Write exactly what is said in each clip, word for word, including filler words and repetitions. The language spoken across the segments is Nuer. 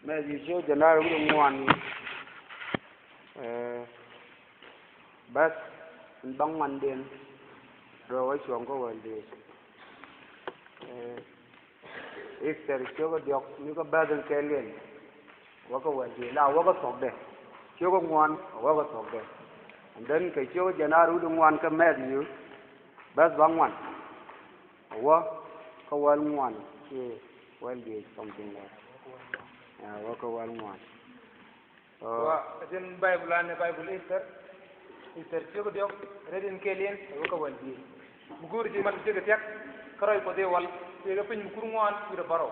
Mɛthiw ciök jiɛn rɛw wi̱cdɛ ŋuan. Ɛ, bäth in bä ŋuandiɛn rɛw wä cuɔ̱ŋ kä wäl dhieec. Ɛ, Ithɛr ciök kä diɔ̱k, ni kä bäth in kɛɛliɛn wä kä wäl dhieec, la wä kä thuɔ̱kdɛ. Ciök kä ŋuan wä kä thuɔ̱kdɛ. And then kɛ ciök jiɛn rɛw wi̱cdɛ ŋuan kä Mɛthiw, bäth bä ŋuan wä kä wäl ŋuan kiɛ wäl dhieec, something like. Ɛ, wä kä wäl ŋuan. Ɔ. Wa, a jɛn Baibul, an ɛ Baibul Ithɛr. Ithɛr ciök kä diɔ̱k, rɛw in kɛɛliɛn wä kä wäl dhieec. Mi go̱o̱ri ji̱ mal ciek kɛ thia̱k, kä rɛy Kuɔth i̱ wal, tëëkɛ piny mi kur ŋuan wi̱cdɛ bärɔw.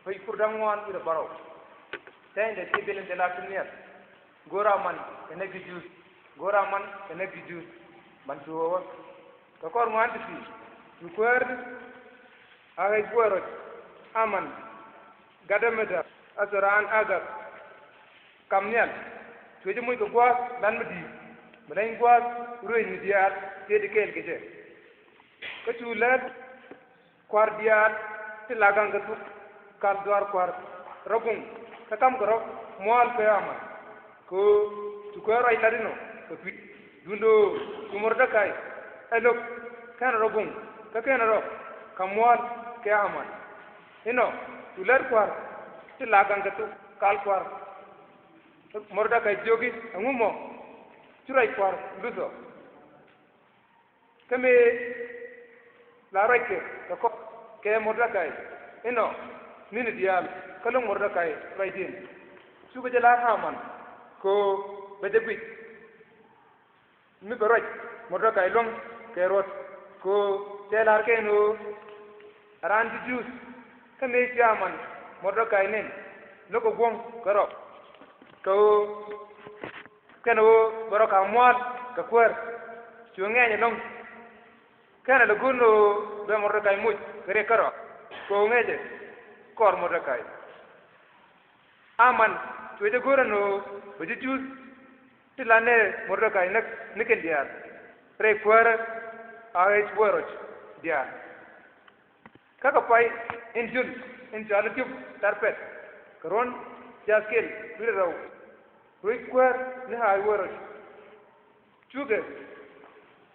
Piny kur da̱ŋ ŋuan wi̱cdɛ bärɔw. Tɛɛny dɛ ti bilin te la ti niɛr. Go̱o̱r Aman kɛ näk ji̱ Juudh. Go̱o̱r Aman kɛ näk ji̱ Juudh. Ban cu wä wä. Kɛ kɔr ŋuan ti ti, cu kuäär Ahɛc-wɛrɔc, Aman gat Amɛda, a thil raan Agag, kam nhial. Cuɛ jɛ moc kɛ gua̱a̱th lat mi di̱i̱t, mi leny gua̱a̱th ruëëc mi diaal tëë ti kɛɛl kɛ jɛ. Kä cu lät kua̱r diaal ti la gaŋ kɛ thuk kal dhuaar kua̱r rɔ guŋ, kä kamkɛ rɔ mua̱a̱l kɛ Aman. Kɛ ɣöö cu kuäär ruac lat inɔ kɛ kui̱, duundɛ ɣöö cu Mɔrdɛkai ɛ lo̱k kɛnɛ rɔ guŋ, kä kɛnɛ rɔ kɛ mua̱a̱l kɛ Aman. Inɔ cu lät kua̱r ti la gaŋ kɛ thuk kal kua̱r. Mɔrdɛkai jiök i̱, "Ɛŋu mɔ ci ruac kua̱r luthɔ?" Kä mëë la ruackɛ kɛ kɔr kɛ Mɔrdɛkai inɔ ni̱ni diaal, kä lo̱k Mɔrdɛkai ruacdiɛn. Cukɛ jɛ la̱r Aman kɛ ɣöö bɛ jɛ guic mi bɛ ruac Mɔrdɛkai luäŋ kɛ ruɔ̱t, kɛ ɣöö cɛ la̱r kɛ ɛn ɣöö ɛ raan ji̱ Juudh. Kä mëë ci Aman Mɔrdɛkai nɛn, lo̱kɛ guɔ̱ŋ kɛ rɔ, kɛ ɣöö kɛnɛ ɣöö bɛ rɔ ka̱m mua̱a̱l kɛ kuäär. Cu ŋɛɛny ɛlɔ̱ŋ. Kɛnɛ lɛ go̱o̱r ni ɣöö bɛ Mɔrdɛkai moc kɛ riɛk kärɔa, kɛ ɣöö ŋäcɛ kɔr Mɔrdɛkai. Aman cuɛ jɛ go̱o̱r ɛn ɣöö bɛ ji̱ Juudh ti la nɛy Mɔrdɛkai näk ni kɛn diaal rɛy kuäärä Ahɛc-wɛrɔc diaal. Kä kɛ pay in jöl in cɔal i̱ Tiöp Tarpɛth, kɛ ruɔ̱n jiath kɛl wi̱cdɛ rɛw, ruec kuäär ni Ahɛc-wɛrɔc, cukɛ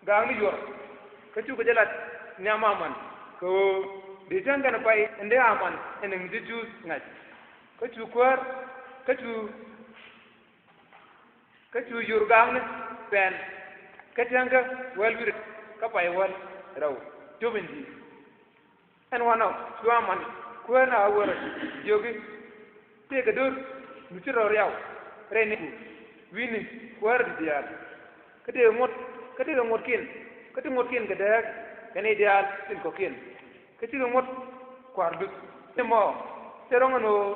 gaakni yuɔr, kä cukɛ jɛ lat nhiam Aman kɛ ɣöö dee cäŋ kɛnɛ pay in dee Aman ɛn ɛ ji̱ Juudh ŋa̱c. Kä cu kuäär, kä cu, kä cu yur gaakni pɛl, kä cäŋ kä wäl wi̱cdɛ, kä pay wäl rɛw, Tiöp in di̱i̱t. Ɛn wanɔ cu Aman kuäär ni Ahɛc-wɛrɔc jiök i̱, "Tëëkɛ do̱r mi ci rɔ riaw rɛy nɛɛku wi̱i̱ni kuäär di̱t diaal. Kä tëëkɛ ŋuɔ̱t, kä tëëkɛ ŋuɔ̱tkiɛn, kä ti ŋuɔ̱tkiɛn kɛ dääk kɛ nɛy diaal tin kɔ̱kiɛn. Kä cikɛ ŋuɔ̱t kua̱r luth." Ni mɔ, cɛ rɔ̱ŋ ɛn ɣöö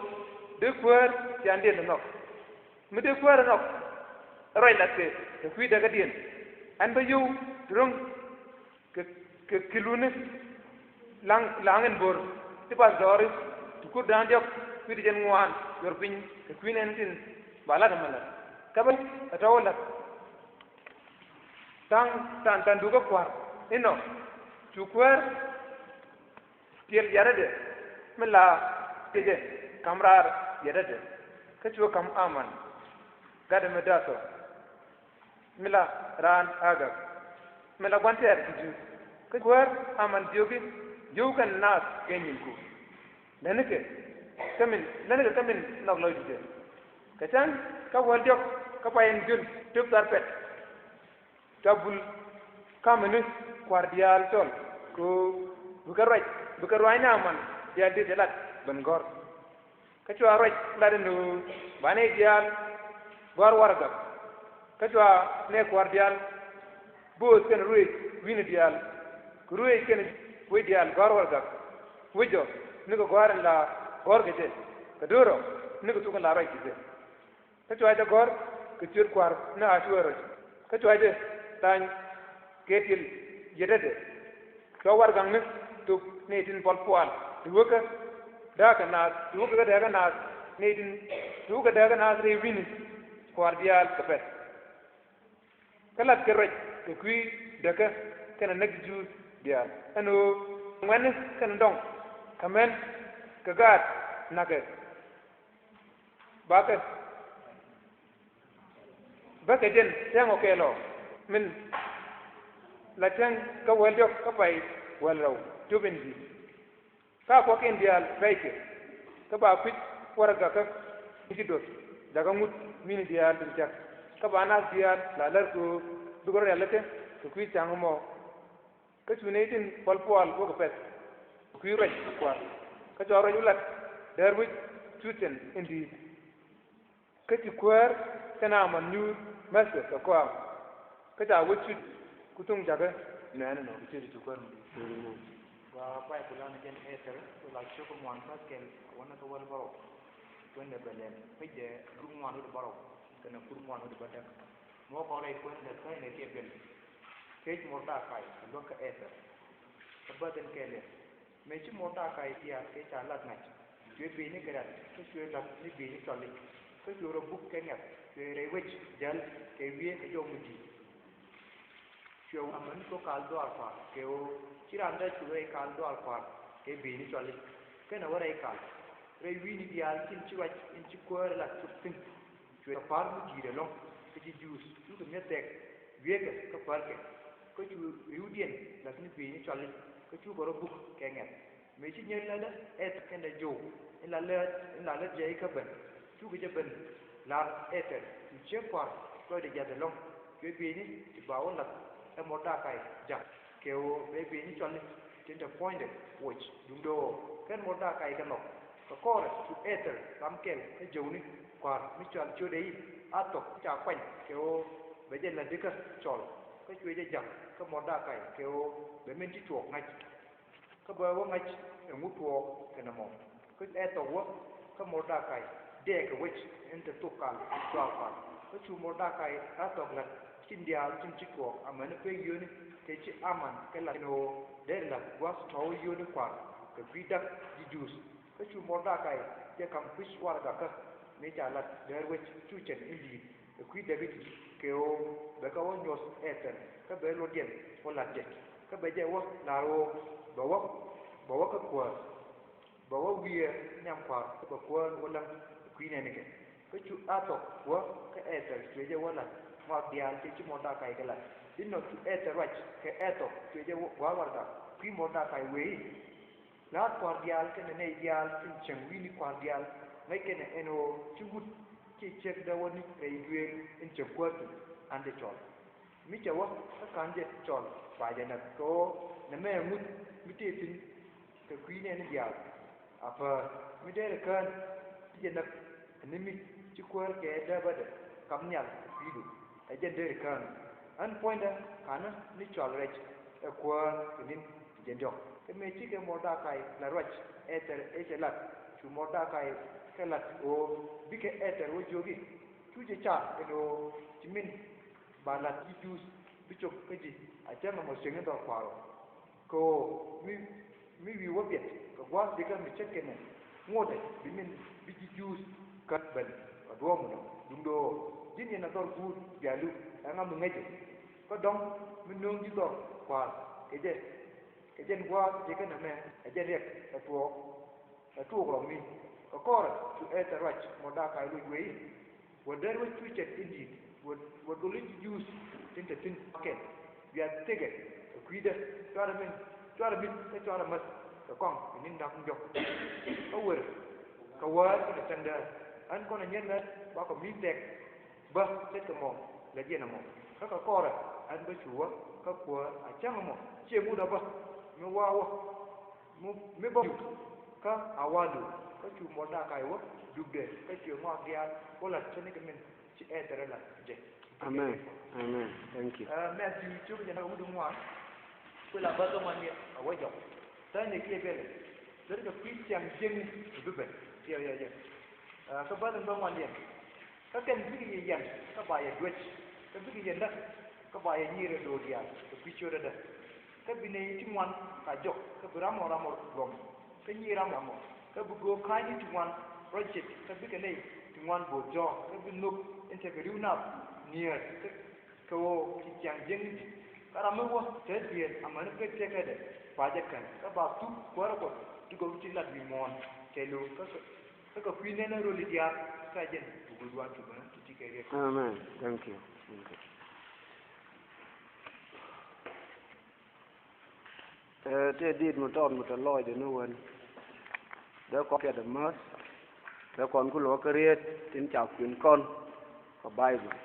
dee kuäär ciaaŋdiɛn ɛ nhɔk. Mi dee kuäär ɛ nhɔk, ɛ ruac latkɛ kɛ kui̱ däkädiɛn. Ɛn bä yio̱w ti ro̱ŋ kɛ, kɛ, kɛ luni la̱ŋ, la̱ŋ in bo̱r ti bath dɔɔri ti kur da̱ŋ diɔ̱k wi̱cdɛ jiɛn ŋuan yuɔr piny kɛ kui̱ nɛɛni tin ba lat ɛmɛ lat. Kä bä ɛ tɔ̱ wä lat. Tha̱a̱ŋ, tha̱a̱ŋ, tha̱a̱ŋ dukä kua̱r inɔ cu kuäär tiɛl yɛtädɛ mi la tiɛcɛ ka̱m raar yɛtädɛ. Kä cuɛ ka̱m Aman gat Amɛda mi la raan Agag, mi la gua̱n tɛɛr ti Juudh. Kä kuäär Aman jiök i̱, "Yio̱w kɛn naath kɛ nyinku. Lätnikɛ kä min, lätnikɛ kä min nhɔk lɔcdɛ." Kɛ cäŋ kä wäl diɔ̱k kä pay in jöl Tiöp Tarpɛth, cua bul ka̱mä ni kua̱r diaal cɔl kɛ ɣöö bikɛ ruac, bikɛ ruaacni Aman diaal dee jɛ lat ben gɔ̱r. Kä cua ruac lat ɛn ɣöö ba nɛy diaal gɔ̱a̱r warɛgak. Kä cua nɛy kua̱r diaal bööth kɛnɛ ruëëc wi̱i̱ni diaal, kɛ ruëëc kɛnɛ wec diaal gɔ̱a̱r warɛgak. Wec ɔ nikɛ gɔ̱a̱r in la gɔ̱r kɛ jɛ, kɛ do̱r ɔ nikɛ thuk in la ruac kɛ jɛ. Kä cua jɛ gɔ̱r kɛ ciöt kua̱r ni Ahɛc-wɛrɔc. Kä cua jɛ tha̱a̱ny kɛ tiɛl yɛtädɛ. Cua warɛgakni thop nɛy tin pual pual ti wä kä dääkä naath, ti wä kä dääkä naath, nɛy tin ti wä kä dääkä naath rɛy wi̱i̱ni kua̱r diaal kɛ pɛ̈th. Kä latkɛ ruac kɛ kui̱ däkä kɛnɛ näk ji̱ Juudh diaal ɛn ɣöö ŋuɛ̈tni kɛnɛ dɔŋ kɛ män kɛ gaat na̱kɛ. Bakɛ bä kɛ jɛn tɛŋ ɔ kɛɛl ɔ min la tɛŋ kä wäl diɔk kä pay wäl rɛw cop in di̱i̱t. Kä a kuak in diaal rɛy kɛ kä ba kui̱c warɛgakä in ci doth jakä ŋut min diaal tin cak kä ba nath diaal la lär kɛ ɣöö bikɛ rɔ rialikä kɛ kui̱ ca̱ŋ ɛmɔ. Kä cu nɛy tin puɔl puɔl wä kɛ pɛ̈th kɛ kui̱ ruac kua̱r. Kä cua ruac wä lat däär wec cu cɛn in di̱i̱t. Kä ci kuäär kɛn Aman nyuur mɛthkɛ kɛ kɔaŋ. Kä ca wec cu ku thuŋ jakä nɛɛni nɔ kɛ ciöt ci kuäär mi. Gua Baibul an jɛn Ester, la cok ŋuan Pascal, wanɛ kɛ wäl bärɔw. Kuɛn dɛ bɛ lɛl, pec dɛ dur ŋuan wä di bärɔw kɛnɛ kur ŋuan wä di bädäk. Mɔ kɔn rɛy kuɛn dɛ käny nɛ kiɛ bɛl. Kec Mordekai kɛ luäk kä Ester. Kä bäth in kɛɛl yɛ. Mëë ci Mordekai diaal kɛ ca lat ŋa̱c, cuɛ bieyni kɛ rat, kä cuɛ lat ni bieyni cɔalic, kä cuɛ rɔ buk kɛ ŋɛ̈th, cuɛ rɛy wec jäl kɛ wiee kɛ jɔw mi di̱i̱t. Cuɛ wä amäni thok kal duaar kua̱r kɛ ɣöö ci raan dee cu rɛy kal duaar kua̱r kɛ bieyni cɔalic, kɛnɛ wä rɛy kal. Rɛy wi̱i̱ni diaal tin ci ruac in ci kuäär lat cop thi̱n. Cuɛ kɛ pa̱a̱r mi di̱i̱t ɛlɔ̱ŋ kä ji̱ Juudh cukɛ mi̱eth tɛk wi̱i̱kɛ kä päärkɛ. Kä cu ri̱wdiɛn la̱th ni bieyni cɔalic kä cukɛ rɔ buk kɛ ŋɛ̈th. Mëë ci nyier lätdä Ester kɛnɛ jɔw in la lät in la lät jɛ ikä ben. Cukɛ jɛ ben la̱r Ester cu ciek kua̱r lɔcdɛ jiath ɛlɔ̱ŋ. Cuɛ bieyni ti ba wä la̱th ɛ Mordekai ja̱k kɛ ɣöö bɛ bieyni cɔalic tin te puɔ̱nydɛ woc duundɛ ɣöö kɛn Mordekai kɛ nhɔk. Kɛ kɔrɛ cu Ester ram kɛl kä jɔwni kua̱r mi cɔal ciötdɛ i̱ Athok ca kuany kɛ ɣöö bɛ jɛ la̱t dikä cɔl. Kä cuɛ jɛ ja̱k kä Mordekai kɛ ɣöö bɛ min ci tuɔɔk ŋa̱c. Kä bɛ wä ŋa̱c ɛŋu tuɔɔk kɛnɛ mɔ. Kä Athok wä kä Mordekai dɛɛkɛ wec in te thok kal duaar kua̱r. Kä cu Mordekai Athok la̱t tin diaal tin ci tuɔɔk amäni pek yio̱ni tëë ci Aman kɛ la̱t kɛn ɣöö dee la̱t gua̱th tɔ̱ yio̱ni kua̱r kɛ kui̱ da̱k ji̱ Juudh. Kä cu Mordekai jɛ ka̱m kui̱c warɛgakä mi ca lat däär wec cu cɛn in di̱i̱t kɛ kui̱ däk ji̱ kɛ ɣöö bɛ kɛ wä nyuɔ̱th Ester kä bɛ luɔtdiɛn wä la̱t jɛ. Kä bɛ jɛ wä la̱r ɣöö bɛ wä bɛ wä kä kuäär. Bɛ wä wiee nhiam kua̱r kä bɛ kuäär wä läŋ kɛ kui̱ nɛɛnikɛ. Kä cu Athok wä kä Ester cuɛ jɛ wä la̱t ŋɔak diaal tëë ci Mordekai kɛ la̱t. Inɔ cu Ester ruac kɛ Athok cuɛ jɛ wä gua̱a̱r warɛga kui̱ Mordekai wëë i̱ La̱a̱t kua̱r diaal kɛnɛ nɛy diaal tin cieŋ wi̱i̱ni kua̱r diaal ŋäc kɛnɛ ɛn ɣöö ci wut ci ciekdä wäni rɛy duëël in cieŋ kuäär thi̱n an dee cɔl. Mi cɛ wä kä ka̱n jɛ cɔl ba jɛ näk kɛ ɣöö nɛmɛ ɛ ŋut mi tëë thi̱n kɛ kui̱ nɛɛni diaal. A päär mi dee rɛ kään ti jɛ näk ni mi ci kuäär kɛ dääpädɛ kap nhial kɛ kui̱du. Ɛ jɛn deri kään ɣän puɔ̱nydä ka̱nä ni cɔal rɛc ɛ kuäär kɛ ni̱n ti jɛn diɔ̱k. Kɛ mëë cikɛ Mɔrdakai la ruac Ɛtɛr ëë cɛ lat cu Mɔrdakai kɛ lat ɣöö bikɛ Ɛtɛr wä jiök i̱ cu jɛ car kɛn ɣöö ci min ba lat ji̱ Juudh bi cop kä ji̱ a cäŋ ɛmɔ cieŋ in dhɔr kua̱r ɔ. Kɛ ɣöö mi mi wi̱i̱ wä biɛt kɛ gua̱a̱th dikä mi ce̱tkɛ nɛ ŋotdɛ bi min bi ji̱ Juudh kä ben kɛ duɔ̱ɔ̱p mi nɔ duundɛ ɣöö ji̱n yɛn a dhɔr guut bialu ɛŋa mi ŋäcɛ. Kä dɔ̱ŋ mi nööŋ ji̱ dhɔr kua̱r kɛ jɛ kɛ jɛn gua̱a̱th dikä nɛmɛ ɛ jɛn riɛk ɛ tuɔɔk ɛ tuɔɔk rɔ̱ mi. Kɛ kɔrɛ cu Ɛtɛr ruac Mɔrdakai loc wee i̱ Wä däär wä cucɛt in di̱i̱t wä dol in ji̱ Juudh tin te thi̱n kɛl. Bia thikɛ kɛ kui̱dä cuarɛ min cuarɛ mit kä cuarɛ mäth kɛ kɔaŋ kɛ ni̱n da̱k jɔk. Kä wer kɛ wäär kɛnɛ cäŋ däär ɣän kɔn a nyier ŋäth bakɔ mi thɛk bä ce̱tkɛ mɔ lɛ jiɛn ɛmɔ. Kä kɛ kɔrɛ ɣän bä cu wä kä kuäär a cäŋ ɛmɔ ciɛ ŋut a bä mi wa̱a̱ wä. Mi bä kä a walu kä cu Mɔrdakai wä dukdɛ kä cuɛ ŋɔak diaal wä lat cä ni kɛ min ci Ɛtɛr ɛ lat jɛ. Amen. Amen. Thank you. Ɛ, Matthew cuk jɛ na wut ŋuan. Kuɛ la bäth ŋuan ni a wä jɔk. Tha̱a̱ŋ ni kiɛ bɛlɛ. Lär kɛ kui̱ thiaŋ jiäŋ i̱ bi ben. Yɛ, yɛ, yɛ. Ɛ, kä bäth in bä ŋuan liɛn. Kä kɛn bikɛ yɛ yɛn kä ba yɛ duec kä bikɛ yɛ näk kä ba yɛ nyir ɛ do̱o̱ diaal kɛ kui̱ ciötdä. Kä bi nɛy ti ŋuan ka jɔk kä bi ramɔ ramɔ ruɔm kä nyi ramɔ ramɔ kä bi göök ka̱a̱cni ti ŋuan rɔ cit kä bikɛ nɛy ti ŋuan bo̱o̱th jɔ̱ɔ̱k kä bi nhök in tekɛ ri̱w nath niɛɛr kä kɛ ɣöö ci ciaŋ jiäkni di̱t. Kä ram mi wä te duëël amäni pek tëkädɛ ba jɛ kän kä ba thuk kuäärä Kuɔth ti gɔw ti lat wi̱i̱ muɔ̱ɔ̱n kɛɛliw kä Kä kɛ kui̱ nɛn ɛ röli diaal, kä jɛn buk röl duan cu bä ti ti kɛ riɛk. Amen. Thank you. Thank you. Ɛ, tëë dit mi tɔt mi te lɔcdɛ ni wen. Dee kɔn piɛt ɛmääth. Dee kɔn ku lo̱k kä riet tin ca kui̱n kɔn kä Baibol.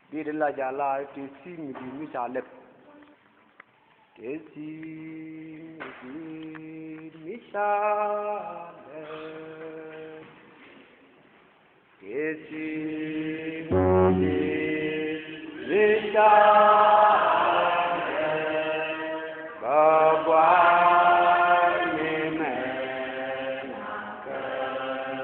Dit in la jɛ la ti thi̱i̱ŋ mi di̱i̱t mi ca lɛp. Ti thi̱i̱ŋ mi di̱i̱t mi ca lɛp. Ti thi̱i̱ŋ mi di̱i̱t mi ca lɛp. Bä gua̱a̱th ni mɛ na kä jɛ.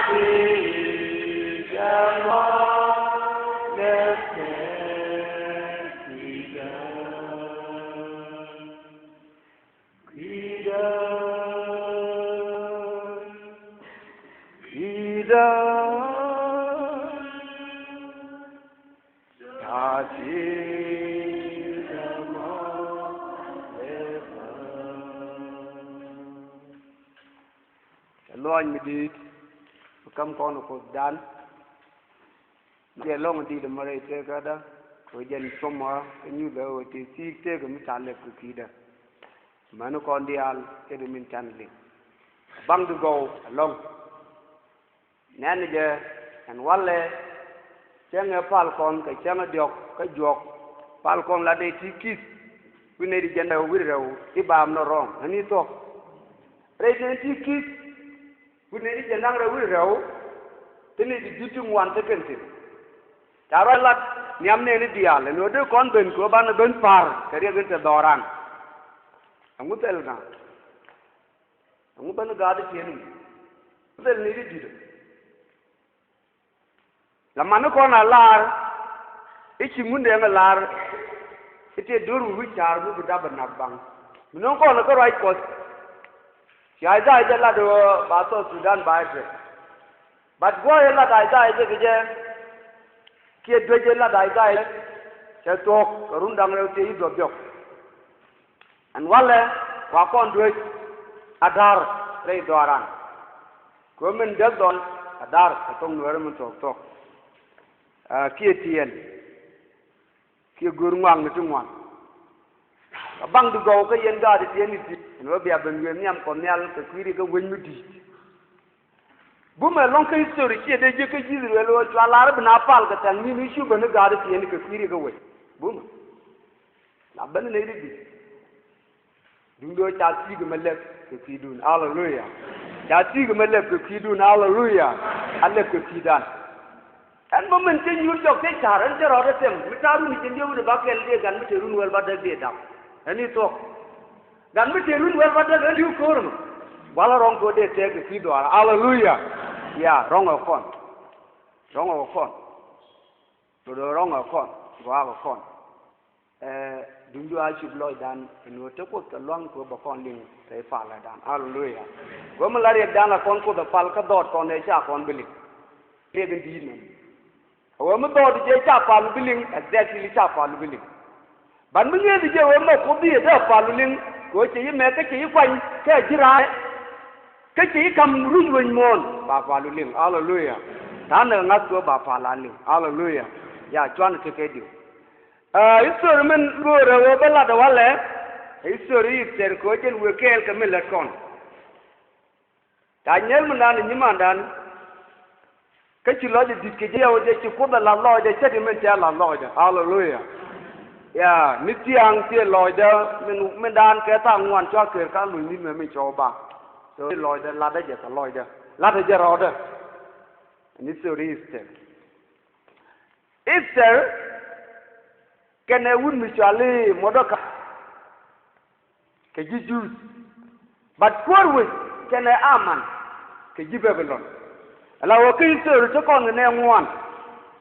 Cɛ luɔny mi di̱i̱t mi käm kɔn Kuothdan. Jɛ lɔ̱ŋ di̱i̱t mɔ rɛy tëkädä kɛ jɛn cuɔmɔ kä nyuthɛ ɣöö ti thi̱i̱k tëëkɛ mi ca lɛp kɛ kui̱dä. Mäni kɔn diaal ëë di min can liŋ. Baŋ di gɔw ɛlɔ̱ŋ. Nɛn jɛ ɛn walɛ cäŋɛ pal kɔn kɛ cäŋɛ diɔ̱k kä juɔk. Pal kɔn la dee ti ki̱th. Wi̱n nɛy di jɛn rɛw wi̱r rɛw i̱ baam nɔ rɔ̱ɔ̱ŋ ɛn i̱ thuɔ̱k. Rɛy dee ti ki̱th. Wi̱n nɛy di jɛn da̱ŋ rɛw wi̱r rɛw. Ti nɛy di ji̱ ti ŋuan te kɛn thi̱n. Ca ruac lat nhiam nɛɛni diaal ɛn ɣöö dee kɔn ben kɛ ɣöö banɛ ben pa̱r kɛ riɛk in te dhɔran. Ɛŋu thil ŋa? Ɛŋu ben gaat i̱ tiɛɛni mi thil ni ti di̱t ɛ? La mani kɔn a lar i̱ ci ŋun dee ŋɛ lar i̱ tiɛ do̱r wi̱i̱ wi̱i̱ ca̱r wi̱i̱ bi dap ɛ nak baŋ. Mi no̱o̱ŋ kɔn ɛ kä ruac Kuɔth. Ci Isaiah jɛ lat ɣöö ba South Sudan ba ɛ tɛk. But gua̱a̱th ɛ lat Isaiah jɛ kɛ jɛ kiɛ duec ɛ lat Isaiah cɛ thuɔ̱k kɛ run da̱ŋ rɛw thiec i̱ duɔth diɔ̱k. Ɛn walɛ wa kɔn duec a da̱r rɛy dhɔaran. Kɛ ɣöö min däk dhɔl a da̱r kɛ thok nuɛɛri min thuɔ̱k thuɔ̱k. Aa, kiɛ tiɛɛl kiɛ go̱o̱r ŋuakni ti ŋuan. Kɛ baŋ di gɔw kä yɛn gaat ti tiɛɛl ni ti ɛn ɣöö bia ben wiee nhiam Kuɔth Nhial kɛ kui̱ riɛk kä wec mi di̱i̱t. Bumɛ lɔ̱ŋ kä history ciɛ dee jiäk kä ji̱ Israel ɣöö cua lar i̱ bi na pal kɛ tha̱a̱ŋ ni̱n i̱ cu ben i̱ gaat ti tiɛɛl ni kɛ kui̱ riɛk kä wec. Bumɛ. La ben nɛy ti di̱t. Duundɛ ɣöö ca thi̱i̱k ɛmɛ lɛp kɛ kui̱dun. Aleluya. Ca thi̱i̱k ɛmɛ lɛp kɛ kui̱dun. Aleluya. A lɛp kɛ kui̱dan. Ɛn bä min cä nyuur jɔk cä ca̱r ɛn cä rɔɔdɛ thɛm mi ta̱a̱ run i̱ cɛ li̱ew i̱ ba kɛl dee gan mi te run wäl ba däk dee dap. Ɛn i̱ thuɔ̱k. Gan mi te run wäl ba däk ɛn li̱w ko̱r mɛ. Walɛ rɔ̱ŋ kɛ ɣöö dee tɛɛk kɛ kui̱ dhɔaara. Aleluya. Ya, rɔ̱ŋ ɛ kɔn. Rɔ̱ŋ ɛ kɔn. Do̱do̱ rɔ̱ŋ ɛ kɔn. Gɔaa ɛ kɔn. Ɛ, duŋdu a cop lɔcdan ɛn ɣöö te Kuoth kɛ lua̱ŋ kɛ ɣöö bɛ kɔn liŋ kɛ i̱ paldan. Aleluya. Ɣöö mi la riɛkdan la kɔn Kuoth ɛ pal kä dhɔɔt kɔn ɛ ca kɔn bi liŋ. Riɛk in di̱i̱t nɔm. Ɣöö mi dhɔɔt jɛ ca pal bi liŋ, exactly ca pal bi liŋ. Ban mi ŋi̱eeth jɛ ɣöö mɛ Kuoth bi ɛ dee pal bi liŋ kɛ ɣöö cɛ yi mɛk kä cɛ yi kuany kä ɛ ji̱ ra̱a̱. Kä cɛ yi ka̱m ruc wec muɔ̱ɔ̱n ba pal bi liŋ. Aleluya. Ta̱a̱ ni kɛ ŋa̱th kɛ ɣöö ba pal a liŋ. Aleluya. Ya cuan kɛ kɛ diw. Aa, history min go̱o̱rɛ ɣöö bä latdä walɛ, history Ithɛr kɛ ɣöö jɛn wëë kɛɛl kɛ min lät kɔn. Ca nyɛl mindan ɛ nyimandan. Kä ci lɔcdɛ di̱t kɛ jɛ ɣöö jɛ ci Kuoth ɛ la̱th lɔcdɛ, cä ti min tɛ̈r la̱th lɔcdɛ. Aleluya. Ya, ni thia̱a̱ŋ thiee lɔcdä min, mindan kɛ tha̱a̱ŋ ŋuan cua kër ka̱n luny ni̱n mɛ min cɔw ba. So lɔcdɛ latdä jɛ kɛ lɔcdä. Latdä jɛ rɔɔdä. Ni history Ithɛr. Ithɛr kɛnɛ wut mi cɔal i̱ Mɔdɛkai kɛ ji̱ Juudh. But kuäär wec kɛnɛ Aman kɛ ji̱ Bɛbilɔn. Ala wä kä history ti kɔn kɛ nɛ ŋuan.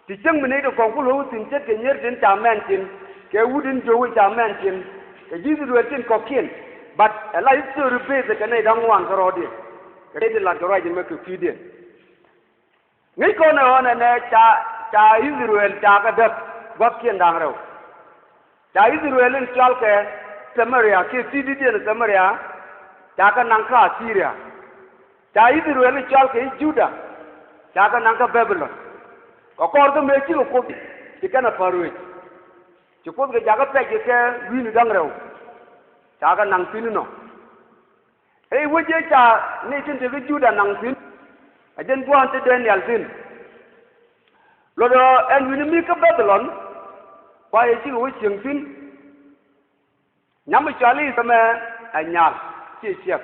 Ti cäŋ mi nɛy ti kɔn ku lo̱k thi̱n ce̱tkɛ nyier tin ca mɛn tin kɛ wut in jiök in ca mɛn tin kɛ ji̱ Ithɛrɛl tin kɔ̱kiɛn. But ala history base kɛ nɛy da̱ŋ ŋuan kärɔɔdiɛn. Kɛ nɛy ti lat kɛ ruac ɛmɛ kɛ kui̱diɛn. Ŋäc kɔn ɛ ɣɔn ɛnɛ ca, ca Ithɛrɛl ca kɛ däk gua̱thkiɛn da̱ŋ rɛw. Ca Ithɛrɛl in cɔalkɛ Samaria kiɛ thi̱i̱di̱diɛn Samaria ca kɛ naŋ kä Asiria. Ca Ithɛrɛl in cɔalkɛ i̱ Juda ca kɛ naŋ kä Bɛbilɔn. Kɛ kɔr kä mëë cikɛ Kuoth ci kɛn ɛ päl ruëëc. Ci Kuoth kɛ jakä pɛc kɛ kɛ wi̱i̱ni da̱ŋ rɛw ca kɛ naŋ thi̱n inɔ. Ëë wec jɛ ca ni tin te kä Juda naŋ thi̱n. A jɛn gua̱a̱n te Daniel thi̱n. Luɔt ɛ ɛn wi̱ni mi kä Bɛbilɔn. Kua yɛ cikɛ wec cieŋ thi̱n. Nyam mi cɔal i̱ kɛ mɛ ɛ nyal ciɛ ciɛk.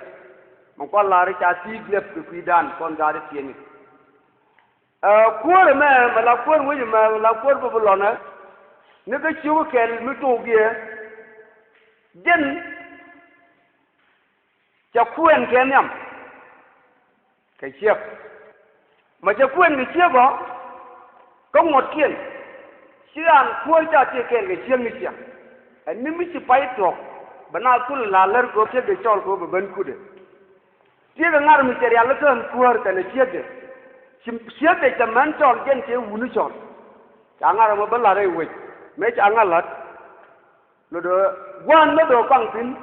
Mɛ kuan lar i̱ ca thi̱i̱k lɛp kɛ kui̱dan kɔn gaat i̱ tiɛni. Ɛ kuäär ɛmɛ mɛ la kuäär wec ɛmɛ mɛ la kuäär Bɛbilɔn ɛ. Ni kä ciök kɛl mi to̱o̱k yɛ. Jɛn Cɛ kuɛn kɛ nhiam kɛ ciɛk. Mɛ cɛ kuɛn kɛ ciek ɔ, kä ŋuɔ̱tkiɛn ci raan kuäär ca tëë kɛɛl kɛ ciek ni ciaŋ. Ɛ ni mi ci pay thuɔ̱k bɛ na thul la lär kɛ ɣöö ciekdɛ cɔl kɛ ɣöö bɛ ben kutdɛ. Tiekɛ ŋa̱r mi cɛ rialikä ɛn kuäär kɛnɛ ciekdɛ. Ci ciekdɛ cɛ män cɔl jɛn cɛ wuni cɔl. Ca ŋa̱r ɛmɔ bä la̱t rɛy wec mëë ca ŋa̱r la̱t. Lot ɣöö gua̱a̱n mi do̱ paŋ thi̱n,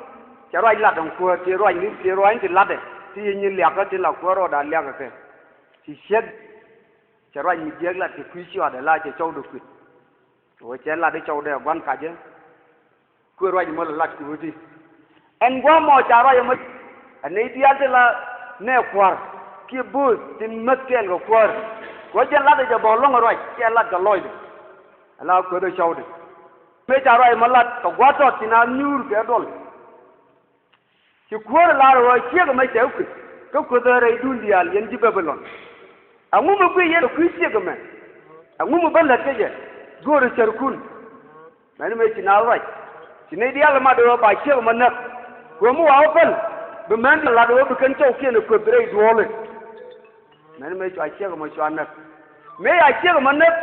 cɛ ruac lat ɛn kuäär, cɛ ruac ni, cɛ ruac ni ti latdɛ, ti yiëë nyin liakä ti la kuäär rɔɔdɛ a liakä kɛ. Ci ciek, cɛ ruac mi jiääk lat kɛ kui̱ ciɔaatdɛ la cɛ cɔwdɛ kui̱t. Ɣöö cɛ lat i̱ cɔwdɛ ɛ gua̱n kacä. Kuëë ruac mɔ lɛ lat kɛ ɣöö ti ɛn gua̱a̱ mɔ ca ruac ɛmɔ. Ɛ nɛy diaal ti la nɛɛ kua̱r kiɛ bööth tin mäth kɛɛl kɛ kuäär. Kɛ ɣöö jɛn latdɛ jɛ bä ɛlɔ̱ŋ ɛ ruac, cɛ lat kɛ lɔcdɛ. Ala kuäär ɛ cɔwdɛ. Mëë ca ruac ɛmɔ lat kɛ gua̱a̱th tɔt tin a nyuur kɛ duɔl. Ci kuäär ɛ lar ɣöö ciek ɛmɛ cɛ kui̱, kä kueth ɛ rɛydun diaal yɛn ji̱ Babilɔn. Ɛŋu mi guic yɛn ɛ kui̱ ciek ɛmɛ? Ɛŋu mi bä lät kä jɛ? Göörä cärkun. Mɛn mëë ci naath ruac. Ci nɛy diaal mat ɣöö ba ciek ɛmɔ näk. Kuäär mi wa wä päl, bi män diaal lat ɣöö bi kɛn cɔwkiɛn ɛ kueth rɛy duɔ̱ɔ̱li. Mɛn mëë cua ciek ɛmɔ cua näk. Mëë ca ciek ɛmɔ näk,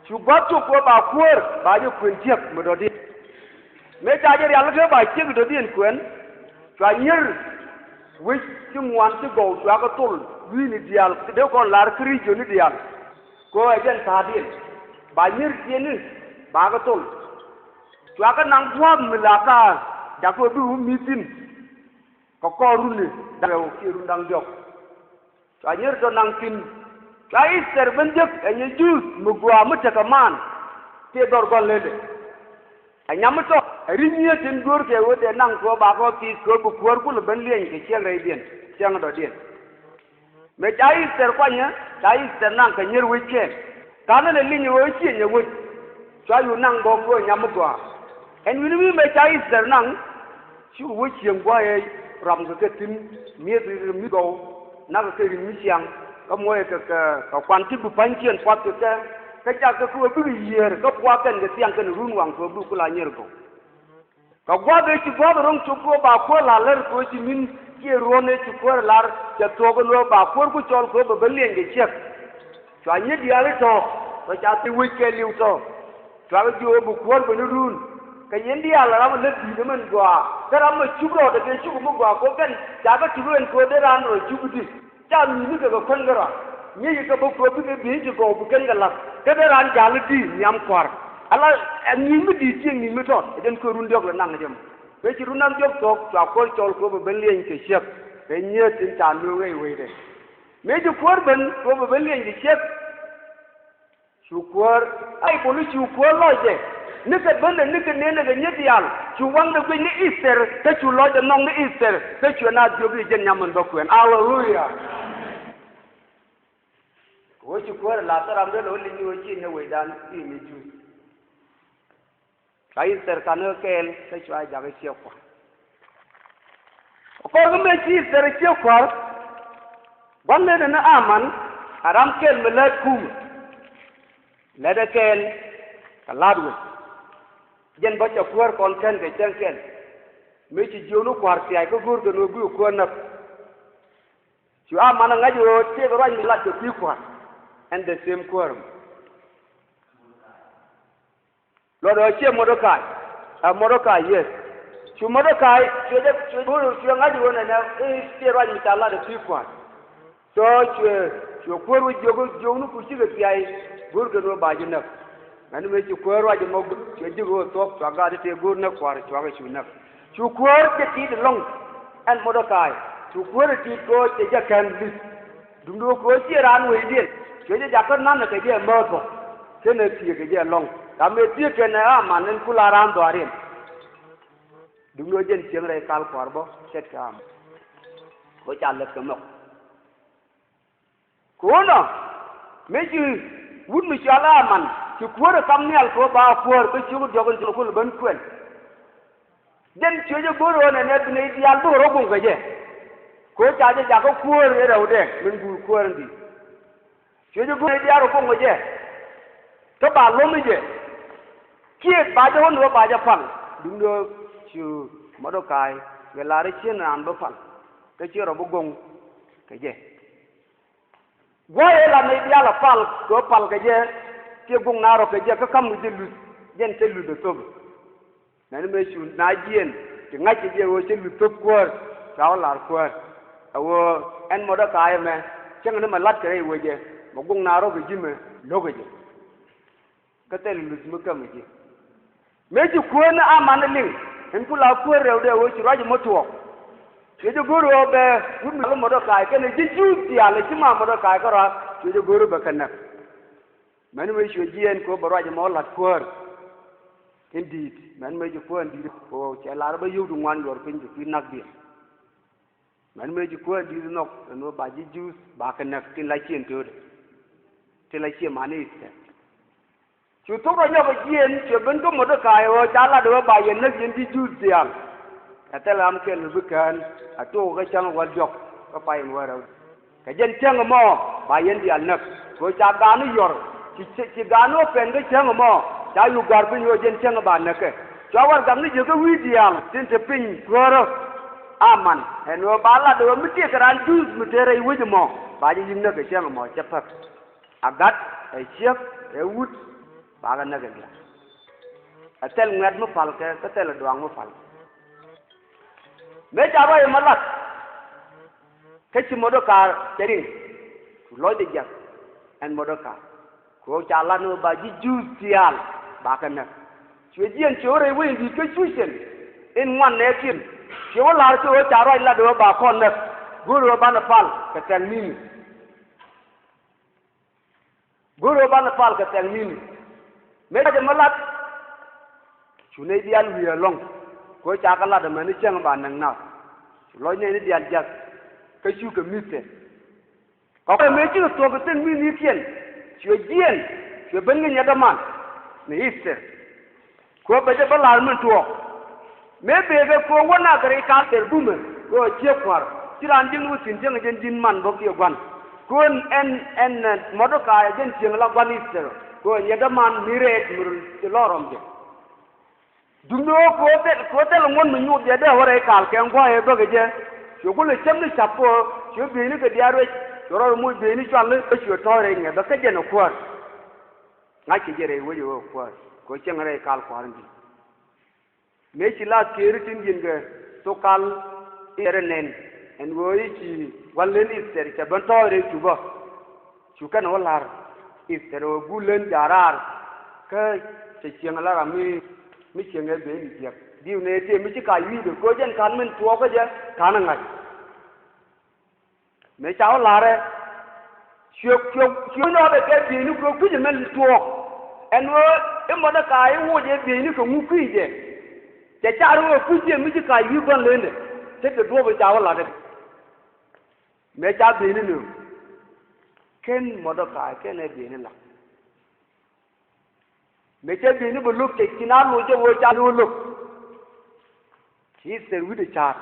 cu gua̱th cop kɛ ɣöö ba kuäär ba jɛ kuën ciek mi dɔ̱diɛn. Mëë ca jɛ rialikä ba ciek dɔ̱diɛn kuɛn, cua nyier wec ti ŋuan ti gɔw cua kɛ thol wi̱i̱ni diaal dee kɔn lar kä region ni diaal. Kɛ ɣöö ɛ jɛn ta̱a̱diɛn ba nyier tiɛni ba kɛ thol. Cua kɛ naŋ gua̱a̱th mi la ka jakä ɣöö bi wä mi̱th thi̱n. Kɛ kɔr runi da̱ŋ rɛw kiɛ run da̱ŋ diɔ̱k. Cua nyier tɔ naŋ thi̱n. Cua Ithɛr ben jek ɛ nyɛ Juudh mi gɔaa mi tekɛ maan. Tëë dhɔr gɔ̱l lele. Ɛ nyam mi tɔ ɛ ri̱c nyiee tin dueerkɛ ɣöö dee naŋ kɛ ɣöö bakɛ ɣä pi̱i̱th kɛ ɣöö bi kuäär kulɛ ben liɛny kɛ ciek rɛydiɛn, ciek dɔ̱diɛn. Mëë ca Ithɛr kuanyä, ca Ithɛr naŋ kɛ nyier wec kɛɛl. Ka̱n ɛn ɛ liny ɣöö ciɛ nyɛ wec. Cua yut naŋ bä kɛ ɣöö nyam mi gɔaa. Ɛn wi̱ni wi̱i̱ mëë ca Ithɛr naŋ, ci wec cieŋ gua̱a̱c ɛ ram kɛ kɛ thi̱n, mi̱eth ri̱t mi gɔw, nakä kɛ ri̱t mi ciaŋ, kä muɔ̱ɔ̱c kɛ, kɛ, kɛ kuan ti bi pa̱nykiɛn puath kɛ kɛ, kä cakɛ kɛ ɣöö bikɛ yiëër kä pua̱a̱kɛn kɛ thiaŋkɛn run waŋ kɛ ɣöö bikɛ ku la nyier gɔw. Kɛ gua̱a̱th ëë ci gua̱a̱th ro̱ŋ cop kɛ ɣöö ba kuäär la̱r lär kɛ ɣöö ci mi̱n kiɛ ruɔ̱n ëë ci kuäär la̱r, cɛ thuɔ̱k ɛn ɣöö ba kuäär ku cɔl kɛ ɣöö bɛ ben liɛny kɛ ciek. Cua nyier diaal i̱ tɔ̱, tɔ̱ ca thil wec kɛɛliw tɔ̱. Cuakɛ jiök ɣöö bi kuäär ben i̱ run. Kɛ yɛn diaal ram ɛ lät di̱i̱t ɛmɛn gɔaa. Kä ram ɛ cuk rɔɔdɛ kɛ cuk mi gɔaa kɛ ɣöö kɛn ca kɛ tuk ɛn kɛ ɣöö dee raan rɔ cuk i̱di. Ca mi̱i̱ni kɛ kɛ kuän kärɔa. Ŋi̱eec kɛ bä kuäär bikɛ bi̱i̱c ti gɔw bi kɛn kɛ la̱th. Kä dee raan ja̱l i̱di nhiam kua̱r. Ala ɛ ŋi̱i̱c mi di̱i̱t cieŋ ŋi̱i̱c mi tɔt. Ɛ jɛn kuäär run diɔ̱k lɛ naŋ ɛ jɛ mɔ. Mëë ci run naŋ diɔ̱k thuɔ̱k cua kuäär cɔl kɛ ɣöö bɛ ben liɛny kɛ ciek. Kɛ nyieth tin ca nööŋ rɛy wecdɛ. Mëë ci kuäär ben kɛ ɣöö bɛ ben liɛny kɛ ciek. Cu kuäär, Baibol i̱ cu kuäär lɔcdɛ. Nikɛ bendɛ nikɛ nënɛ kɛ nyier diaal. Cu waŋdɛ guic ni Ithɛr, kä cu lɔcdɛ nhɔk ni Ithɛr, kä cuɛ naath jiök i̱ jɛn nyam min bä kuɛn. Aleluya. Kɛ ɣöö ci kuäär ɛ la̱th kä ram dee lɛ wä li̱ny ni ɣöö ci nɛ wecdan i̱ mi Juudh. Cua Ithɛr ka̱n ɣä kɛɛl kä cua jak i̱ ciek kua̱r. Kɛ kɔr kä mëë ci Ithɛr i̱ ciek kua̱r, gua̱n lɛtdɛ ni Aman, a ram kɛl mi läät kumɛ. Lɛtdɛ kɛɛl kɛ la̱t wec. Jɛn bä cɛ kuäär kɔn kɛn kɛ cäŋ kɛl. Mëë ci jiökni kua̱r thia̱a̱c kä go̱o̱rkɛ ni ɣöö bikɛ kuäär näk. Cu Aman ɛ ŋa̱c ɣöö tëëkɛ ruac mi lat kɛ kui̱ kua̱r. Ɛn the same kuäär. Luɔt ɣöö ciɛ Mɔdɛkai. Ɛ Mɔdɛkai, yes. Cu Mɔdɛkai cuɛ jɛ, cuɛ go̱o̱r, cuɛ ŋa̱c ɣöö nɛnɛ i̱ ciɛ ruac mi ca lat ɛ kui̱ kua̱r. So cuɛ, cuɛ kuäär wä jiök, jiökni ku cikɛ thia̱a̱c, go̱o̱rkɛ ni ɣöö ba ji̱ näk. Mɛn mëë ci kuäär ruac ɛmɔ, cuɛ ji̱ ɣöö thuɔ̱k, cua gaat i̱ tëë go̱o̱r näk kua̱r, cuakɛ cu näk. Cu kuäär jɛ ti̱i̱t ɛlɔ̱ŋ ɛn Mɔdɛkai. Cu kuäär ɛ ti̱i̱t kɛ ɣöö cɛ jɛ kɛn li̱th. Duundɛ ɣöö kɛ ɣöö ciɛ raan wecdiɛn, cuɛ jɛ jakä na̱n kɛ jɛ määth bä. Kɛnɛ thiëëk kɛ jɛ ɛlɔ̱ŋ. Ram mëë thiëëk kɛnɛ Aman ɛn ku la raan dhɔaariɛn. Duundɛ ɣöö jɛn cieŋ rɛy kal kua̱r bä ce̱tkɛ Aman. Kɛ ɣöö ca lät kɛ mɔk. Kɛ ɣöö nɔ, mëë ci wut mi cɔal Aman, ci kuäär ɛ kam nhial kɛ ɣöö ba kuäär kä ciök diɔ̱k in ci kulɛ ben kuɛn. Jɛn cuɛ jɛ go̱r ɣöö nɛnɛ bi nɛy diaal bikɛ rɔ goŋ kɛ jɛ. Kɛ ɣöö ca jɛ jakä kuäär in rɛwdɛ min guur kuäär in di̱i̱t. Cuɛ jɛ go̱r nɛy diaal rɔ goŋ kɛ jɛ. Kä ba lo̱m i̱ jɛ. Kiɛ ba jɛ ɣöö ni bä ba jɛ pal. Duundɛ ɣöö cu Mɔdɛkai kɛ lar i̱ cien raan bä pal. Kä ciɛ rɔ bi goŋ kɛ jɛ. Gua̱a̱th ëë la nɛy diaal a pal kɛ ɣöö pal kɛ jɛ, kiɛ guŋ na rɔ kɛ jɛ, kä ka̱m kɛ jɛ luth, jɛn cɛ luth ɛ thöp. Mɛn mëë cu na jiɛn ti ŋa̱c kɛ jɛ ɣöö cɛ luth thöp kuäär, cua wä la̱r kuäär ɛ ɣöö ɛn Mɔdɛkay ɛmɛ, cäŋ ni mɛ la̱t kɛ rɛy wecɛ, mɛ guŋ na rɔ kɛ ji̱ mɛ lo̱k kɛ jɛ. Kä thilɛ luth mi käm ji̱. Mëë ci kuäär ni Aman liŋ, in ku la kuäär rɛwdɛ ɣöö ci ruac mɔ tuɔɔk. Cuɛ jɛ go̱o̱r ɣöö bɛ wut mi la Mɔdɛkay kɛnɛ ji̱ Juudh diaal ɛ ci ma Mɔdɛkay kärɔa, cuɛ jɛ go̱o̱r ɣöö bɛ kɛ näk. Mɛn mëë cuɛ jiɛɛn kɛ ɣöö bɛ ruac mɔ la̱t kuäär in di̱i̱t. Mɛn mëë ci kuäär in di̱i̱t kɛ ɣöö cɛ lar bä yio̱w ti ŋuan yuɔr piny kɛ kui̱ na̱k diɛn. Mɛn mëë ci kuäär in di̱i̱t nhɔk ɛn ɣöö ba ji̱ Juudh ba kɛ näk tin la ciɛ in töötdɛ, tin la ciɛ mani Easter. Cu thok rɔ nyɔk ɛ jiɛɛn, cuɛ ben kä Mɔdɛkay ɣöö ca lat ɣöö ba yɛn näk yɛn ji̱ Juudh diaal. Ɛ thilɛ ram kɛl mi bi kään, a tok kä cäŋ wäl diɔ̱k kä pay in wäl rɛw. Kɛ jɛn cäŋ ɛmɔ ba yɛn diaal näk. Kɛ ɣöö ca ga̱a̱n ni yɔr, ci, ci, ci ga̱a̱n ni wä pɛn kä cäŋ ɛmɔ, ca yuk ga̱r piny ɣöö jɛn cäŋ ɛ ba näkɛ. Cua warɛgak ni jiök kä wi̱i̱ diaal tin te piny kuäärä. Aman ɛn ɣöö ba lat ɣöö mi tëëkɛ raan Juudh mi te rɛy wec ɛmɔ, ba jɛ yi̱k näk kɛ cäŋ ɛmɔ, cɛ päk. A gat, ɛ ciek, ɛ wut, bakɛ näk ɛ diaal. Ɛ thil ŋuɛ̈t mi palkɛ, kä thil ɛ duaŋ mi palkɛ. Mëë ca ruac ɛmɔ lat, kä ci Mɔdɛkay cɛ riŋ, cu lɔcdɛ jiäk ɛn Mɔdɛkay. Kɛ ɣöö ca lat ni ɣöö ba ji̱ Juudh diaal bakɛ näk. Cuɛ jiɛɛn cuɛ wä rɛy wec in di̱i̱t kä Cucɛn in ŋuan nɛɛkiɛn. Cuɛ wä la̱r kɛ ɣöö ca ruac lat ɣöö ba kɔn näk. Go̱o̱r ɣöö banɛ pal kɛ thɛk ni̱ni. Go̱o̱r ɣöö banɛ pal kɛ thɛk ni̱ni. Mëë ca jɛ mi lat, cu nɛy diaal wi̱i̱ ɛlɔ̱ŋ. Kɛ ɣöö ca kɛ lat ɛmɛni cäŋ ba näk naath. Cu lɔc nɛɛni diaal jiäk, kä cukɛ mi̱th tɛth. Kɛ kuɛ mëë cikɛ thuɔ̱k kɛ thi̱n mi̱thnikiɛn, cuɛ jiɛɛn, cuɛ ben kɛ nyɛt däman ni Easter. Kɛ ɣöö bɛ jɛ bä la̱r min tuɔɔk. Mëë bëë kɛ kɛ ɣöö wä nak kɛ rɛy kal Easter bumɛ, kɛ ɣöö ciek kua̱r, ci raan ji̱n wä thi̱n cäŋ jɛn ji̱n man bä kiɛ gua̱n. Kɛ ɣöö ɛn, ɛn, ɛn Mɔdɛkay jɛn cieŋ la gua̱n Easter. Kɛ ɣöö nyɛt däman mi rɛɛt mi röl ci lɔr rɔm jɛ. Duundɛ ɣöö kɛ ɣöö thil, kɛ ɣöö thil ŋuɔ̱t mi nyuuth jɛ dee wä rɛy kal kɛ ŋua̱a̱c ɛ bäkɛ jɛ. Cuɛ kulɛ cäm ni ca̱p kɛ ɣöö cuɛ bieyni kɛ diaal ruec, cuɛ rɔɔd moc bieyni cual ni kä cuɛ tɔ̱ɔ̱c rɛy ŋɛ̈th bä kä jɛn ɛ kuäär. Ŋa̱ckɛ jɛ rɛy wec ɛ ɣöö kuäär, kɛ ɣöö cäŋ rɛy kal kua̱r in di̱i̱t. Mëë ci la thiëëri tin di̱i̱n kɛ thok kal Easter ɛ nɛn, ɛn ɣöö i̱ ci gua̱n len Easter cɛ ben tɔ̱ɔ̱c rɛy cupä. Cu kɛn wä la̱r Easter ɣöö guul len ja̱a̱r raar, kä cɛ cieŋ la ram mi, mi cieŋ ɛ ben i̱ jiäk. Diw nɛ tëë mi ci kac wi̱i̱dɛ kɛ ɣöö jɛn ka̱n min tuɔɔk kä jɛ ka̱n ɛ ŋa̱c. Mëë ca wä la̱rɛ, cuɛ, cuɛ, cuɛ nyɔɔdɛ kɛ bieyni kɛ ɣöö kui̱c ɛmɛ tuɔɔk. Ɛn ɣöö i̱ Mɔdɛkay i̱ woc ɛ bieyni kɛ ŋu kui̱c jɛ. Cɛ car ɣöö kui̱c jɛ mi ci kac wi̱i̱ gua̱n lendɛ, tekɛ duɔ̱ɔ̱p ɛ ca wä la̱tdɛ. Mëë ca bieyni nööŋ, ken Mɔdɛkay ken ɛ bieyni la̱t. Mëë cɛ bieyni bɛ lo̱k, cɛ ci na loc jɛ ɣöö ca lo̱k lo̱k. Ci Easter wi̱cdɛ ca̱a̱t.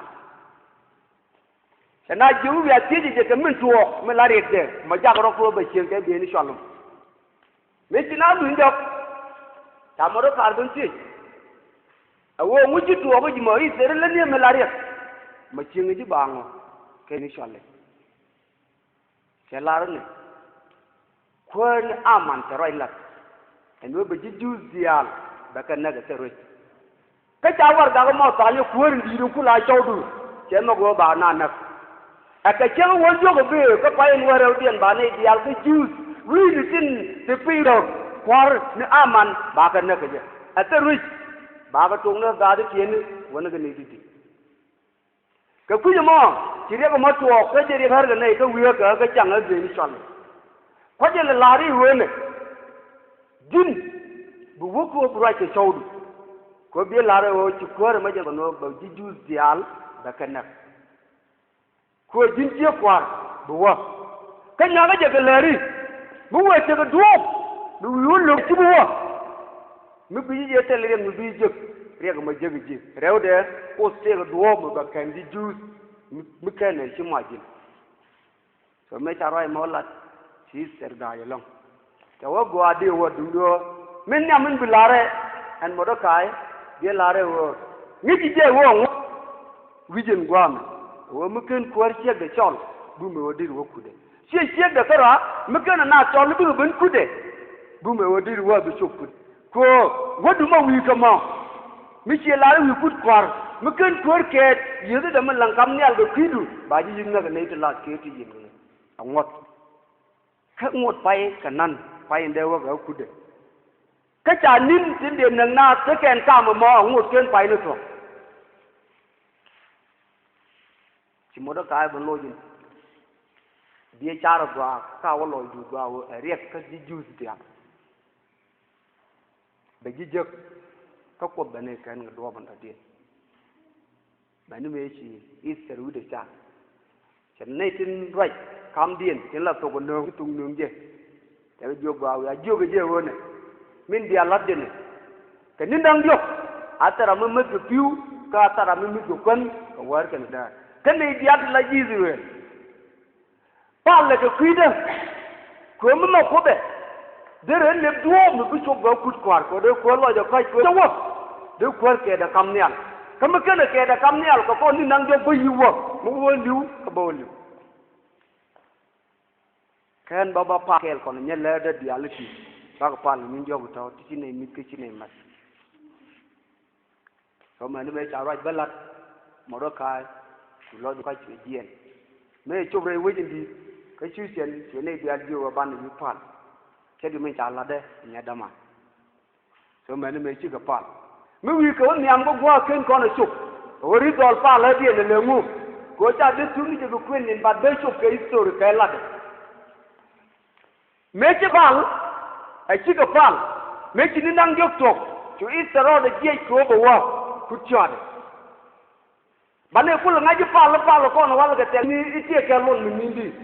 Cɛ na jiök wi̱i̱ a thiecɛ jɛ kɛ min tuɔɔk min la riɛkdɛ, mɔ jak rɔ kɛ ɣöö bɛ cieŋ kɛ bieyni cɔl ɣöö. Mëë ci na luny jɔk, ca Mɔdɛkay ben thiec. Ɛ ɣöö ŋu ci tuɔɔk ji̱ mɔ Easter lä ni min la riɛk. Mɔ cieŋ ji̱ ba ŋɔ kɛ ni cɔl ɛ. Cɛ lar ni kuäär ni Aman cɛ ruac lat ɛn ɣöö bɛ ji̱ Juudh diaal bɛ kɛ näk ɛ thil ruec. Kä ca warɛgak ɛmɔ tha̱a̱ny ɛ kuäär in di̱i̱t in ku la cɔwdu, cɛ nhɔk ɣöö ba na näk. Ɛ kɛ cäŋ wäl jiök ɛ bëë kä pay in wäl rɛwdiɛn ba nɛy diaal kä Juudh wi̱i̱ni tin te piny rɔ kua̱r ni Aman ba kɛ näk kɛ jɛ. Ɛ thil ruec ba kɛ tok ni gaathikiɛn wäni kɛ nɛy di̱t di̱t. Kɛ kui̱c ɛmɔ ci riɛk ɛmɔ tuɔɔk kä jɛ riɛk ɣär kɛ nɛy kä wi̱i̱ kä kä caŋ ɣä bieyni cɔl. Kua̱c jɛ lɛ la̱r i̱ ɣöönɛ ji̱n bi wä kɛ ɣöö bi ruac kɛ cɔwdu. Kɛ ɣöö bi la̱r i̱ ɣöö ci kuäär ɛmɛ jɛ kɛ nhɔk bɛ ji̱ Juudh diaal bɛ kɛ näk. Kɛ ɣöö ji̱n ciek kua̱r bi wä. Kä nyuakä jɛ kɛ läri mi wëë tekɛ duɔ̱ɔ̱p bi wi̱i̱ wä lo̱k ci bi wä. Mi bi ji̱ jɛ thil riɛk mi bi jek riɛk mɔ jek ji̱ rɛwdɛ Kuoth tëëkɛ duɔ̱ɔ̱p mi bɛ kɛn ji̱ Juudh mi, mi kɛn ɛ ci muac ji̱n. So mëë ca ruac mɔ lat ci Easter ga̱a̱c ɛlɔ̱ŋ. Cɛ wä gɔaa di wä duŋdu ɣöö min nhiam min bi la̱rɛ ɛn Mɔdɛkay, bi la̱rɛ ɣöö ŋi̱ci jɛ ɣöö ŋu wi̱c in gua̱a̱mɛ ɣöö mi ken kuäär ciekdɛ cɔl bumɛ ɣöö di̱t wä kutdɛ. Ciɛ ciekdɛ kärɔa mi ken a naath cɔl i̱ bikɛ ben kutdɛ. Bumɛ ɣöö deri wä bi cop kut. Kɛ ɣöö wädu mɔ wi̱i̱ kɛ mɔ mi ciɛ lar i̱ wi̱i̱ kut kua̱r mi ken kuäär kɛɛt. Yiëëthidɛ mi laŋ kam nhial kɛ kui̱du ba ji̱ yi̱k näk ɛ nɛy ti la̱th kɛ ti yi̱n kɛ ŋuɔ̱t. Kä ŋot pay kɛ nan pay in dee wä kɛ kutdɛ. Kä ca ni̱n tin dee näk naath te kɛn kam ɛmɔ a ŋot ken pay ni thuɔ̱k. Ci Mɔdɛkay bɛ loc in diɛ car gɔaa ka wä lɔcdu gɔaa wä ɛ riɛk kä ji̱ Juudh diaal. Bɛ ji̱ jek kä Kuoth bɛ ni kɛn kɛ duɔ̱ɔ̱p in dɔ̱diɛn. Mɛni mëë ci Ithɛr wi̱cdɛ car. Cɛ nɛy tin ruac kamdiɛn tin la thok ɛ nööŋ ti thok nööŋ jɛ. Cɛ kɛ jiök gɔaa wi̱i̱ a jiök ɛ jɛ ɣöö nɛ min bia la̱t jɛ nɛ. Kɛ ni̱n da̱ŋ diɔ̱k a thil ram mi mäth kɛ pi̱w kä a thil ram mi mäth kɛ kuän kɛ wäär kɛnɛ däär. Kä nɛy diaal ti la ji̱ Ithɛrɛl. Palɛ kɛ kui̱dä. Kɛ mi mɛ Kuoth ɛ dee rɛy lep duɔ̱ɔ̱p mi bi cop bɛ kut kua̱r kɛ dee kuäär lɔcdɛ kɔ̱a̱c kɛ wä. Dee kuäär kɛɛtdɛ kam nhial. Kä mi kenɛ kɛɛtdɛ kam nhial kɛ kɔn ni naŋ jɔk bä yi̱ wä mi wä li̱w kä bä wä li̱w. Kɛn bä bä pal kɛɛl kɔn nyɛ läätdä diaal i̱ ti. Bakɛ pal ni jɔk tɔ̱ ti ci nɛy mi̱th kä ci nɛy mac. Kä mɛni mëë ca ruac bä la̱t Mɔdɛkay cu lɔcdu kɔ̱a̱c kɛ jiɛn. Mëë cop rɛy wec in di̱i̱t kä cu cɛn cuɛ nɛy diaal jiök ɣöö banɛ wi̱i̱ pal. Cɛ di min ca la̱tdɛ nyɛ däman. Kä mɛni mëë cikɛ pal mi wi̱i̱ kɛ wä nhiam kä gua̱a̱k ken kɔn ɛ cop. Kɛ wä ri̱th dhɔl pal ɣä diɛn ɛ lɛ ŋu. Kɛ wä ca dee thuk ni jɛ kɛ kuën nyin bat ben cop kɛ history kɛ la̱tdɛ. Mëë ci pal ɛ cikɛ pal. Mëë ci ni naŋ diɔ̱k tuɔ̱k cu Ithɛr rɔɔdɛ jiɛc kɛ ɣöö bɛ wä kut cɔaatdɛ. Banɛ kulɛ ŋa̱c i̱ pal i̱ pal kɔn walɛ kɛ tɛk ni i̱ tiɛɛkɛ luɔt mi ni̱n di̱i̱t.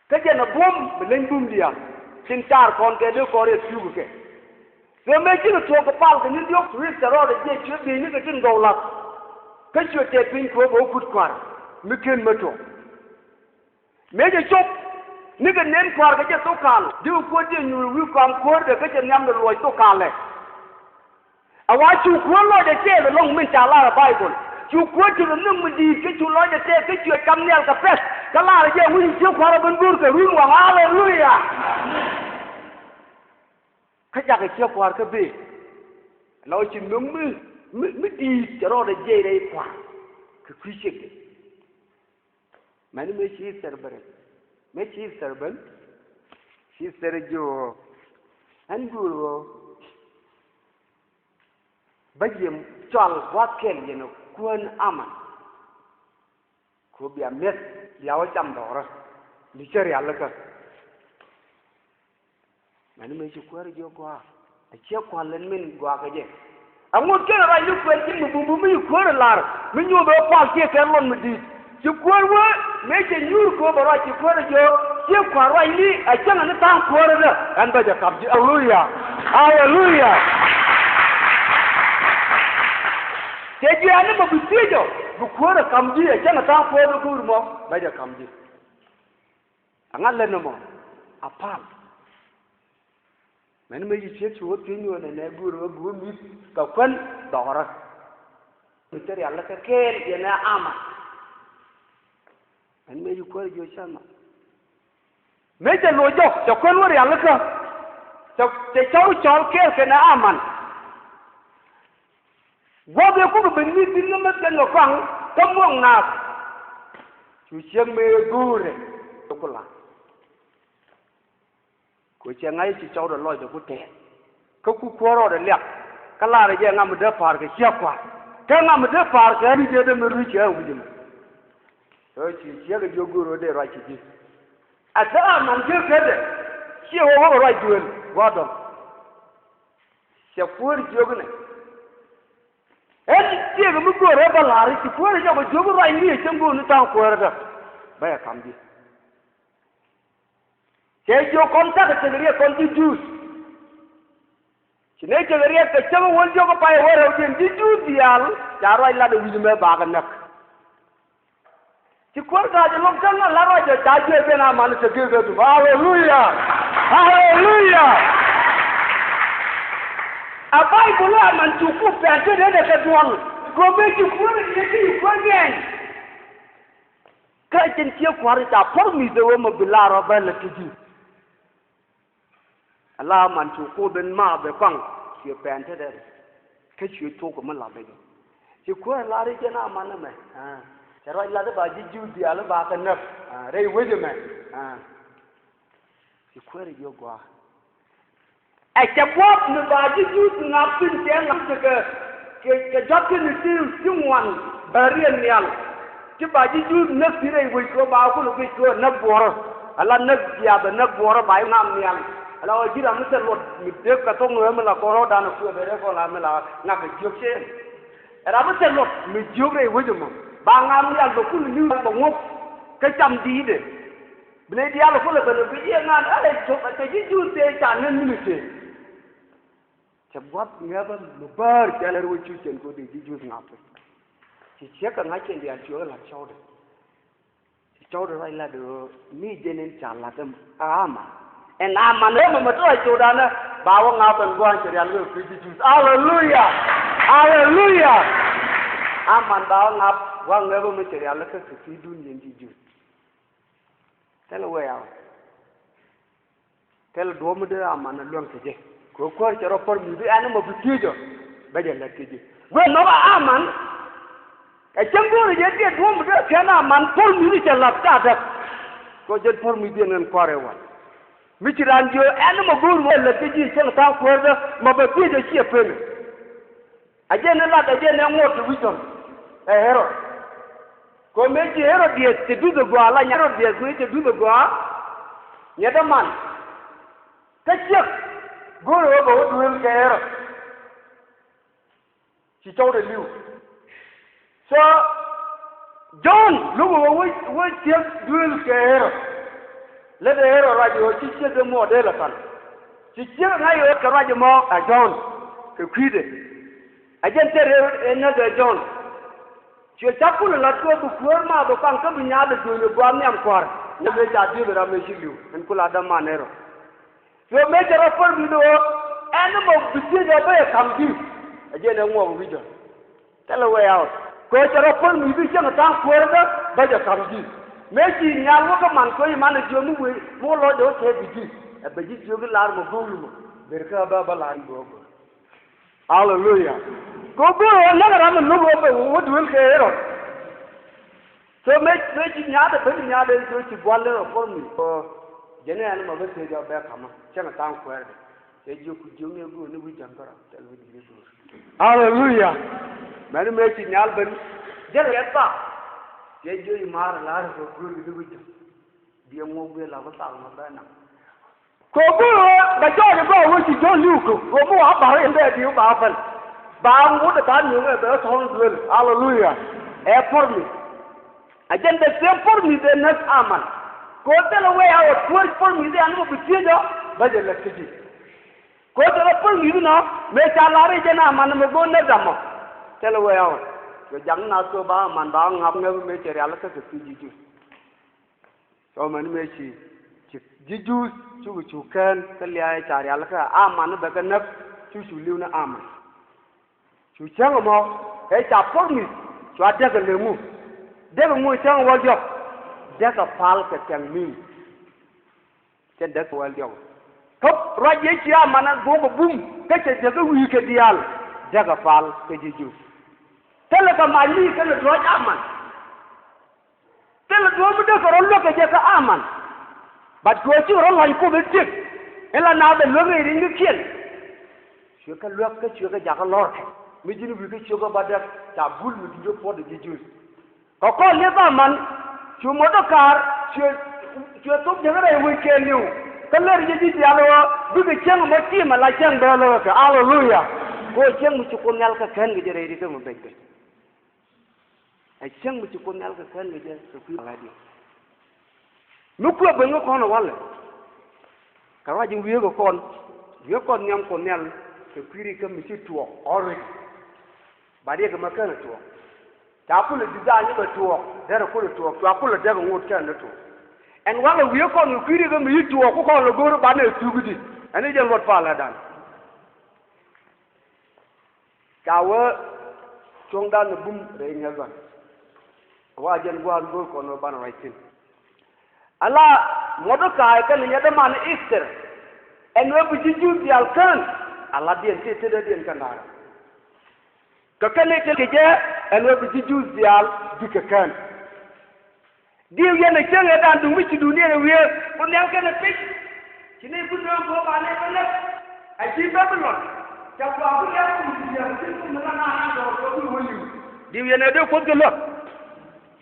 Kä jɛn ɛ buɔ̱m bi leny bum diaal tin car kɔn kɛ dee kɔn rɛy pi̱w kɛ kɛ. Kɛ mëë cikɛ tuɔ̱k kɛ pal kɛ ni̱n diɔ̱k cu Ithɛr rɔɔdɛ jiɛc cuɛ bi̱i̱ni kɛ tin gɔw lath. Kä cuɛ tɛth piny kɛ ɣöö bɛ wä kut kua̱r mi ken mä tuɔ̱k. Mëë cɛ cop nikɛ nɛn kua̱r kɛ jɛ thok kal, dikɛ kuäär jɛ nyuur wi̱i̱ kɔam kuäärdɛ kä cɛ nhiamdɛ luɔc thok kalɛ. A wa cu kuäär lɔcdɛ tɛth ɛlɔ̱ŋ min ca lar ɛ Baibol. Cu kuäär tekɛ nhök mi di̱i̱t kä cu lɔcdɛ tɛth kä cuɛ cam nhial kɛ pɛ̈th. Kä lar ɛ jɛ ŋuc ciek kua̱r ɛ ben go̱o̱r kɛ run waŋ. Aleluya. Kä jakɛ ciek kua̱r kä bëë. La wä ci nhök mi, mi, mi di̱i̱t cɛ rɔɔdɛ jiɛc rɛy kua̱r kɛ kui̱ ciekdɛ. Mɛni mëë ci Ithɛr ben rɛc. Mëë ci Ithɛr ben, ci Ithɛr jiök ɣöö ɛn guur ɣöö bä ji̱ cɔal gua̱a̱th kɛl yɛn ɛ kuäär Aman. Kɛ ɣöö bia mi̱eth bia wä cam dhɔrä. Ni cä rialikä. Mɛni mëë ci kuäär jiök gɔaa. A ciɛ kua̱l ɛn min gɔaa kɛ jɛ. Aŋot kɛn ruac ni kuɛn ji̱n mi bumbu mi ci kuäär lar mi nyuɔth ɣä pal ciɛ kɛn luɔt mi di̱i̱t. Ci kuäär wee mëë cɛ nyuur kööp ɛ ruac ci kuäär jiök ciɛ kua̱r ruac ni a cäŋɛ ni tha̱a̱ŋ kuäärädä. Ɛn bä jɛ ka̱m ji̱. Aleluya. Aleluya. Cɛ ji̱ ɛn ni mɔ bi thiec ɔ bi kuäär ɛ ka̱m ji̱ a cäŋɛ tha̱a̱ŋ kuäärädä go̱o̱r mɔ bä jɛ ka̱m ji̱. Aŋa lät nɔmɔ a pal. Mɛn mëë ci ciek ci wä thiec nyuɔn ɛnɛ guur ɣä guur mi̱th kɛ kuän dhɔkɛ rä. Mi cä rialikä kɛɛl yɛn ɛ Aman. Mɛn mëë ci kuäär jiök cä nhɔk. Mëë cɛ loc jɔk cɛ kuän wä rialikä. Cɛ, cɛ cɔw cɔl kɛɛl kɛnɛ Aman. Guɔ̱p ëë kukɛ ben mi̱th thi̱n kä mäth kɛn kɛ kɔaŋ kä muɔ̱k naath. Cu ciek mëë guurɛ ku la. Ku cɛ ŋa̱c ci cɔwdɛ lɔcdɛ ku tɛɛth. Kä ku kuäär rɔɔdɛ liak. Kä laarɛ jɛ ŋa mi dee pa̱a̱r kɛ ciek kua̱r. Kä ŋa mi dee pa̱a̱r kɛ wi̱cdɛ dee mi rui̱c kɛ wi̱c ɛmɛ. Ɛ ci ciek ɛ jiök guur ɣöö dee ruac ci ji̱. A thil Aman jiök kädɛ ciɛ wä wä kɛ ruac duël gua̱a̱r dɔ̱ŋ. Cɛ kuäär jiök inɛ. Ɛn tiɛɛk mi go̱o̱rɛ bä la̱r i̱ ci kuäärä jɔk ɛ jiök i̱ ruac ni ɛ cäŋ go̱o̱r ni tha̱a̱ŋ kuäärädä. Bä yɛ ka̱m ji̱. Cɛ jiök kɔn cakɛ cɛ kɛ riɛk kɔn ji̱ Juudh. Ci nɛy cɛ kɛ riɛk kɛ cäŋ wäl jiök i̱ pay ɛ wä rɛwdiɛn ji̱ Juudh diaal ca ruac lat ɛ wi̱c mɛ bakɛ näk. Ci kuäär ga̱a̱c ɛlɔ̱ŋ kä ŋa̱ la̱t ruac ɛ ca jiɛc ben Aman te gek ɛ dup. Aleluya! Aleluya! A Baibol ɛ Aman cu kup pɛn te den ɛ kɛ duɔl. Go̱o̱mɛ ci kuäär ɛ jiɛc ci kuäär gɛny. Kä cin ciek kua̱r ca promise ɛ ɣöö mɛ bi lar ɔ bä lät kä ji̱. Ala man cu Kuoth in ma bɛ kɔaŋ, cuɛ pɛn tetdɛ. Kä cuɛ cuk mi lath ɛ jɛ. Ci kuäär lar i̱ jɛn a man ɛmɛ. Ah. Cɛ ruac lat i̱ ba ji̱ Juudh diaal i̱ ba kɛ näk. Ah. Rɛy wec ɛmɛ. Ah. Ci kuäär i̱ jiök gua̱a̱. Ɛ cɛ gua̱a̱th mi ba ji̱ Juudh ŋa̱p thi̱n cɛ ŋa̱p kɛ, kɛ, kɛ jɔt thi̱n ti, ti ŋuan bäriɛn nhial. Ti ba ji̱ Juudh näk ti rɛy wec kɛ ba kulɛ guic kɛ näk buɔrä. Ala näk jiath näk buɔrä ba i̱ ŋa̱p nhial. Ala wä ji̱ ram mi thil luɔt mi dek kɛ thok ni ɣä mi la kɔn rɔɔdan ɛ kuɛ bɛ rɛ kɔn la mi la ŋa̱k kɛ jiök cɛ. Ɛ ram mi thil luɔt mi jiök rɛy wec ɛmɔ. Ba ŋa̱p nhial bɛ kulɛ niw bɛ ŋuɔ̱p. Kä cam di̱i̱dɛ. Bi nɛy diaal kulɛ ben bi jiɛ ŋa̱n alɛ cop a cɛ ji̱ Juudh tëë ca nɛn minitëë. Cɛ gua̱th ŋäpä mi bäär cɛ lɛr wä cu cɛn kodi ji̱ Juudh ŋa̱pä. Ci ciek kɛ ŋa̱c cɛn diaal cuɛ kɛ la̱t cɔwdɛ. Ci cɔwdɛ ruac lat ɣöö mi jɛn in ca la̱t ɛm a Aman. Ɛn Aman ɣöö mɛmɛ ti ruac cɔwdanä ba wä ŋa̱p ɛn gua̱a̱n cɛ rial ɣöö kɛ ji̱ Juudh. Aleluya. Aleluya. Aman ba wä ŋa̱p gua̱a̱n ŋäpä mi cɛ rial kä kɛ pi̱i̱dun yɛn ji̱ Juudh. Thilɛ way out. Thilɛ duɔ̱ɔ̱p mi dee Aman a luäŋ kɛ jɛ. Kɛ kuäär cɛ rɔ promise ɛn mɔ bi thiec ɔ bɛ jɛ lät kɛ jɛ. Guɛ nhɔk a Aman. Ɛ cäŋ go̱o̱rɛ jɛ diɛ duɔ̱ɔ̱p mi dee kɛn Aman promise cɛ la̱th ka däk. Kɛ jɛn promise ɛn ɛn kɔrɛ wal. Mi ci raan jiö ɛn mɔ go̱o̱r wä lät kɛ jɛ cäŋ tha̱a̱ŋ kuäärdä mɔ bɛ thiec ɔ ciɛ pen. A jɛn ni lat a jɛn ni ŋuɔt ti wi̱c tɔ̱ŋ ɛ Herod. Kɛ mëë ci Herodias cɛ duth ɛ gɔaa la nyɛ Herodias mëë cɛ duth ɛ gɔaa. Nyɛ däman. Kä ciek go̱o̱rɛ ɣöö bɛ wä duëël kɛ Herod. Ci cɔwdɛ li̱w. So John lo̱k ɣöö wä, wä ciek duëël kɛ Herod. Lätdɛ Herod ruac ɣöö ci ciek dee muɔɔr dee lɛ pan. Ci ciek ŋa̱c ɣöö kɛ ruac ɛmɔ ɛ John kɛ kui̱dɛ. A jɛn tëë rëër ëë näk ɛ John. Cuɛ cak kulɛ la̱t kɛ bi kuäär ma bi kɔaŋ kä bi nyaatdɛ duëëny ɛ gua̱a̱th nhiam kua̱r. Nyaatdɛ ca dhieth ram ëë ci li̱w ɛn kula däman Herod. Cuɛ mëë cɛ rɔ päl mi̱th ɣöö ɛn ni mɔ bi thiec ɛ bä yɛ ka̱m ji̱. A jɛn ɛ ŋuɔk wi̱cdä. Thilɛ way out. Kɛ ɣöö cɛ rɔ päl mi̱th i̱ cäŋ ɛ tha̱a̱ŋ kuäärädä bä jɛ ka̱m ji̱. Mëë ci nyal wä kä man kɛ ɣöö i̱ man ɛ jiök mi wëë mi wä lɔcdɛ wä cɛ bi ji̱. Ɛ bɛ ji̱ jiök i̱ lar mɔ go̱o̱k lumɔ. Ber kä ɛ bä bä lar i̱ go̱o̱k go̱o̱k. Aleluya. Kɛ ɣöö go̱o̱r ɣöö näk ram mi lo̱k ɣöö bɛ wä duel kɛ Herod. So mëë, mëë ci nyaatdɛ ben nyaatdɛ so ci gua̱l in rɔ puɔ̱r mi. Kɛ jɛn ɛn mɔ bä thiec ɔ bɛ ka̱mä cäŋ tha̱a̱ŋ kuɛɛrdɛ. Cɛ jiök ku jiök ni go̱o̱r ni wi̱c ja̱ŋ kä ram thil wi̱c ji̱ go̱o̱r. Aleluya. Mɛn mëë ci nyal ben jɛn kɛ thaak. Cɛ jiök i̱ maar la̱r kɛ go̱o̱r ni wi̱c ja̱ŋ. Biɛ ŋuɔk biɛ la bä thal ma bä naŋ. Kɛ go̱o̱r ɣöö bɛ jɔɔc ɛ gɔaa ɣöö ci Jɔ̱ɔ̱n li̱w kök ɣöö mi wa bar in bɛ diw ba päl. Ba ŋut ɛ ba nuŋ ɛ bɛ tɔ̱ɔ̱ŋ duel. Aleluya. Ɛ promise. A jɛn the same promise ɛ näk Aman. Kɛ ɣöö thilɛ way out, kuäär promise ɛ an mɔ bi thiec ɔ bä jɛ lät kä ji̱. Kɛ ɣöö thilɛ promise inɔ mëë ca lar i̱ jɛn Aman mɛ go̱o̱r näk damɔ. Thilɛ way out. Kɛ jak na thok ba Aman ba ŋa̱p ŋäp mëë cɛ rial kä kɛ thiec ji̱ ji̱. Cɔ mɛn mëë ci, ci ji̱ Juudh cukɛ cu kään kä lia̱a̱ ca rial kä Aman ni bɛ kɛ näk cu cu li̱w ni Aman. Cu cäŋ ɛmɔ ëë ca promise cua däk ɛ lëŋu. Däk ɛŋu cäŋ wäl diɔ̱k. Däk ɛ pal kɛ kɛŋ mi̱i̱m. Cɛ däk wäl diɔ̱k. Kä ruac yee ci Aman ɛ guɔ̱k ɛ bum kä cɛ däk ɛ wi̱i̱ kɛ diaal. Däk ɛ pal kɛ ji̱ Juudh. Thilɛ kɛ mac ni kɛnɛ duɔ̱ɔ̱c Aman. Thilɛ duɔ̱ɔ̱p mi dee kɛ rɔ luäk kɛ jɛ kä Aman. But kɛ ɣöö cikɛ rɔ lɔ̱ny Kuoth ɛ tiek in la naath ɛ luäk in ri̱ŋkiɛn. Cuɛ kɛ luäk kä cuɛ kɛ jakä lɔ̱rkɛ mi ji̱n wi̱i̱ kä ciökä bädäk ca bul mi duundä puɔ̱t ɛ ji̱ Juudh. Kɛ kɔn li̱eth Aman cu mo̱t ɛ ka̱a̱r cuɛ, cuɛ thok jäkä rɛy wec kɛɛliw. Kä lär jɛ ji̱ diaal ɣöö bikɛ cäŋ ɛmɔ ti̱i̱m ala cäŋ bɛɛl ɣä kɛ. Aleluya. Kɛ ɣöö cäŋ mi ci Kuoth Nhial kɛ kän kɛ jɛ rɛy ri̱t ɛmɔ bɛc bɛc. Ɛ cäŋ mi ci Kuoth Nhial kɛ kän kɛ jɛ kɛ kui̱ ala diɛ. Mi kuɛ ben kä kɔn ɛ walɛ. Kɛ ruac in wiee kɛ kɔn wiee kɔn nhiam Kuoth Nhial kɛ kui̱ ri̱t kä mi ci tuɔɔk already. Ba diɛ kɛ mɛ kän ɛ tuɔɔk. Ca kulɛ design bɛ tuɔɔk derɛ kulɛ tuɔɔk cua kulɛ dek ɛ ŋot kän ɛ tuɔɔk. Ɛn walɛ wiee kɔn kɛ kui̱ ri̱t kä mi ci tuɔɔk ku kɔn lɛ go̱o̱r banɛ thuk i̱di. Ɛn i̱ jɛn luɔt palä dan. Ca wee cuɔ̱ŋdan ni bum rɛy ŋɛ̈th ɣɔn. Wa jɛn gua̱a̱th go̱o̱r kɔn wä banɛ ruac thi̱n. Ala Mɔdɛkay kɛnɛ nyɛdɛ man Ithɛr, ɛn wee bi ji̱ Juudh diaal kään, ala diɛn ti tetdädiɛn kɛ na̱a̱rä. Kɛ kɛn i̱ te kɛ jɛ, ɛn wee bi ji̱ Juudh diaal bi kɛ kään. Diw yɛn ɛ cäŋ ɛ dan duŋ mi ci dunia ɛ wiee, ku nhial kɛn ɛ piny. Ci ni bi nööŋ kɛ ɣöö ba nɛy bä lɛp. A ji̱ Babilɔn, ca gɔaa bi lɛp kum ti diaal ti kum mi la naath an dɔɔr kɛ bi wä li̱w. Diw yɛn ɛ dee Kuoth kɛ luäk.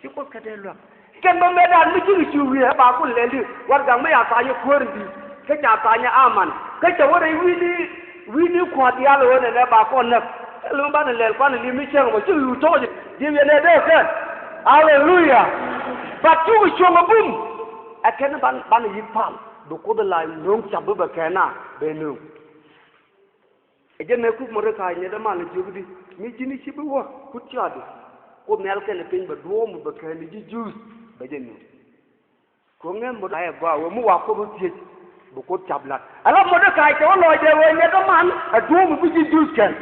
Ci Kuoth kɛ dee luäk. Kɛn bä mëëdan mi cikɛ cu wiee ɛ ba ku lɛl di warɛgak mi ca tha̱a̱ny ɛ kuäär in di̱i̱t kä ca tha̱a̱ny ɛ aman kä ca wä rɛy wi̱i̱ni, wi̱i̱ni kua̱r diaal ɛ ɣöö nɛnɛ ba kɔn näk. Ɛ lo̱ŋ banɛ lɛl kuan ɛ li̱em mi cäŋ mɔ ci wi̱i̱ tɔ̱ɔ̱c di̱i̱m yɛn ɛ dee kɛn. Aleluya. Bat cukɛ cuɔ̱ŋ ɛ bum. Ɛ kɛn ban, banɛ yi̱k pal bi Kuoth ɛ la no̱o̱ŋ ca̱p bi bɛ kɛn a bɛ no̱o̱ŋ. Ɛ jɛn ɛ kuk Mɔdɛkay nyɛ däman ɛ jiök di mi ji̱n i̱ ci bi wä kut cɔaadi. Kuoth nhial kɛnɛ piny bɛ duɔ̱ɔ̱m bɛ kɛn i̱ ji̱ Juudh bɛ jɛ nööŋ. Kɛ ɣöö ŋäth Mɔdɛkay ɛ gɔaa ɣöö mi wa Kuoth wä thiec bɛ Kuoth ca̱p la̱t. Ala Mɔdɛkay cɛ wä lɔcdɛ ɣöö nyɛ däman ɛ duɔ̱ɔ̱m bɛ ji̱ Juudh kɛn.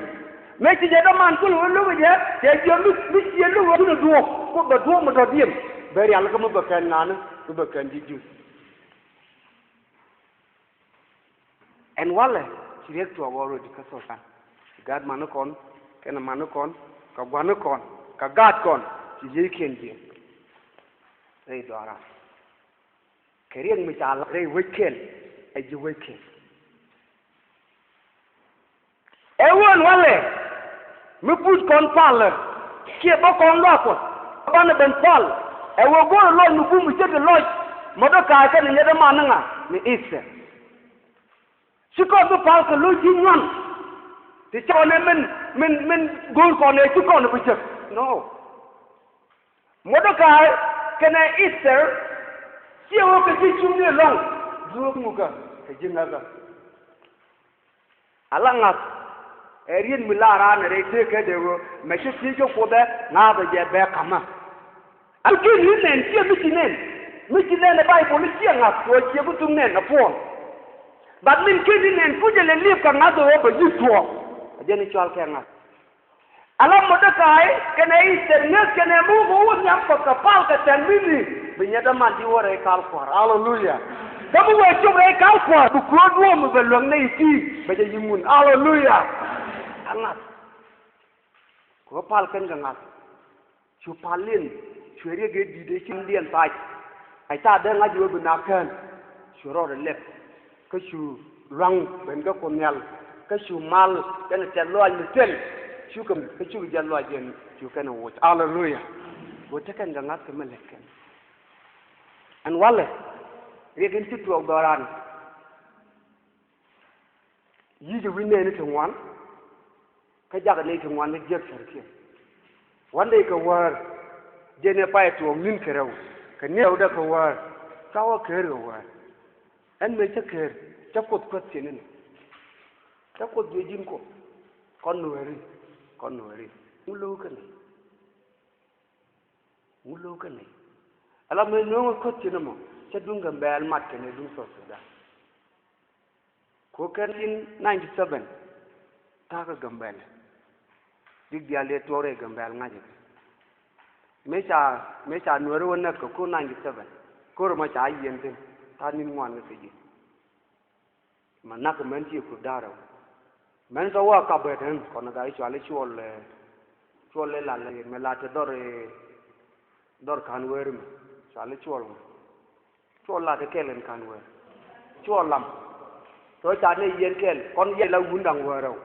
Mëë ci nyɛ däman kulɛ wä lo̱k ɛ jɛ cɛ jiök mi, mi ciɛ lo̱k ɣöö kunɛ duɔ̱ɔ̱m Kuoth bɛ duɔ̱ɔ̱m ɛ dɔ̱diɛn bɛ rialikä mi bɛ kɛn ŋa̱ni mi bɛ kɛn ji̱ Juudh. Ɛn walɛ ci riɛk tuɔɔk already kä Thɔɔdan. Ci gaat manikɔn kɛnɛ manikɔn kɛ gua̱nikɔn kɛ gaatkɔn ci jiɛckiɛn jiɛn rɛy dhɔaaran. Kɛ riɛk mi ca la̱t rɛy wec kɛl ɛ ji̱ wec kɛl. Ɛ ɣöö ɛn walɛ mi puc kɔn palä kiɛ bä kɔn luaak Kuɔth banɛ ben pal. Ɛ ɣöö go̱o̱rɛ lɔc mi bum mi ce̱tkɛ lɔc Mɔdɛkay kɛnɛ nyɛ däman ni ŋa ni Ithɛr. Ci kɔn bi pal kɛ lo̱c ji̱ nyuan ti cɔɔnɛ min, min, min go̱o̱r kɔn ɛ ci kɔn bi jek. No. Mɔdɛkay kɛnɛ Ithɛr ciɛ wä kɛ ji̱ cuŋni ɛlɔ̱ŋ. Duɔ̱ɔ̱k ŋukä kɛ ji̱ ŋäkä. Ala ŋa̱th ɛ riet mi la raan ɛ rɛy tëëk kä dee ɣöö mɛ ci thiec kä Kuoth ɛ ŋa̱th ɛ jɛ bɛ ka̱mä. An kiɛ ni nɛn ciɛ mi ci nɛn. Mi ci nɛn ɛ Baibol i̱ ciɛ ŋa̱th kɛ ɣöö ciɛ bi thuk nɛn ɛ puɔ̱ɔ̱n. But min kiɛ ni nɛn kucɛ lɛ liep kɛ ŋa̱th ɛ ɣöö bɛ yi̱k tuɔɔk. Ɛ jɛn i̱ cɔal kɛ ŋa̱th. Ala Mɔdɛkay kɛnɛ Ithɛr ŋäth kɛnɛ mi wä kɛ wä nhiam kɔ kɛ pal kɛ tɛn mi ni bi nyɛ däman di wä rɛy kal kua̱r. Aleluya. Kä mi wee cop rɛy kal kua̱r bi kuäär duɔ̱ɔ̱m bɛ luäk nɛy ti bɛ jɛ yi̱ ŋun. Aleluya. Ɛ ŋa̱th. Kɛ wä pal kɛn kɛ ŋa̱th. Cu pal liɛn cuɛ riɛk ëë di̱t ëë cin diɛn thac. Ɛ ca dee ŋa̱c wee bi nak kään. Cu rɔɔdɛ lɛp kä cu lua̱ŋ ben kä Kuoth Nhial kä cu mal kɛnɛ tɛth lɔaac mi thil. Cukɛ kä cukɛ jiɛth lɔaac jɛn cu kɛnɛ woc. Aleluya. Go̱o̱r te kɛn kɛ ŋa̱th kɛ mi lät kɛn. Ɛn walɛ riɛk in ci tuɔɔk dhɔran. Yi̱c wi̱c nɛɛni ti ŋuan. Kä jakä nɛy ti ŋuan ni jiäk cärkiɛn. Wandɛ kɛ wäär. Jɛn ɛ pay tuɔɔk ni̱n kɛ rɛw kɛ ni̱n rɛwdɛ kɛ wäär. Cua wä ker kɛ wäär. Ɛn mëë cä ker cä Kuoth kuäth thi̱n inɛ. Cä Kuoth juec ji̱n Kuoth. Kɔn nuääri. Kɔn nuääri. Ŋu lo̱k kä nɛy? Ŋu lo̱k kä nɛy? Ala mëë nööŋä kuäth thi̱n ɛmɔ cä duŋ Gambɛl mat kɛnɛ duŋ South Sudan. Ku kɛn in ninety seven ta̱a̱ kä Gambɛl. Dik diaal dee tuɔɔk rɛy Gambɛl ŋa̱cä kɛ. Mëë ca, mëë ca Nuääri wä näk kɛ ko̱r ninety seven. Ko̱r ɛmɔ ca yiɛn thi̱n ta̱a̱ ni̱n ŋuan kɛ kɛ ji̱. Mɛ nak mɛn ti kur da̱rɛ wä. Mɛn sɔ wä kap bɛ tɛn kɔn gat i̱ cual i̱ cuɔl, eh, cuɔl i̱ lal i̱ mɛ lat ti dhɔr i̱ dhɔr ka̱n weri mɛ cual i̱ cuɔl mɛ. Cuɔl lat i̱ kɛl in ka̱n wer. Cuɔl lam. Tɔ ca nɛ yiɛn kɛl kɔn yɛ la wun da̱ŋ wärä wä.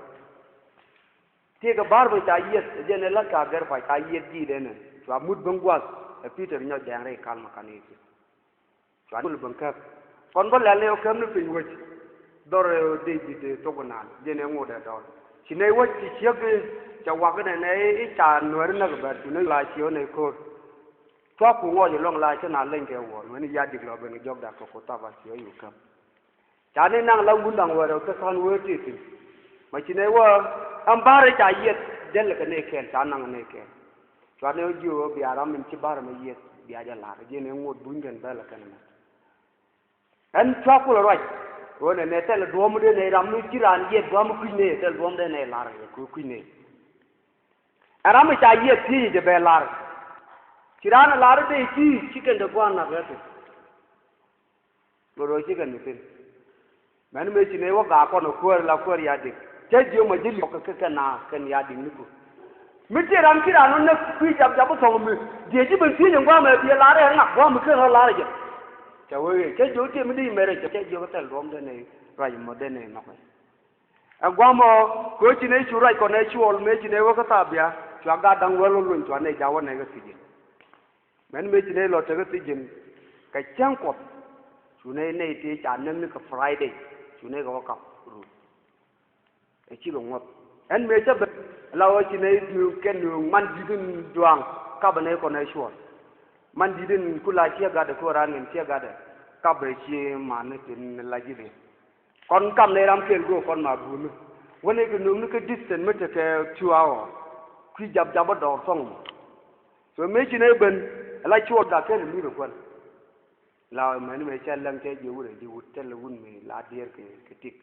Tiekɛ ba̱r mɛ ca yieth ɛ jɛn ɛ la ka gɛr pa ca yieth ji̱ dɛn ɛ cua mut ben gua̱th ɛ Pi̱tɛr nyɔc dɛŋ rɛy kal mɛ ka̱n i̱ Cua ni kul ben käp. Kɔn bä lɛl ni ɔ käp ni piny wec. Dhɔr ɛ Dee-bid ɛ thok inan jɛn ɛ ŋot ɛ dɔl. Ci nɛy wec ci ciek i̱ cɛ wak inɛ nɛy i̱ ca Nuääri näk bɛr cu nɛy la ciɛ ɔ nɛy ko̱r. Cua ku ŋɔc ɛlɔ̱ŋ la cä na leny kɛ wuɔ̱ɔ̱r ŋuɛni ya dik lɔ ben kɛ jɔk dak kɛ ku thap a ciɛ ɔ yuk käp. Ca ni naŋ la wun da̱ŋ wärä kä ka̱n wee ti thi̱n. Ma ci nɛy wä ɛn ba̱r i̱ ca yieth dɛl kɛ nɛy kɛl ca naŋ nɛy kɛl. Cuanɛ ɣöö jiök ɣöö bia ram min ci ba̱r ɛmɛ yieth bia jɛ la̱r ji̱n ɛ ŋot buny kɛn bɛl ɛ kɛn ɛmɛ. Ɛn cua kulɛ ruac ɣöö nɛ nɛ thɛl duɔ̱ɔ̱m dee nɛ ram mi ci raan yieth duɔ̱ɔ̱m kui̱c nɛ thɛl duɔ̱ɔ̱m dee nɛ la̱r ɛ kɛ kui̱c nɛ. Ɛ ram mi ca yieth thiec jɛ bɛ la̱r. Ci raan ɛ lar i̱ dee ci ci kɛn te gua̱a̱r nak ɛ thi̱n. Ŋot ɣöö ci kɛn mi thi̱n. Mɛn mëë ci nɛy wä gaak kɔn ɛ kuäär la kuäär ya dik. Cä jiök mɔ ji̱ liɔk kɛ kɛ na kɛn ya dik ni ku. Mi tëë ram ci raan wä näk kui̱ jap jap wä thɔŋ mi diee ji̱ ben thiec ɛn gua̱a̱m ɛ biɛ lar ɛ ŋak gua̱a̱m mi ken rɔ lar ɛ jɛ. Cɛ wee cä jiök tëë mi dee mɛrɛ cɛ cä jiök thɛl duɔ̱ɔ̱m den ɛ ruac mɔ den ɛ nhɔk ɛ. Ɛ gua̱a̱m ɔ kɛ ɣöö ci nɛy cu ruac kɔn ɛ cuɔl mëë ci nɛy wä kä thaap bia cua gat da̱ŋ wäl wä luny cua nɛy ja̱ wä nɛy kä thiec ɛ. Mɛn mëë ci nɛy lɔ tekä thiec ji̱n kɛ cäŋ Kuɔth. Cu nɛy nɛy tëë ca näk ni kɛ Friday cu nɛy kɛ wä kap rut. Ɛ cikɛ ŋuɔ̱th ɛn mëë cä ben. La ɣöö ci nɛy duŋ kɛn nuŋ man di̱t in duaŋ kapɛ nɛy kɔn ɛ cuɔl. Man di̱t in ku la ciɛ gatdɛ ku raan in ciɛ gatdɛ kapɛ ci man ni tin la ji̱ dee. Kɔn kam nɛy ram kɛl go̱o̱k kɔn ma buuni. Wä nɛy kɛ nööŋni kä distance mi tekɛ two hour. Kui̱ jap jap bä dɔɔr thɔŋ mɔ. So mëë ci nɛy ben ala cuɔl dak kɛn mi̱i̱th ɛ kuän. La mɛni mëë cɛ läŋ cɛ jiɛ wut ɛ jiɛ wut thilɛ wut mi la diɛɛr kɛ kɛ tik.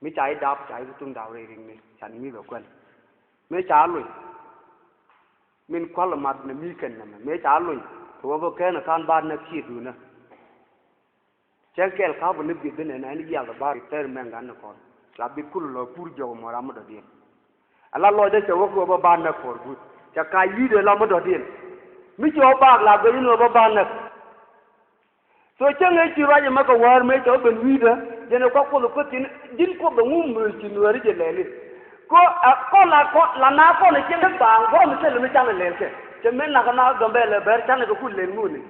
Mi ca i̱ dap ca i̱ tum dap rɛy riŋni can mi̱i̱th ɛ kuän. Mëë ca luny min kual mat ni mi kɛn nɛmɛ mëë ca luny kɛ wä bä kɛn ɛ kan bar nɛ kiɛ duunä. Cäŋ kɛl ka bä ni bi̱th bi nɛn ɛn jial bä bar thɛr mɛŋ gan ni kɔn. La bi̱th kul lɔ pur jɔk mɔ ram mi dɔ̱diɛn. Ala lɔcdä cɛ wä kɛ wä bä bar näk for good. Cɛ ka̱c wi̱i̱dɛ la mi dɔ̱diɛn. Mi cɛ wä baak la guec in wä bä bar näk. So cäŋ ëë ci ruac ɛmɛ kɛ wäär mëë cɛ wä ben wi̱i̱dä jɛn ɛ kɔk Kuoth ɛ kueth thi̱n ji̱n Kuoth ɛ ŋum mëë ci nuääri jɛ lɛli. Ko ɛ kɔn la kɔn la na kɔn ɛ cieŋ baaŋ guɔ̱m thilɛ mi canɛ lɛl kɛ. Cɛ mëë nak na Gambɛlɛ bɛr canɛ kɛ ku lɛl ŋuni.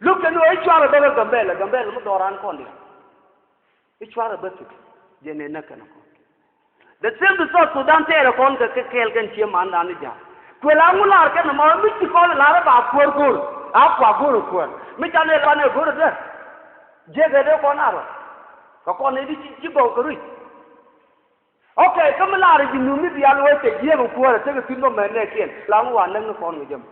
Luk kɛn ɣöö i̱ cuarɛ bä kä Gambɛlɛ, Gambɛlɛ mi dhɔran kɔn diaal. I̱ cuarɛ bä thuk jɛn ɛ näk kɛn kɔn. The same to South Sudan tɛɛrɛ kɔn kɛ kɛ kɛɛl kɛn cie mandan i̱ ja̱a̱k. Kuël a ŋu lar kɛn ɛmɔ mi ci kɔn lar ɛ ba kuäär go̱o̱r a kua go̱o̱r ɛ kuäär mi can ɛ lar ɛ go̱o̱r ɛ dee. Jiɛkɛ dee kɔn a rɔ kɛ kɔn ɛ di ci gɔw kɛ rui̱. Ok, kä mi lar ji̱ nu mi diaal wee cɛ jiɛk ɛ kuäär ɛ tekɛ thi̱n bä mɛn nɛɛkiɛn la ŋu wa näk ni kɔn kɛ jɛ mɔ.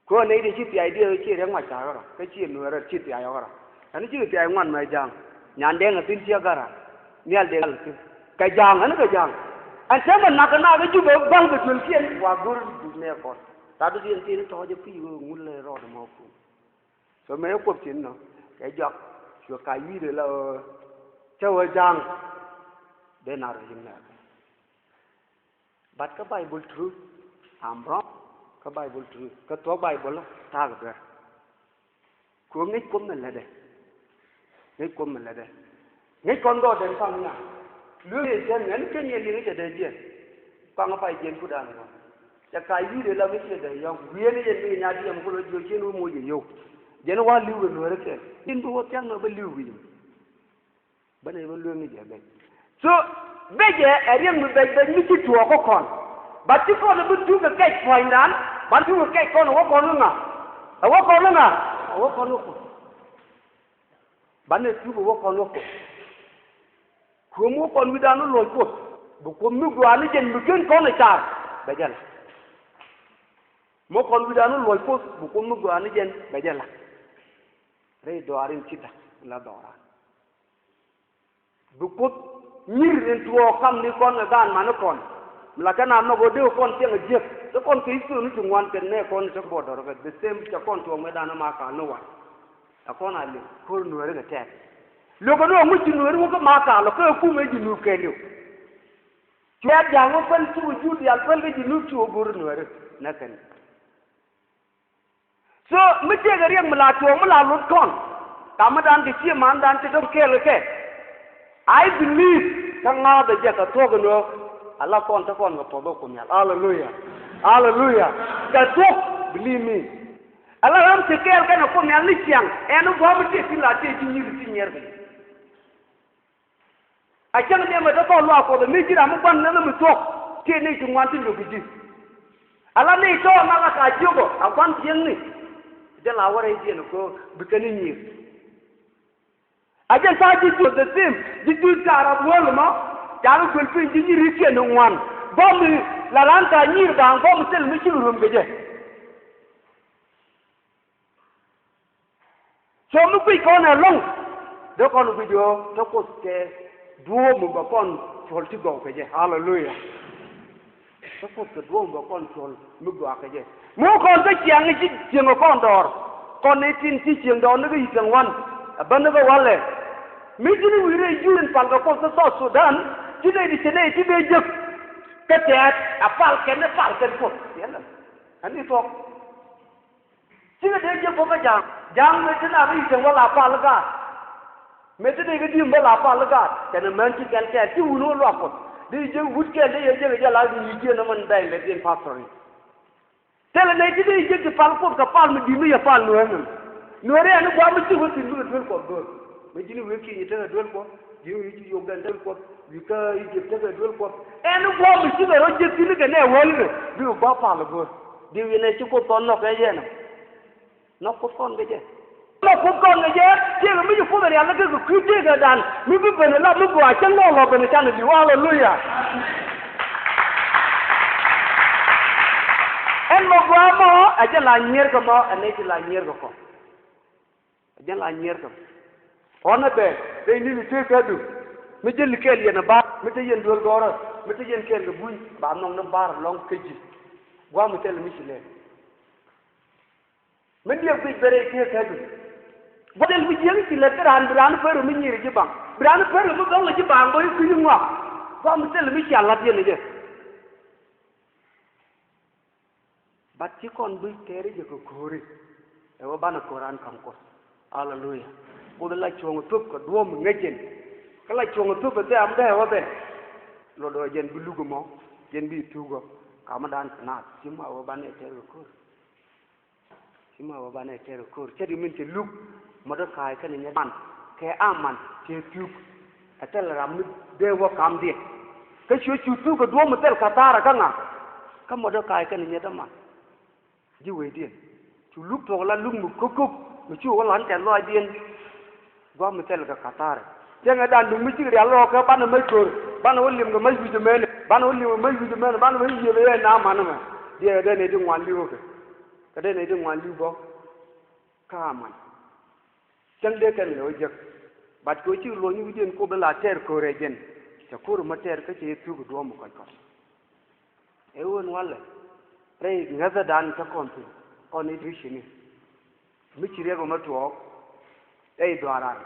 Kɛ ɣöö nɛy ti ci thia̱a̱c diɛɛr ci riɛk mac ca̱a̱k rɔ kä ci nueer rɔ ci thia̱a̱c ɣɔk rɔ. Ɛn ci thia̱a̱c ŋuan mɛ ja̱a̱ŋ nyan dɛŋ a thi̱n ci a ga̱r a nhial dɛŋ a thi̱n kɛ ja̱a̱ŋ ɛn kɛ ja̱a̱ŋ. Ɛn täämɛ nak kɛ nak kä Jubɛ ba̱ŋ kɛ duëlkiɛn wa go̱r duc nɛɛkɔn. Tat dudiɛn thiin tɔ̱ɔ̱c ɛ pi̱i̱ ɣöö ŋul lɛ rɔɔdɛ mɔ kuun. So mëë Kuoth cin nɔ kɛ jɔak cuɛ ka̱c wi̱i̱dɛ la ɣöö cä ɣöö ja̱a̱ŋ. Dee na rɔ ji̱n nɛɛkɛ. But kä Bible truth, I'm wrong. Kä Bible truth kä thuɔ̱k Bible ta̱a̱ kɛ duer. Kɛ ɣöö ŋäc Kuoth mi lätdɛ. Ŋäc Kuoth mi lätdɛ. Ŋäc kɔn gɔɔdɛn ka̱m ŋa. Lueek yɛ jiɛn ŋäni ken yɛ liŋ cɛ dee jiɛn. Kɔaŋ pay jiɛn ku da̱a̱n ŋɔn. Cɛ ka̱c wi̱i̱dɛ la mi ciɛ dee yɔ̱ŋ wi̱i̱ni yɛn mi nya diɛm ku lɔ jiök cien wi̱i̱ moc yɛ yio̱w. Jiɛn wa li̱w kɛ lueeri kɛn ji̱n bi wä thia̱k nɔ bä li̱w wi̱i̱. Bä nɛy bä lueŋ ni jɛ bɛc. So bɛcɛ ɛ riɛk mi bɛc bɛc mi ci tuɔɔk kä kɔn. Ba ci kɔn bi tuk kɛ kɛc puɔ̱nydan ba tuk kɛ kɛc kɔn ɛ wä kɔn kä ŋa. Ɛ wä kɔn kä ŋa. Ɛ wä kɔn kä Kuoth. Ba nɛy tuk ɛ wä kɔn kä Kuoth. Kuäm wä kɔn wi̱dan wä luɔ̱c Kuoth bi Kuoth mi gɔaa ni jɛn bi ken kɔn ɛ car. Bɛ jɛ la mi wä kɔn wi̱dan wä luɔ̱c Kuoth bi Kuoth mi gɔaa ni jɛn bɛ jɛ la. Rɛy dhɔaarin ci da̱k la dhɔaaran. Bi Kuoth nyir in tuɔɔk kamni kɔn kɛ gaan mani kɔn. Mi la kɛn a nhɔk ɣöö dee kɔn cieŋ a jiäk te kɔn kɛ Ithirel ni ti ŋuan kɛn nɛɛ kɔn te buɔt dɔr kɛ the same cɛ kɔn tuɔɔk mëëdan ma kaal ni wac. Ɛ kɔn a liŋ ko̱r nuääri kɛ tɛɛk. Liök kɛ ni ɣöö ŋuc ji̱ nuääri wä kä ma kaal ɔ kä ɛ kum ɛ ji̱ nuup kɛɛliw. Cuɛ ja̱a̱ŋ wä päl cukɛ jur diaal päl kä ji̱ nuup cukɛ go̱r nuääri nɛ kɛn. So mi tëëkɛ riɛk mi la tuɔɔk mi la luɔt kɔn. Kamä dan kɛ cië man dan ti dɔ̱ŋ kɛɛl kɛ kɛ. I believe kä ŋa̱a̱th ɛ jɛ kɛ thuɔ̱k ɛn ɣöö ala kɔn te kɔn kɛ puɔth ɛ Kuoth Nhial. Aleluya. Aleluya. Kɛ thuɔ̱k, believe me. Ala ɣän ti kɛɛl kɛn ɛ Kuoth Nhial ni ciaŋ ɛn ɣän gua̱a̱th mi tëë ti la tëë ti nyi̱r ti nyiɛr kɛ. A cäŋ diɛmɛ te thɔɔk luaak Kuɔth ɛ mi ji̱ ram mi gua̱n nɛn mi thuɔ̱k. Tëë nɛy ti ŋuan ti lo̱k kɛ ji̱. Ala nɛy tɔɔk na la ka jiök ɔ a gua̱n jiäkni. Jɛ la wä rɛydiɛn ɛ ko̱o̱k bi kɛn i̱ nyi̱i̱r. A jɛn ta̱a̱ ji̱ jiök the same ji̱ ji̱ kaar a buɔ̱ɔ̱l ɛmɔ. Ca bi guel piny ji̱ nyi̱i̱r i̱ tiɛn i̱ ŋuan bä mi la ran ka nyi̱i̱r baaŋ bä mi thil mi ci bi ruöm kɛ jɛ. So mi guic kɔn ɛlɔ̱ŋ dee kɔn guic ɣöö te Kuoth kɛ duɔ̱ɔ̱p mi bɛ kɔn cuɔl ti gɔw kɛ jɛ. Aleluya. Te Kuoth kɛ duɔ̱ɔ̱p mi bɛ kɔn cuɔl mi gɔaa kɛ jɛ. Mi wä kɔn kä ciaŋ i̱ ci cieŋ ɛ kɔn dɔɔr. Kɔn ni tin ci cieŋ dɔɔr ni kä yi̱ cieŋ wan. Ɛ bä ni kä walɛ. Mi ji̱n i̱ wi̱i̱ rɛy jur in pal kɛ Kuoth kä South Sudan. Ci nɛy ti cɛ nɛy ti dee jek. Kä tɛɛt a pal kɛn ni pal kɛn Kuoth. Yɛn lɛ. Ɛn i̱ thuɔ̱k. Cikɛ dee jek kɔ kä ja̱a̱ŋ. Ja̱a̱ŋ mëë ti na kä yi̱ cieŋ wä la pal gaat. Mëë ti dee kä di̱i̱m bä la pal gaat. Kɛn män ci kɛn kɛn ci wun wä luak Kuɔth. Dee jek wut kɛn dee yɛ jek jɛ la nyi̱i̱c jiɛn nɔmɔ ni bɛny lɛ diɛn pastor i̱. Thilɛ nɛy ti dee jek ti pal Kuoth kɛ pal mi di̱i̱m mi yɛ pal nuäär nɛmɛ. Nuäär ɛn i̱ gua̱a̱m mi cik wä thi̱n bikɛ duel Kuɔth go̱o̱r. Mëë ji̱n i̱ wek kiɛny tekɛ duel Kuɔth. Ji̱n wi̱i̱ ci yio̱wdan tekɛ Kuɔth, wi̱i̱ kä Egypt tekɛ duel Kuɔth. Ɛn i̱ gua̱a̱m mi cikɛ rɔ jek thi̱n kɛ nɛ wäl kɛ, bikɛ gua̱a̱p pal go̱o̱r. Di wi̱i̱ nɛ ci Kuoth kɔn nhɔk kɛ jɛ nɔ. Nhɔk Kuoth kɔn kɛ jɛ. Nhɔk Kuoth kɔn kɛ jɛ, tiɛɛkɛ mi ci Kuoth rial ni kɛ kɛ kui̱ tëëkɛ dan, mi bi ben ɛ la mi gɔaa cäŋ lɔɔk lɔ ben ɛ can ɛ li̱w. Aleluya. Ɛn mɔ gua̱a̱m mɔ, ɛ jɛ la nyier kɛ mɔ, ɛ nɛy ti la nyier kɛ kɔn. Ɛ jɛn la nyier kɛ. Ɣɔn ɛ bɛ rɛy ni̱n i̱ tëëkädu. Mi jɛ li̱kɛl yɛn ɛ ba̱a̱r, mi te yɛn duel gɔ̱rä, mi te yɛn kɛɛl kɛ buny, ba nhɔk ni ba̱a̱r lɔ̱ŋ kä ji̱. Gua̱a̱m mi thil mi ci lɛl. Mi diɛk guic bɛ rɛy tëëkädu. Gua̱a̱m thil mi jiäk i̱ ci lɛl kä raan, bi raan per mi nyiir ji̱ baŋ. Bi raan per mi bäŋ ji̱ baŋ bä i̱ kui̱ ŋɔak. Gua̱a̱m mi thil mi ci a la̱t yɛn ɛ jɛ. But ci kɔn bi tɛɛri jɛ kɛ ko̱ri. Ɛ wä banɛ ko̱r an ka̱m Kuɔth. Aleluya. Kuoth la cuɔ̱ŋ thup kɛ duɔ̱ɔ̱m ŋäc jɛn. Kä la cuɔ̱ŋ thup ɛ thɛm dee wä ben. Luɔt ɔ jɛn bi luk ɛmɔ. Jɛn bi thuk ɔ. Kamä dan kɛ naath. Ci ma wä banɛ tɛɛr kɛ ko̱r. Ci ma wä banɛ tɛɛr kɛ ko̱r. Cɛ di min cɛ luk. Mɔdɛkai kɛnɛ nyɛ man kɛ Aman cɛ thuk. Ɛ thil ram mi dee wä kamdiɛn. Kä cuɛ cu thuk kɛ duɔ̱ɔ̱m mi thil Kathar kä ŋa. Kä Mɔdɛkai kɛnɛ nyɛ däman. Ji̱ wecdiɛn. Cu luk thuɔ̱k la luk mi ko̱k ko̱k mi cu wä lan kɛn lɔaacdiɛn. Gua̱a̱m mi thil kɛ Kathar. Cäŋɛ dan duŋ mi cik rial rɔɔk kä banɛ mäc ko̱r. Banɛ wä lim kɛ mäc wi̱c ɛmɛnɛ. Banɛ wä lim kɛ mäc wi̱c ɛmɛnɛ. Banɛ wä yiëë bɛ yɛ na man ɛmɛ. Diɛ dee nɛy ti ŋuan li̱w kɛ. Kɛ dee nɛy ti ŋuan li̱w bä. Kä Aman. Cäŋ dee kɛn lɛ wä jek. But kɛ wä cik luɔ̱ny wi̱cdiɛn Kuoth la tɛɛr ko̱r ɛ jɛn. Cɛ ko̱r mɔ tɛɛr kä cɛ yɛ thuk duɔ̱ɔ̱m kɔc kɔc. Ɛ ɣöö ɛn walɛ rɛy ŋäthädan cä kɔn thi̱n kɔn i̱ dui̱cini. Mi ci riɛk ɛmɔ tuɔɔk rɛy dhuaaran.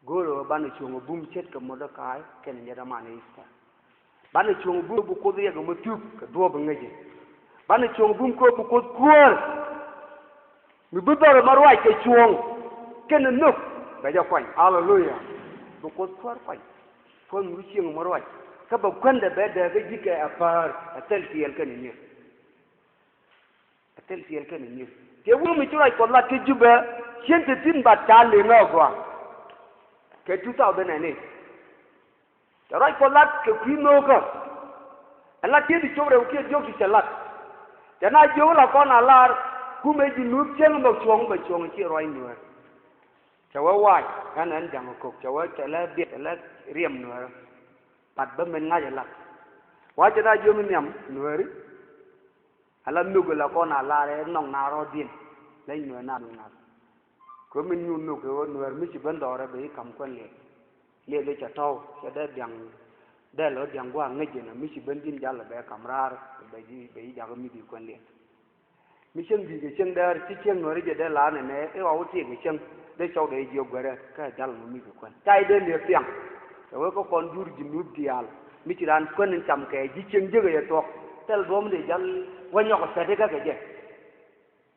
Go̱o̱rɛ ɣöö banɛ cuɔ̱ŋ ɛ bum ce̱tkɛ Mɔdɛkai kɛnɛ nyɛ däman Ithɛr. Banɛ cuɔ̱ŋ bum bi Kuoth riɛk ɛmɔ thuk kɛ duɔ̱ɔ̱p ɛ ŋäcɛ. Banɛ cuɔ̱ŋ bum kɛ bi Kuoth kuäär. Mi bi dhɔr ɛmɔ ruac kɛ cuɔ̱ŋ kɛnɛ nhök bɛ jɛ kuany. Aleluya. Bi Kuoth kuäär kuany. Kuäär mi bi cieŋ ɛmɔ ruac. Kä bɛ kuändɛ bɛ dääk kä ji̱ kɛ a päär ɛ thil tiɛɛl kɛnɛ nyier. Ɛ thil tiɛɛl kɛnɛ nyier. Tiɛ wur mi ci ruac Kuɔth lat kä Jubɛ cien te thi̱n bat ca liŋä a gɔaa. Kɛ two thousand and eight. Cɛ ruac Kuɔth lat kɛ kui̱ nhöökä. Ɛ lat tiee ti cop rɛw kiɛ diɔ̱k ti cɛ lat. Cɛ na jiök la kɔn a lar kumɛ ji̱ nup cieŋ bɛ cuɔ̱ŋ bɛ cuɔ̱ŋ ci ruac Nuäär. Cɛ wee wac ɛn ɛn ja̱ŋ kɛ kok cɛ wee cɛ lɛ biɛt cɛ lɛ riɛm Nuäärä. Bat bä min ŋa̱c ɛ lat. Wa̱cɛ na jiök mi nhiam Nuääri. Ala nhök la kɔn a lar ɛ nhɔk na rɔɔdiɛn. Leny Nuäär na nhök na. Kɛ mi nyuur nhök kɛ ɣöö Nuäär mi ci ben dhɔrɛ bɛ i̱ ka̱m kuän liɛth. Liɛth i̱ cɛ tɔ̱w cɛ dee biaŋ. Dee lɔ biaŋ gua̱a̱k ŋäc jɛn a mi ci ben ji̱n jal a bɛ ka̱m raar bɛ ji̱ bɛ ji̱ jakä mi bi kuän liɛth. Mi cieŋ bi̱i̱ kɛ cieŋ däär ci cieŋ Nuääri jɛ dee la̱a̱n ɛnɛ i̱ ɣɔw tiek kɛ cieŋ dee cɔw dee jiök guɛrɛ kä jal mɔ mi kɛ kuän ca i̱ dee liep piaŋ. Cɛ wee kä kɔn jur ji̱ nup diaal mi ci raan kuän in cam kɛ ji̱ cieŋ jiäk ɛ yɛ thuɔ̱k thil duɔ̱ɔ̱m dee jal wä nyɔk ɛ pɛt i̱ kä kɛ jɛ.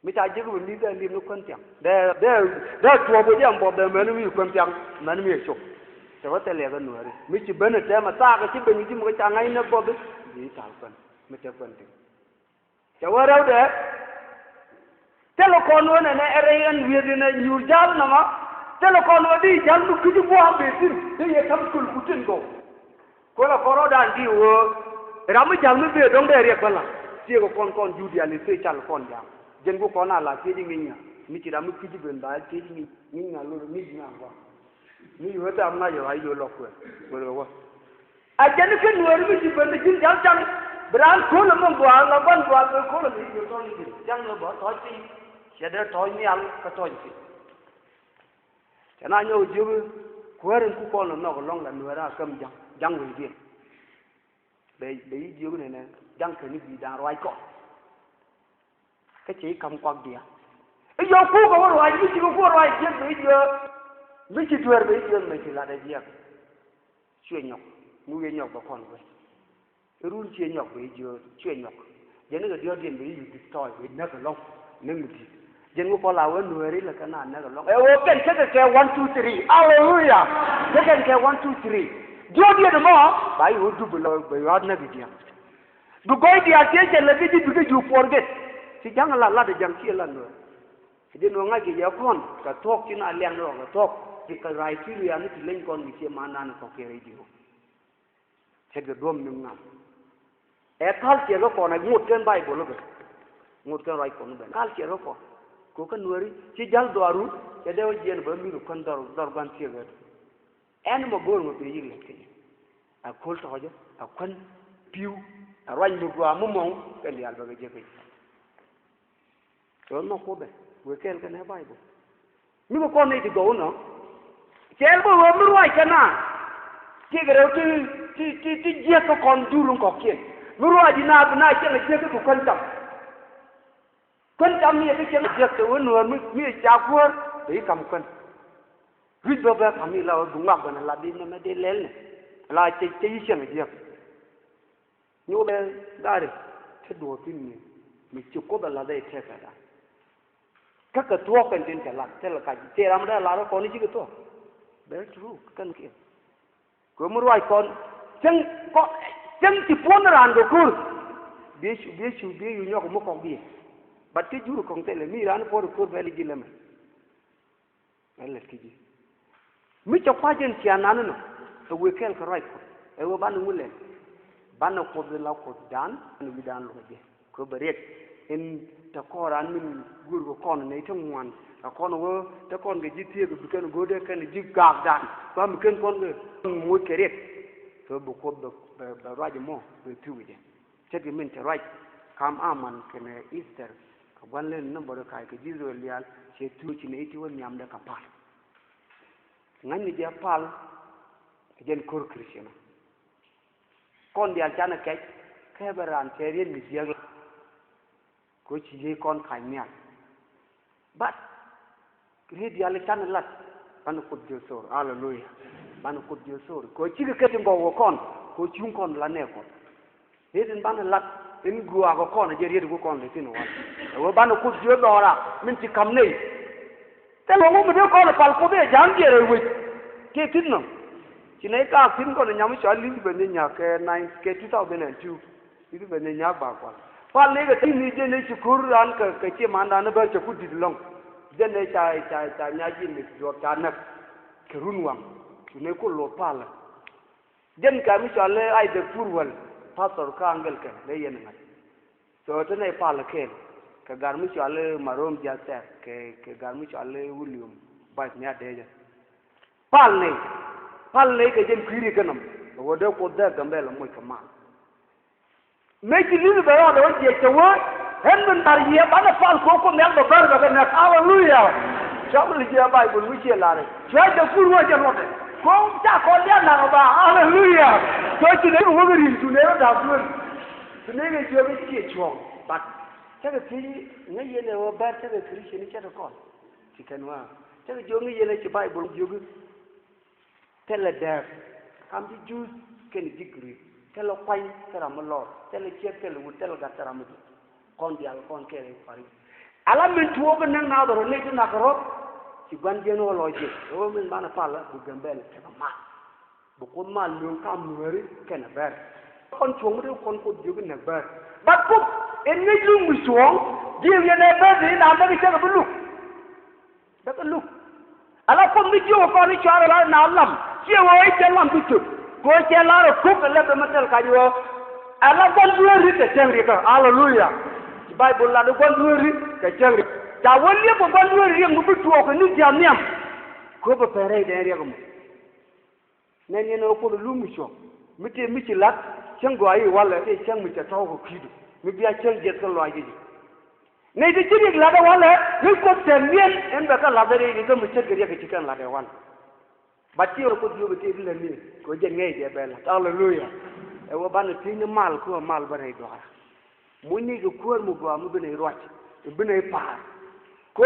Mi ca jiäk bɛ mi dee liep ni kuän piaŋ dee dee dee tuɔɔp i̱ jɛ ɛm buɔth dee mɛn mi kuän piaŋ mɛn mi ɛ cop. Cɛ wee thil liɛth ɛ Nuääri mi ci ben ɛ tɛmɛ thaak ɛ ci ben i̱ ji̱ mi kä ca ŋa̱c ni buɔth i̱ ji̱ i̱ ta̱a̱l kuän mi te kuän piŋ. Cɛ wä rɛwdɛ. Thilɛ kɔn wen ɛnɛ ɛ rɛy ɛn wi̱i̱dinɛ nyuur ja̱l nɔmɔ. Thilɛ kɔn wen di ja̱l mi kui̱ci bua̱a̱m bee thi̱n dee yɛ ta̱m köl ku tin gɔw. Kuɛlɛ kɔn rɔɔdan di ɣöö ram mi ja̱l mi bee dɔ̱ŋ dee riɛk bä la̱t. Ciekɛ kɔn kɔn Judia li thee cal kɔn ja̱a̱ŋ. Jɛn ku kɔn a la thiec i̱ ŋi̱ny ŋa mi ci ram mi kui̱ci ben ba thiec i̱ ŋi̱ny ŋa lor ŋi̱c ŋa gɔaa. Mi yio̱w ɛ tham ŋa̱c ɛ ɣa̱c yio̱w lɔk kuɛ kuɛ ɣä wä. A jɛn i̱ kä Nuääri mi ci ben i̱ ji̱n ja̱l ja̱ŋ bi raan köölä mi gɔaa la gua̱n gɔaa bɛ köölä mi yio̱w tɔ̱ɔ̱c i̱ ji̱n ja̱ŋ ni bä tɔ̱ɔ̱c piny. Cɛ dee tɔ̱ɔ̱c nhial kä tɔ̱ɔ̱c piny. Cɛ na nyɔk jiök i̱ kuäär in ku kɔn lɔ nhɔk ɛlɔ̱ŋ la Nuääri a käm ja̱ŋ ja̱ŋ wecdiɛn. Bɛ bɛ i̱ jiök nɛnɛ ja̱ŋ kɛn i̱ bi̱i̱ da̱ŋ ruac kɔn. Kä cɛ i̱ ka̱m kuak diaal. I̱ yɔ̱ɔ̱k kukɛ wä ruac, mi ci kɛ kuäär ruac jiäk bɛ i̱ jiääk. Mi ci dueer bɛ i̱ jiääk, mëë ci lat ɛ jiäk. Cuɛ nyɔk, mi wi̱i̱ nyɔk bɛ kɔn wee. I̱ run ciɛ nyɔk bɛ i̱ jiääk, cuɛ nyɔk. Jɛn ni kɛ diɔ̱ɔ̱kdiɛn bɛ i̱ yuth di̱t tɔɔc, bɛ i̱ näk ɛlɔ̱ŋ, näk mi di̱t. Jɛn ŋi kɔn la wee Nuääri lɛ kɛ na näk ɛlɔ̱ŋ. Ɛ ɣöö kɛn tekɛ kɛ one, two, three. Aleluya. Tekɛ kɛn kɛ one, two, three. Diɔ̱ɔ̱kdiɛn mɔ, ba i̱ ɣöö dup bɛ lɔ, bɛ ɣöö näk i̱ jiäk. Bi gɔɔy diaal tëë cɛ lɛ bi ji̱ bikɛ ji̱ puɔr gɛ. Ci ja̱ŋ la lat ja̱ŋ ci la nuɔ̱ɔ̱r. Ci jɛ nuɔ̱ɔ̱r ŋa̱c kɛ jɛ kɔn kɛ thuɔ̱k ci na liaŋ rɔ kɛ thuɔ̱k. Ci kɛ ra̱a̱y ci ria̱a̱n ci leny kɔn kɛ ciɛ man nan kɔk kɛ rɛy di̱i̱r. Cɛ kɛ duɔ̱m ni ŋa̱m. Ɛ kal ciɛ kɛ kɔn ɛ ŋot kɛn Baibol kɛ. Ŋot kɛn ruac kɔn ben kal ciɛ kɛ kɔn. Kɛ kɛ nuɔ̱ɔ̱ri ci ja̱l dhɔaaru cɛ dee wä jiɛn bä mi̱th kuän dhɔr dhɔr gua̱n thiek ɣät. Ɛn mɔ go̱o̱r mɔ pee yik lɛt kɛ jɛ. A ko̱l tɔ̱ɔ̱cä, a kuän pi̱w, a ruac mi gɔaa mi mɔŋ kɛn diaal bɛ kɛ jek kɛ jɛ. Tɔ̱ nhɔk Kuoth ɛ wëë kɛɛl kɛnɛ Baibol. Mi kɛ kɔn nɛy ti gɔw inɔ. Cɛɛl bä ɣöö mi ruac kɛ naath. Ti kɛ rɛw ti, ti, ti, ti jiäk kä kɔn jur in kɔ̱kiɛn. Mi ruac di naath bi naath cieŋ a jiäk kä bi kuän cam. Kuän cam mi yɛ kä cieŋ a jiäk kɛ wä nuäär mi, mi yɛ ca kuäär bɛ i̱ ka̱m kuän. Ri̱c bä bɛ ka̱m i̱ la wä bi ŋuak bä nɛ la di nɛmɛ di lɛl nɛ. La cɛ, cɛ yi cieŋ a jiäk. Nyuuth ɛ gari te duɔ̱ɔ̱p thi̱n ni mi ci Kuoth a la̱th ɛ tɛkɛ da̱a̱n. Kä kɛ thuɔ̱k kɛn tin cɛ la̱th thilɛ kac tëë ram dee la̱r kä kɔn i̱ cikɛ thuɔ̱k. Very true kɛn kiɛ. Kɛ mi ruac kɔn cäŋ kɔn cäŋ ci puɔ̱n raan kɛ ko̱r. Biɛ cu biɛ cu biɛ cu nyɔk mi kɔk biɛ. But kä jur kɔŋ thilɛ mi raan puɔ̱n ko̱r bɛ li ji̱ lɛmɛ. Ɛ lät kä ji̱. Mi cɛ kua̱c in cia nan inɔ ɛ wëë kɛɛl kɛ ruac Kuɔth ɛ wëë banɛ ŋu lɛl. Banɛ Kuoth in la Kuothdan banɛ wi̱dan luɔc jɛ kɛ bɛ riɛk. In te kɔn raan min guur kɛ kɔn nɛy te ŋuan kɛ kɔn wä te kɔn kɛ ji̱ thiek bi kɛn go̱o̱dɛ kɛn ji̱ gaakdan ba mi kɛn kɔn kɛ moc kɛ riɛk. Kɛ bi Kuoth bɛ, bɛ, bɛ ruac mɔ bɛ thiuk jɛ. Ce̱tkɛ min cɛ ruac kam Aman kɛnɛ Ithɛr kɛ gua̱n len ni bɔt ka̱a̱c kɛ ji̱ Israel diaal cɛ thuɔ̱ɔ̱c ci nɛy ti wä nhiamdɛ kɛ pal. Ŋa̱cni jɛ pal. Jɛn ko̱r Christian kɔn diaal canɛ kɛc kɛ bɛ raan cɛ riet mi jiäk la. Kɛ ci yiey kɔn ka̱ny nhial. But riet diaal i̱ canɛ lat. Banɛ Kuoth jiök thor. Aleluya. Banɛ Kuoth jiök thor kɛ cikɛ kɛ ti gɔw kɛ kɔn kɛ cuŋ kɔn la nɛɛ kɔn. Riet in banɛ lat in gua̱a̱k kɛ kɔn jɛ riet ku kɔn lɛ thi̱n wal. Ɛ wee banɛ Kuoth jiök dhɔra min ci ka̱m nɛy. Thil wä ŋu mi dee kɔn pal Kuoth i̱ ja̱a̱ŋ jiɛɛr ɛ wec. Kiɛ thi̱n nɔ ci nɛy kaak thi̱n kɔn nyam cɔal Elizabeth ni nya̱a̱k kɛ nine kɛ two thousand and two. I̱ ti ben ni nyak ba kual pal ni kɛ ti ni jɛn ni ci ko̱r ran kɛ kɛ ci mandan ni bä cɛ ku di̱t lɔ̱ŋ. Jɛn ni ca ca ca nyac ji̱ ni duɔp ca näk kɛ run waŋ. Cu ni ku luɔp pal. Jɛn ka mi cɔal ni Isaac Purwal pastor kä Anglican ni yɛn ŋa̱c. So te ni pal kɛɛl kɛ gar mi cɔal ni Marom Jathɛr kɛ kɛ gar mi cɔal ni William Bac ni adecä. Pal ni pal ni kɛ jɛn kui̱ri kä nɔm. Kɛ wä dee Kuoth dee Gambɛl moc kɛ mal. Mëë ci li̱th bɛ rɔɔdɛ wä jiɛc cɛ wee. Ɣän min bar yiëë banɛ pal ko̱o̱k Kuoth Nhial bɛ bär bɛ kɛ nɛk. Aleluya. Cɔk li jiɛ Baibol wi̱c ciɛ lar i̱ cuɛ jɛ kur wä jɛ luɔtdɛ. Ko̱o̱k ca kɔn diaal nak ɛ ba. Aleluya. Cɔ ci nɛy kɛ wä kɛ ri̱i̱ŋ cu nɛy rɔ da̱a̱k duel. Ci nɛy kɛ jiök i̱ ciɛ cuɔ̱ɔ̱ŋ. But cä kɛ thiec i̱ ŋäc yɛn ɛ wä bär cä kɛ Christian i̱ cä te kɔn. Ci kɛn wa̱a̱ cä kɛ jiök ŋäc yɛn ɛ ci Baibol jiök i̱. Thilɛ dääk kam ji̱ Juudh kɛnɛ ji̱ Grik, thilɛ kuany thilɛ ram mi lɔr, thilɛ ciek thilɛ wut, thilɛ gat thilɛ ram mi di̱t. Kɔn diaal kɔn kɛɛl i̱ kua̱r i̱ ala min tuɔɔk i̱ näk naath rɔ nɛy ti nak kɛ rɔ̱. Ci gua̱n jiɛn ɣöö lɔc jiɛn ɣöö min banɛ pal bi Gambɛl tekɛ mal. Bi Kuoth mal nööŋ kam Nuääri kɛnɛ bɛr. Kɔn cuɔ̱ŋ mi ti kɔn Kuoth jiök i̱ näk bɛr. Bat Kuoth in ŋäc luk mi cuɔ̱ɔ̱ŋ ji̱ wiɛn ɛ bɛr ti in naath näk i̱ cäkɛ bi luk. Däk ɛ luk. Ala Kuoth mi jiök ɛ kɔn i̱ cuarɛ la na lam ciɛ ɣöö i̱ cɛ lam bi cot. Kɛ ɣöö cɛ lar ɛ kuk ɛ lɛp ɛmɛ thil kac ɣöö ala gua̱n dueeri kɛ cäŋ rikä. Aleluya. Ci Baibol lat ɛ gua̱n dueeri kɛ cäŋ rikä. Ca wä liep ɛ gua̱n dueeri riɛk mi bi tuɔɔk kɛ ni jiath nhiam. Köpɛ pɛn rɛydɛ riɛk ɛmɔ. Nɛn yɛn ɛ wä Kuoth ɛ luk mi cuɔ̱ŋ mi tëë mi ci la̱t cäŋ gɔaa i̱ walɛ tëë cäŋ mi cɛ tɔ̱w kɛ kui̱du mi bia cäŋ jiɛth kä lɔaac kɛ ji̱. Nɛy ti ci riɛk la̱t ɛ walɛ mi Kuoth tɛm yɛn ɛn bɛ kɛ la̱th ɛ riɛk i̱ kä mi ce̱tkɛ riɛk kɛ ci kɛn la̱t ɛ walɛ. Bat ci ɣän Kuoth yio̱k ɛ tëë ti lät ni kɛ ɣöö jɛn ŋäc jɛ bɛ la̱t. Aleluya. Ɛ wä banɛ pi̱i̱ni mal kä ɣä mal bä rɛy dua̱a̱ra. Mucni kɛ kuäär mi gɔaa mi bi nɛy ruac. Bi nɛy pa̱a̱r. Ko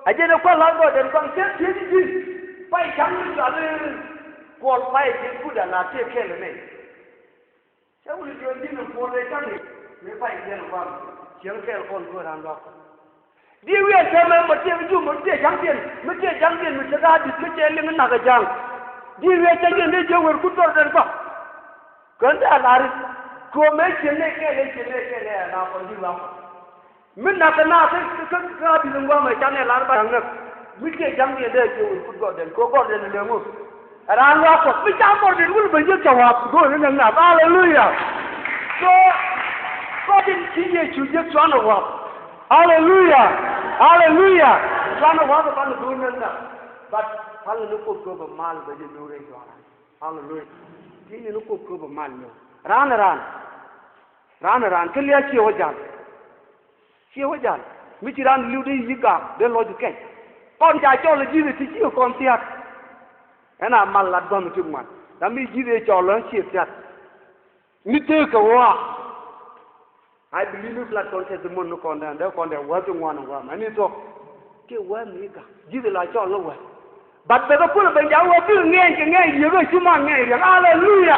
a jɛn ɛ kua̱r la̱r gɔɔydɛn kɔn cɛ thiec ji̱ pay ca̱ŋ mi cɔal i̱ kuɔl pay ji̱ kut ala tëë kɛl ɛ nɛy. Cä wuli jiɔn ji̱n in puɔl ëë ca̱ŋ i̱ mëë pay jiɛn in gua̱a̱m cieŋ kɛɛl kɔn kuäär an luaak. Diɛ wiɛɛr cä mɛ mɔ tiɛɛk jum mɔ tiɛɛk ja̱ŋdiɛn mi tiɛɛk ja̱ŋdiɛn mi tekɛ adit kä cɛ liŋ in nak ɛ ja̱a̱ŋ. Diɛ wiɛɛr cä jiɛn dee jiɛ wer kut gɔr den kɔk. Kän dee a la̱ri kɛ ɣöö mëë cieŋ nɛy kɛɛl ëë cieŋ nɛy kɛɛl ëë a na kɔn ji̱ luaak kɔn. Mi nak kɛ naath kä kä kä kä a bi̱th in gua̱a̱mɛ canɛ lar ba ja̱ŋ näk. Mi ciɛ ja̱ŋdiɛn dee ciɛ wec kut gɔɔrdɛn kɛ ɣöö gɔɔrdɛn lɛ ŋu. Raan luaak Kuɔth mi ca gɔɔrdɛn wul ben jiäk cɛ wa̱a̱p go̱o̱r in näk naath. Aleluya. So gɔɔrdɛn ci Yecu jiäk cuanɛ wa̱a̱p. Aleluya. Aleluya. Cuanɛ wa̱a̱p banɛ go̱o̱r in näk naath. But palɛ ni Kuoth kɛ ɣöö bɛ mal bɛ jɛ lo̱r rɛy jua̱a̱r. Aleluya. Ti ni ni Kuoth kɛ ɣöö bɛ mal lo̱r. Raan raan. Raan raan kä lia̱a̱ ciɛ wä ja̱l. Ciɛ wä ja̱l mi ci raan li̱w dee yi̱ gaak dee lɔc kɛc. Kɔn ca cɔl ɛ ji̱th ɛ ti ci kɔn thia̱k. Ɛn a mal lat gua̱n mi ti ŋuan ram mi ji̱th ɛ cɔl ɛ ciɛ thia̱k. Mi tëëk kɛ wä a I believe mi lat kɔn testimony ni kɔn dee dee kɔn dee wäth ti ŋuan ɛ gua̱n ɛn i̱ thuɔ̱k. Kiɛ wäth mi i̱ ga̱k ji̱th ɛ la cɔl ni wäth. But bɛ kɛ kulɛ ben ja̱ wä bikɛ ŋɛny kɛ ŋɛny yiëkä ci ma ŋɛny riɛk. Aleluya.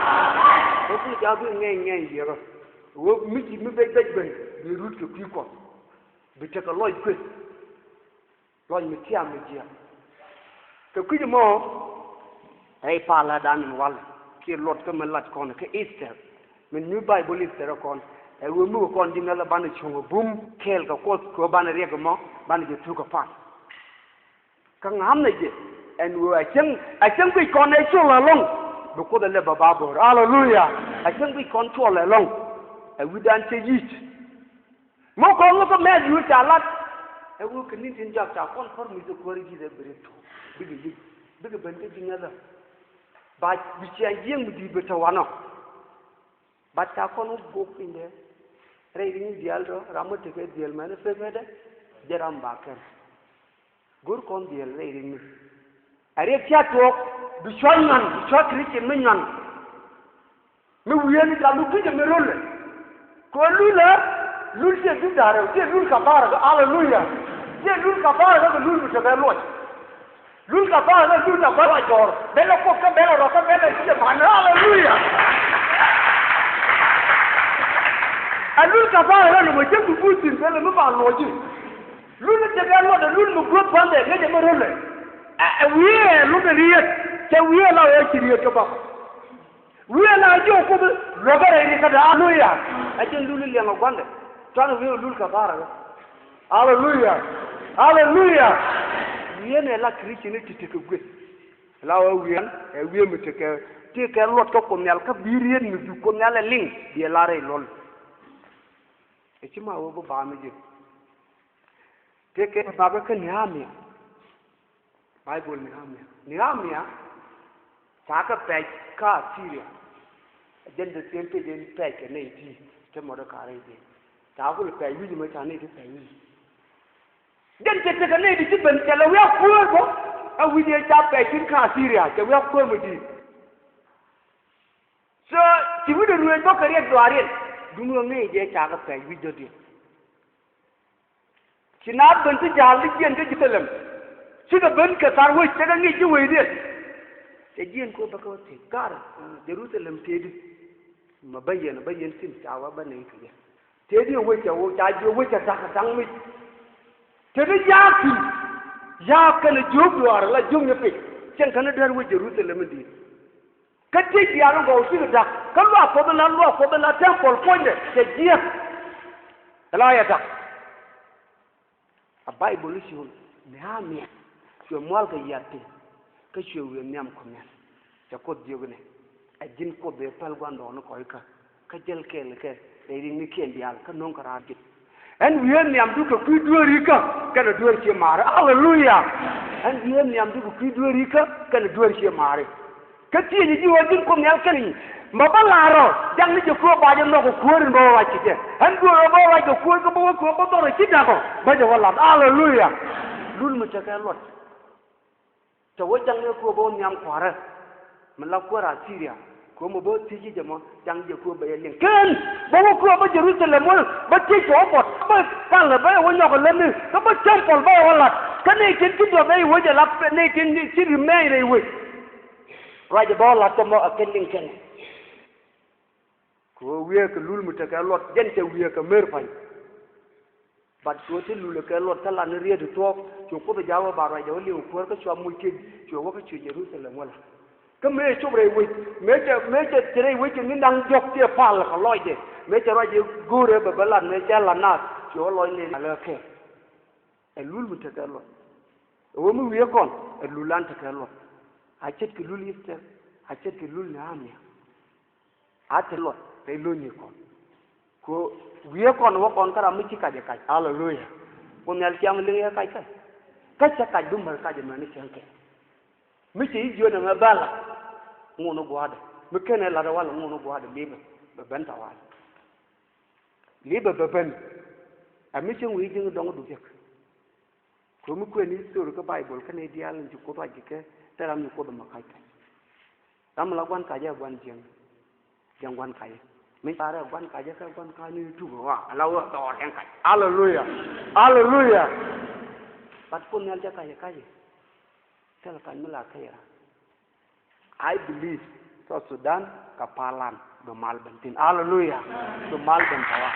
Bɛ kulɛ ja̱ bikɛ ŋɛny ŋɛny yiëkä. Wä mi ci mi bec bec ben bi rut kɛ kui̱ Kuɔth. Bi tekɛ lɔc kueth. Lɔc mi tiam mi jiɛk. Kɛ kui̱c mɔ rɛy pal la dan in wal kiɛ luɔt kä mi lat kɔn kä Easter. Min nyuth Baibol Easter kɔn ɛ wee mi wä kɔn ji̱ ŋäth la banɛ cuŋ ɛ bum kɛɛl kɛ Kuɔth kɛ wä banɛ riɛk ɛmɔ banɛ jɛ thuk ɛ pan. Kä ŋa̱mnɛ jɛ ɛn ɣöö a cäŋ a cäŋ guic kɔn ɛ cuɔl ɛlɔ̱ŋ. Bi Kuoth ɛ lɛ bä ba bo̱o̱r. Aleluya. A cäŋ guic kɔn cuɔl ɛlɔ̱ŋ. Ɛ wi̱dan cɛ yic. Mi kɔn ŋukä mɛth yur ca lat. Ɛ ɣöö kɛ ni̱n tin jɔak ca kɔn pär mi thok kuäär ji̱th ɛ bi ri tuɔɔk bikɛ yic bikɛ ben kä ji̱ ŋäthä. Ba bi ciaŋ jiäŋ mi di̱i̱t bi te wanɔ. Bat ca kɔn wä gok piny dee rɛy ri̱ŋ diaal tɔ ram mi tekɛ dhiel mɛn pek mɛtdɛ. Jɛ ram ba kɛn go̱r kɔn dhiel rɛy ri̱ŋ ni. A riɛk cia tuɔɔk bi cua nyuan bi cua Christian mi nyuan. Mi wiee ni jam mi kui̱cä mi röl ɛ kɛ lulä. Lul ciɛ dhuk da̱rɛ ciɛ lul kaparä kɛ. Aleluya. Ciɛ lul kaparä kɛ lul mi tekɛ luɔc. Lul kaparä kɛ lul na bä ruac jɔɔr bɛlɛ Kuoth kä bɛlɛ rɔ kä bɛlɛ ciɛ pa̱n. Aleluya. Ɛ lul kaparä kɛ lomɛ cä bi guuth thi̱n bɛlɛ mi ba luɔc ji̱. Lul ni tekɛ luɔt ɛ lul mi guuth pa̱ndɛ ŋäcɛ mi röl ɛ. Ɛ wiee lundɛ riet cɛ wiee la ɣöö ci riet kä bä. Wi̱i̱ ɛn a jiök Kuoth luäkä rɛy rikä dee. Aleluya. A jɛn lul i̱ liɛŋ ɛ gua̱ndɛ. Cuanɛ wi̱i̱ ɛ lul kaparä ɣä. Aleluya. Aleluya. Wi̱i̱ ɛn ɛ la Krithiani ti tekɛ guic. La ɣä wi̱i̱ ɛn ɛ wi̱i̱ mi tekɛ ti kɛ luɔt kä Kuoth Nhial kä bi̱i̱ riet mi bi Kuoth Nhial ɛ liŋ bi ɛ la rɛy luɔl. Ɛ ci ma ɣöö bi ba̱a̱ mi ji̱. Tekɛ bakä kä Nehemia. Baibol Nehemia. Nehemia ca kɛ pɛc kä Asiria. Jɛn the same page in pɛc kɛ nɛy ti te Mɔdɛkai rɛy jɛ. Ca kulɛ pɛc wi̱c mɛ ca nɛy ti pɛc wi̱c. Jɛn cɛ tekɛ nɛy ti ci ben cɛ lɛ wiak kuäär bä. Ɛ wi̱c yɛ ca pɛc tin kä Asiria cɛ wiak kuäär mɛ di̱i̱t. So ci wi̱c de ruëëc bä kɛ riɛk duaariɛn. Duŋ ɣä ŋäc jɛ ca kɛ pɛc wi̱c dɔ̱diɛn. Ci naath ben ti ja̱a̱l ti jiɛn kä Jerusalem. Cikɛ ben kɛ thar wec tekɛ ŋic ji̱ wecdiɛn. Cɛ jiɛn kɛ ɣöö bä kɛ wä thiec gar Jerusalem tëëdi. Ma bä yɛn bä yɛn thi̱n ca wä bä nɛy kɛ yɛn. Tëëdi wec cɛ wä ca jiɛ wec cɛ da̱k da̱ŋ mic. Tëëdi ya̱a̱k thi̱n ya̱a̱k kɛnɛ jiök duaar la jiök nyɛ pec. Cɛn kɛnɛ däär wec Jerusalem in di̱i̱t. Kä tëë jiaar in gɔw cikɛ da̱k kä luaak Kuɔth in la luaak Kuɔth in la temple puɔ̱nydɛ cɛ jiäk. Ɛ la yɛ da̱k. A Baibol i̱ cuɛ Nehemia cuɛ mual kɛ yiath piny kä cuɛ wiee nhiam Kuoth Nhial. Cɛ Kuoth jiök inɛ ɛ ji̱n Kuoth ëë päl gua̱ndɔɔŋni kɔckä. Kä jäl kɛɛl kɛ rɛy riŋnikiɛn diaal kä no̱o̱ŋkɛ raar ji̱. Ɣän wiee nhiamdu kɛ kui̱ dueerikä kɛnɛ dueer cie maari. Aleluya. Ɣän wiee nhiamdu kɛ kui̱ dueerikä kɛnɛ dueer cie maari. Kä thiecɛ ji̱ ɣöö ji̱n Kuoth Nhial kɛnɛ nyi mɛ bä la̱r rɔ jakni jɛ kuäär ba jɛ nhɔk kɛ kuäär in bä wä ruac kɛ jɛ. Ɣän dueer ɣä bä wä ruac kɛ kuäär kä bä wä kuäär bä dhɔr ɛ ci da̱k ɔ bä jɛ wä la̱t. Aleluya. Lul mi tekɛ luɔt. Cɛ wä jaŋ ni kuäär bä wä nhiam kua̱rä. Mi la kuäär Asiria kuäär mɔ bä thiec ji̱ jɛ mɔ jaŋ jɛ kuäär bä yɛ liŋ kɛn bä wä kuäär bä Jerusalem wä bä thiec kɛ wä bɔt. Bä palä bä yɛ wä nyɔk ɛ lätni, kä bä temple bä yɛ wä la̱t. Kä nɛy tin ci duɔth rɛy wec ɛ la̱t, nɛy tin ci remain rɛy wec. Ruacɛ bä wä la̱t kä mɔ ɛ kɛn liŋ kɛn. Kɛ ɣöö wiee kɛ lul mi tekɛ luɔt, jɛn cɛ wiee kɛ mer pa̱ny. But cuɛ ti lul kɛ luɔt kä lat ni riet ti thuɔ̱k, cuɛ Kuoth ɛ ja̱ wä ba ruacdɛ wä liŋ kuäär kä cua moc kek, cuɛ wä kä cuɛ Jerusalem wä la̱t. Kä mëë cop rɛy wec, mëë cɛ, mëë cɛ te rɛy wec kɛ ni da̱ŋ diɔ̱k ti pal kɛ lɔcdɛ, mëë cɛ ruac i̱ go̱o̱rɛ bɛ bä lat, mëë cɛ lat naath, cuɛ wä lɔc ni alä kɛ. Ɛ lul mi tekɛ luɔt. Ɛ wä mi wiee kɔn, ɛ lul an tekɛ luɔt. A ce̱tkɛ lul Ithɛr, a ce̱tkɛ lul Nehemia. A te luɔt rɛy lo̱ny i̱ kɔn. Kɛ wiee kɔn wä kɔn kä ram mi ci kac ɛ kac. Aleluya. Kuoth Nhial ciaŋ liŋ yɛ kac kä. Kä cɛ kac bi mär kac ɛmɛni cäŋ kɛ. Mi cɛ i̱ jiön ɛmɛ bä la̱t ŋun i̱ gua̱a̱dɛ. Mi /kenɛ la̱t ɛ wal ŋun i̱ gua̱a̱dɛ li̱pɛ bɛ ben tawal. Li̱pɛ bɛ ben. Ɛ mi cäŋ wi̱i̱ ji̱n dɔ̱ŋ i̱ du jek. Kɛ mi kuɛn history kä Baibol kä nɛy diaal in ci Kuoth ruac kɛ kɛ, te ram ni Kuoth ɛmɔ kac kɛ. Ram mi la gua̱n kacä ɛ gua̱n jiäŋ. Jiäŋ gua̱n kacä. Mi carɛ ɛ gua̱n kacä kä gua̱n ka̱a̱c ni tuk ɛ ɣɔaa ala wä dhɔɔr ɛn kac. Aleluya. Aleluya. But Kuoth Nhial cä kac ɛ kac ɛ. Thilɛ kac mi la kɛc ɛ ram. I believe South Sudan kɛ palan bi mal ben thi̱n. Aleluya. Bi mal ben thawa.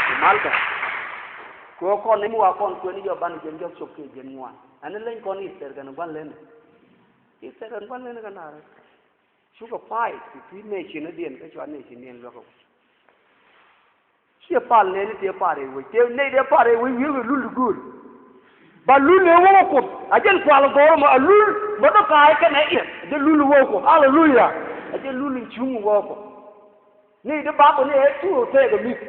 Bi mal ben. Kɛ ɣöö kɔn ni mi wa kɔn kuɛn i̱ jɔk banɛ jiɛn jɔk cop kiɛ jiɛn ŋuan. Ɛn ni leny kɔn Ithɛr kɛn gua̱n leni. Ithɛr kɛn gua̱n leni kɛ naarɛ. Cukɛ fight kɛ kui̱ nation diɛn kä cua nation diɛn luäk kɛ. Ciɛ pal nɛɛni tëë pal rɛy wec, tëë nɛy tëë pal rɛy wec wi̱i̱ kɛ lul ti gööl. Ba lul ëë wä wä Kuoth, a jɛn kual gɔ̱rä mɔ, a lul bä dɔ̱ ka̱a̱c kɛnɛ i̱, a jɛn lul wä wä Kuoth. Aleluya. A jɛn lul in cuŋ wä wä Kuoth. Nɛy ti bakɔ ni ɛ tuur tɛɛk ɛ mi̱th.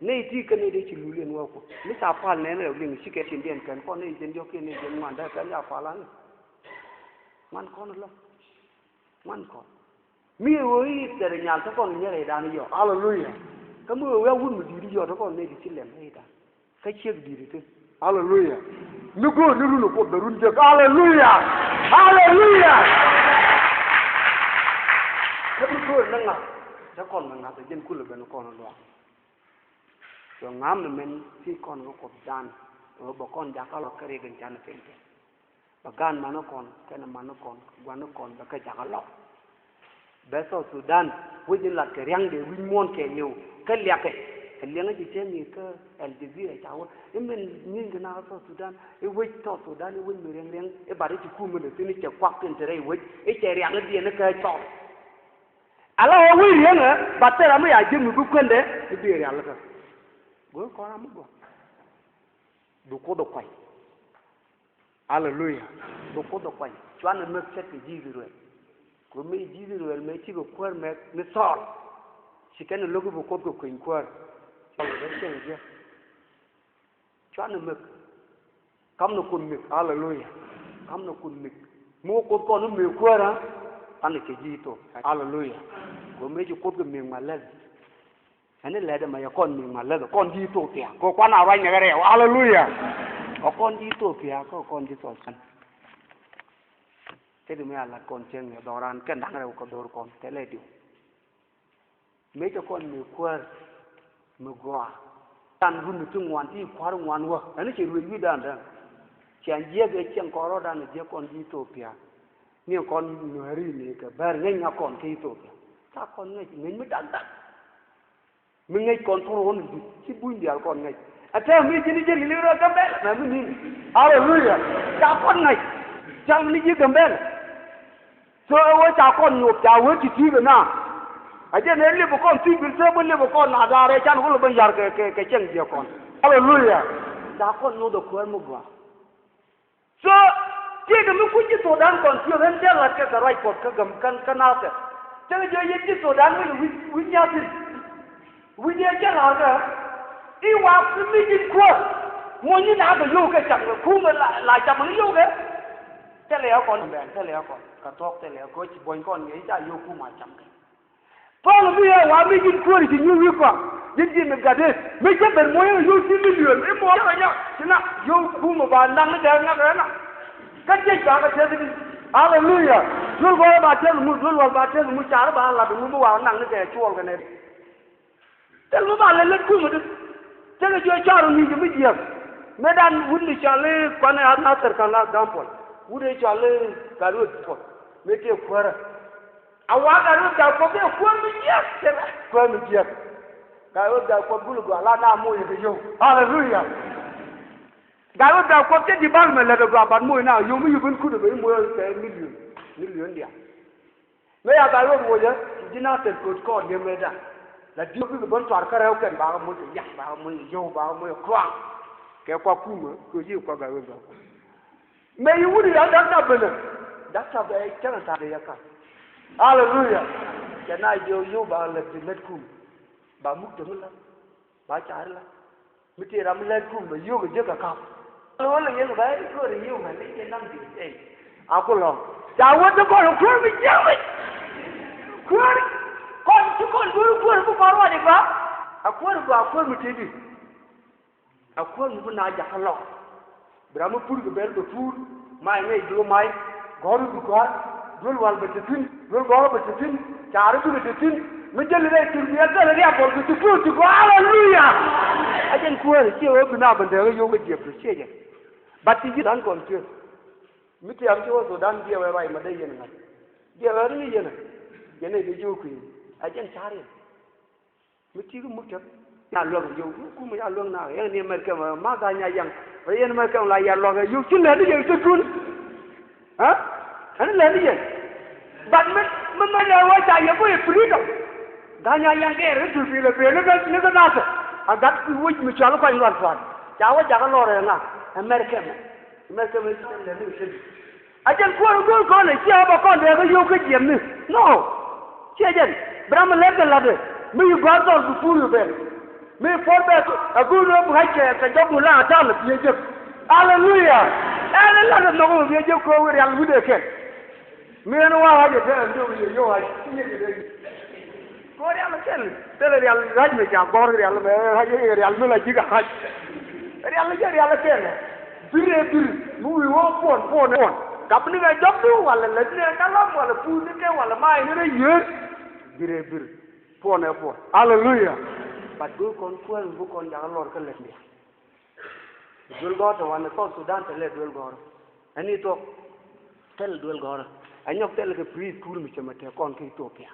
Nɛy ti kɛ nɛy ti ci lul in wä wä Kuoth. Mi ca pal nɛɛni rɛw liŋ cikɛ tin diɛn kɛn kɔn nɛy jɛn jɔ̱kiɛn nɛy jɛn ŋuan dee kɛn ca pal an. Ŋuan kɔn lɔ. Ŋuan kɔn. Mi ɣöö i̱ thɛr nyal te kɔn nyɛ rɛydan i̱ yɔ. Aleluya. Kä mi ɣöö wia wut mi di̱i̱t i̱ yɔ te kɔn nɛy ti ci lɛm rɛydan. Kä ciek di̱i̱t i̱ thi̱n. Aleluya. Mi go̱o̱r ni run ɛ Kuoth bɛ run jek. Aleluya. Aleluya. Kä mi go̱o̱r ni ŋa̱th te kɔn bɛ ŋa̱th ɛ jɛn kulɛ ben kɔn luaak. Cuɛ ŋa̱m ɛmɛn ti kɔn kä Kuothdan. Ɣöö bɛ kɔn jakä lɔ kä riɛk in canɛ pɛn pɛn. Bɛ gaan mani kɔn kɛnɛ mani kɔn gua̱ni kɔn bɛ kɛ jakä lɔ. Bɛ South Sudan wec in lat kɛ ria̱ŋdɛ wi̱c muɔ̱ɔ̱n kɛɛliw kä liakɛ. Kɛ liɛŋä ci tɛm i̱ kä Al Jazeera ca wä i̱ min nyieny kɛ na kä South Sudan i̱ wec South Sudan i̱ wec mi riɛŋ riɛŋ i̱ bat i̱ ci kum in dee thi̱n i̱ cɛ kuak tin te rɛy wec i̱ cɛ riaŋ i̱ diɛn i̱ kä cɔl. Ala ɣöö wec riäŋä bat thil ram mi ya jiäk mi bi kuändɛ mi bi rialikä. Go̱o̱r kɔn ram mi gɔaa. Bi Kuoth ɛ kuany. Aleluya. Bi Kuoth ɛ kuany. Cuanɛ mäk ce̱tkɛ ji̱ Ithɛrɛl. Kɛ mi ji̱ Ithɛrɛl mëë cikɛ kuäär mɛk ni Thɔɔl. Ci kɛn ɛ lo̱k i̱ bi Kuoth kɛ kueny kuäär. Thɔɔl ɛ cieŋ jiäk. Cuanɛ mäk. Kamnɛ kun mik. Aleluya. Kamnɛ kun mik. Mi wä Kuoth kɔn mi mik kuäärä. Anɛ kɛ ji̱ Ithiopia. Aleluya. Kɛ mëë ci Kuoth kɛ mik ma läth. Ɛn ni lɛt ɛmɛ yɛ kɔn mik ma läth kɔn ji̱ Ithiopia. Kɛ kuan a ruac nɛ kɛ rɛw. Aleluya. Kɛ kɔn ji̱ Ithiopia kɛ kɔn ji̱ Thɔɔl. Kɛ di mi a lat kɔn cieŋ yɛ dhɔran kɛn da̱ŋ rɛw kɛ dhor kɔn kɛ lɛ diw. Mëë cɛ kɔn mi kuäär mi gɔaa. Can run ti ŋuan ti kua̱r ŋuan wä ɛn cɛ ruëc wi̱dan däŋ. Cian jiɛk ɛ cieŋ kɔn rɔ̱dan ɛ jiɛk kɔn ji̱ Ithiopia. Ni kɔn nuääri ni kɛ bär ŋäc ŋa kɔn kä Ithiopia. Ca kɔn ŋäc ŋäc mi dak dak. Mi ŋäc kɔn thur ɣɔn i̱di̱t ci buny diaal kɔn ŋäc. Ɛ tɛm mi ji̱n i̱ ji̱n i̱ li̱w rɔ Gambɛla mɛ mi ni̱n. Aleluya. Ca kɔn ŋäc. Ca ni ji̱ Gambɛla. So ɛ wee ca kɔn nyop ca wee ti ti̱i̱ kɛ na. A jɛn ɛ liep kɔn thi̱i̱ bil thep wee liep kɔn na da̱a̱r ɛ can wee lɛ ben ya̱r kɛ kɛ kɛ cɛŋ jiɛ kɔn. Aleluya. Ca kɔn nyop ɛ kuäär mi gɔaa. So tiekɛ mi kuc ji̱ Thudan kɔn tiek ɣän cä la̱t kɛ kɛ ruac Kuɔth kä gäm kän kä nathɛ. Cä kɛ jɛ yɛn ji̱ Thudan wi̱c wi̱c wi̱c nya̱thi̱n. Wi̱c yɛ cä la̱r kɛ i̱ wa mi ji̱n kuäär. Muɔ̱ny ni na kɛ yio̱w kɛ cam kɛ kumɛ la la cam ni yio̱w kɛ. Thilɛ yɛ kɔn bɛn thilɛ yɛ kɔn kɛ thuɔ̱k thilɛ yɛ kɔn ci buɔ̱ny kɔn yɛ ca yio̱w kumɛ a cam kɛ. Paul mi yɛ wa mi ji̱n kuäär ci nyuur wi̱i̱ kɔak ji̱n ji̱n mi gat dee mi cä ben muɔ̱c yɛ yio̱w ci milion i̱ muɔ̱c yɛ nyɔk ci na yio̱w kumɛ ba naŋ ni dɛɛ ŋak rɛ na. Kä jiɛc ba kɛ tɛth di. Aleluya. Duel gɔrɛ ba tɛth mu duel wal ba tɛth mu car ba lat mu mi wa naŋ ni dɛɛ cuɔl kɛ nɛ di. Thil mi ba lɛ lät kumɛ di. Tekɛ jiɔ cɔr ŋi̱i̱c mi jiäk. Mëë dan wut ni cɔal i̱ kuanɛ a nathɛr ka̱n la gampɔl. Wut ëë cɔal i̱ Gatwec Puɔth. Mëë tëë kuäärä. A wa Gatwec Gatkuɔth tëë kuäär mi jiäk. Tëë kuäär mi jiäk. Gatwec Gatkuɔth gul gɔaa la na moc kɛ yio̱w. Aleluya. Gatwec Gatkuɔth cɛ development lät ɛ gɔaa, but moc na yio̱w mi yio̱w ben kut ɛ ben moc kɛ million. Million diaal. Mëë ya Gatwec wocä, ji̱ na thil kööt kɔɔr yɛ mëëdan. La di̱t bikɛ ben tuar kä rɛw kɛn bakɛ moc kɛ yak, bakɛ moc kɛ yio̱w, bakɛ moc kɛ kɔaŋ. Kɛ kua kumä kɛ ji̱ kua Gatwec Gatkuɔth. Mëë yi wut ya dakta benä. Dakta bɛ cäŋ tha̱a̱ŋ yɛ ka̱n. Aleluya. Cɛ na jiɔ yio̱w ba lät bi lät kum. Ba muk te mi la. Ba car la. Mi tëë ram mi lät kum bɛ yio̱w kɛ jek kɛ ka̱p. Wä lɛ yɛn bɛ kuäär yio̱w mɛ ni jɛ nam di. Ey. A ku lɔ̱ŋ. Ca wä ti kɔn kuäär mi jiäk mi. Kuäär. Kɔn ti kɔn duer kuäär bi kɔn ruac i̱ gɔaa. A kuäär gɔaa, a kuäär mi tëë di. A kuäär mi bi na jakä lɔk. Bi ram mi pur kɛ bɛl bɛ pur. May ŋäc bi ɣä may. Gɔ̱r bi gɔ̱r. Duel wal bɛ te thi̱n. Duel gɔ̱r bɛ te thi̱n. Caari bi kɛ te thi̱n. Mi jäli rɛy thil bi a thil riap bɔl kɛ ti tuut ti gɔ̱r. Aleluya. A jɛn kuäär ciɛ wee bi na bɛ ndɛɛk ɣä yio̱w kɛ jiɛp ti ciɛ jɛ. Bat ti ji̱ dan kɔn cuɛ. Mi tiam ci wä Sudan diɛ wee ruac ma dee yɛn ŋa̱c. Diɛ wee ri yɛn. Yɛn ɛ di ji̱ wä kui̱. A jɛn ca̱r yɛn. Mi ti̱i̱ kä muktäb. Ya luäk yio̱w, mi kumɛ ya luäk na, yɛn ni America ma, ma Ga̱a̱c Nyayaŋ. Wee yɛn America la ya luäk yio̱w, ci lɛni yɛn ci kun. Ha? Ɛn lɛni yɛn. But mi, mi, mi lɛ wä ca yɛ bä yɛ freedom. Ga̱a̱c Nyayaŋ kɛ rɛ dur bi lɛ bee ni kä, ni kä nasɛ. A gat wi̱c mi cual kɔc lual puan. Ca wä jakä lɔr ɛ ŋa? America mɛ. America mɛ ci lɛni yɛn ci. A jɛn kuäär go̱o̱r kɔn ɛ ciɛ bä kɔn dee kä yio̱w kä jiɛmni. No. Ciɛ jɛn. Bi ram mi lɛt kɛ la̱tdɛ. Mi yi gɔ̱a̱r dhɔl bi puur yi ben. Mi puɔ̱r bɛ a go̱o̱r ni bi ɣa̱c kɛ kɛ jɔk mi la a ta̱a̱ lɛ bi jek. Aleluya. Ɛn ɛ la̱tdɛ nhɔk mi bi jek kɛ ɣöö wi̱i̱ rial wi̱cdɛ kɛn. Mi ɛn wa ɣa̱c ɛ te ɛn jɔk yɛ yio̱w ɣa̱c. Kɛ rial kɛl, thilɛ rial rac mi ca gɔ̱r rial mɛ, rac rial mi la ji̱ ka rac. Rial jɛ rial kɛl. Bir ɛ bir, mi wi̱i̱ wä puɔn, puɔn ɛ puɔn. Kap ni kɛ jɔk du, walɛ lät ni kɛ lam, walɛ puuth ni kɛ, walɛ mac ni rɛ yiër. Bir ɛ bir, puɔn ɛ puɔn. Aleluya. But go̱o̱r kɔn kuäär mi bi kɔn jakä lɔr kä lät ni. Duel gɔ̱r te wanɛ South Sudan te lɛ duel gɔ̱r. Ɛn i̱ thuɔ̱k thil duel gɔ̱r. Ɛ nyɔk thil kɛ pre school mi cɛ mɛ te kɔn kä Ethiopia.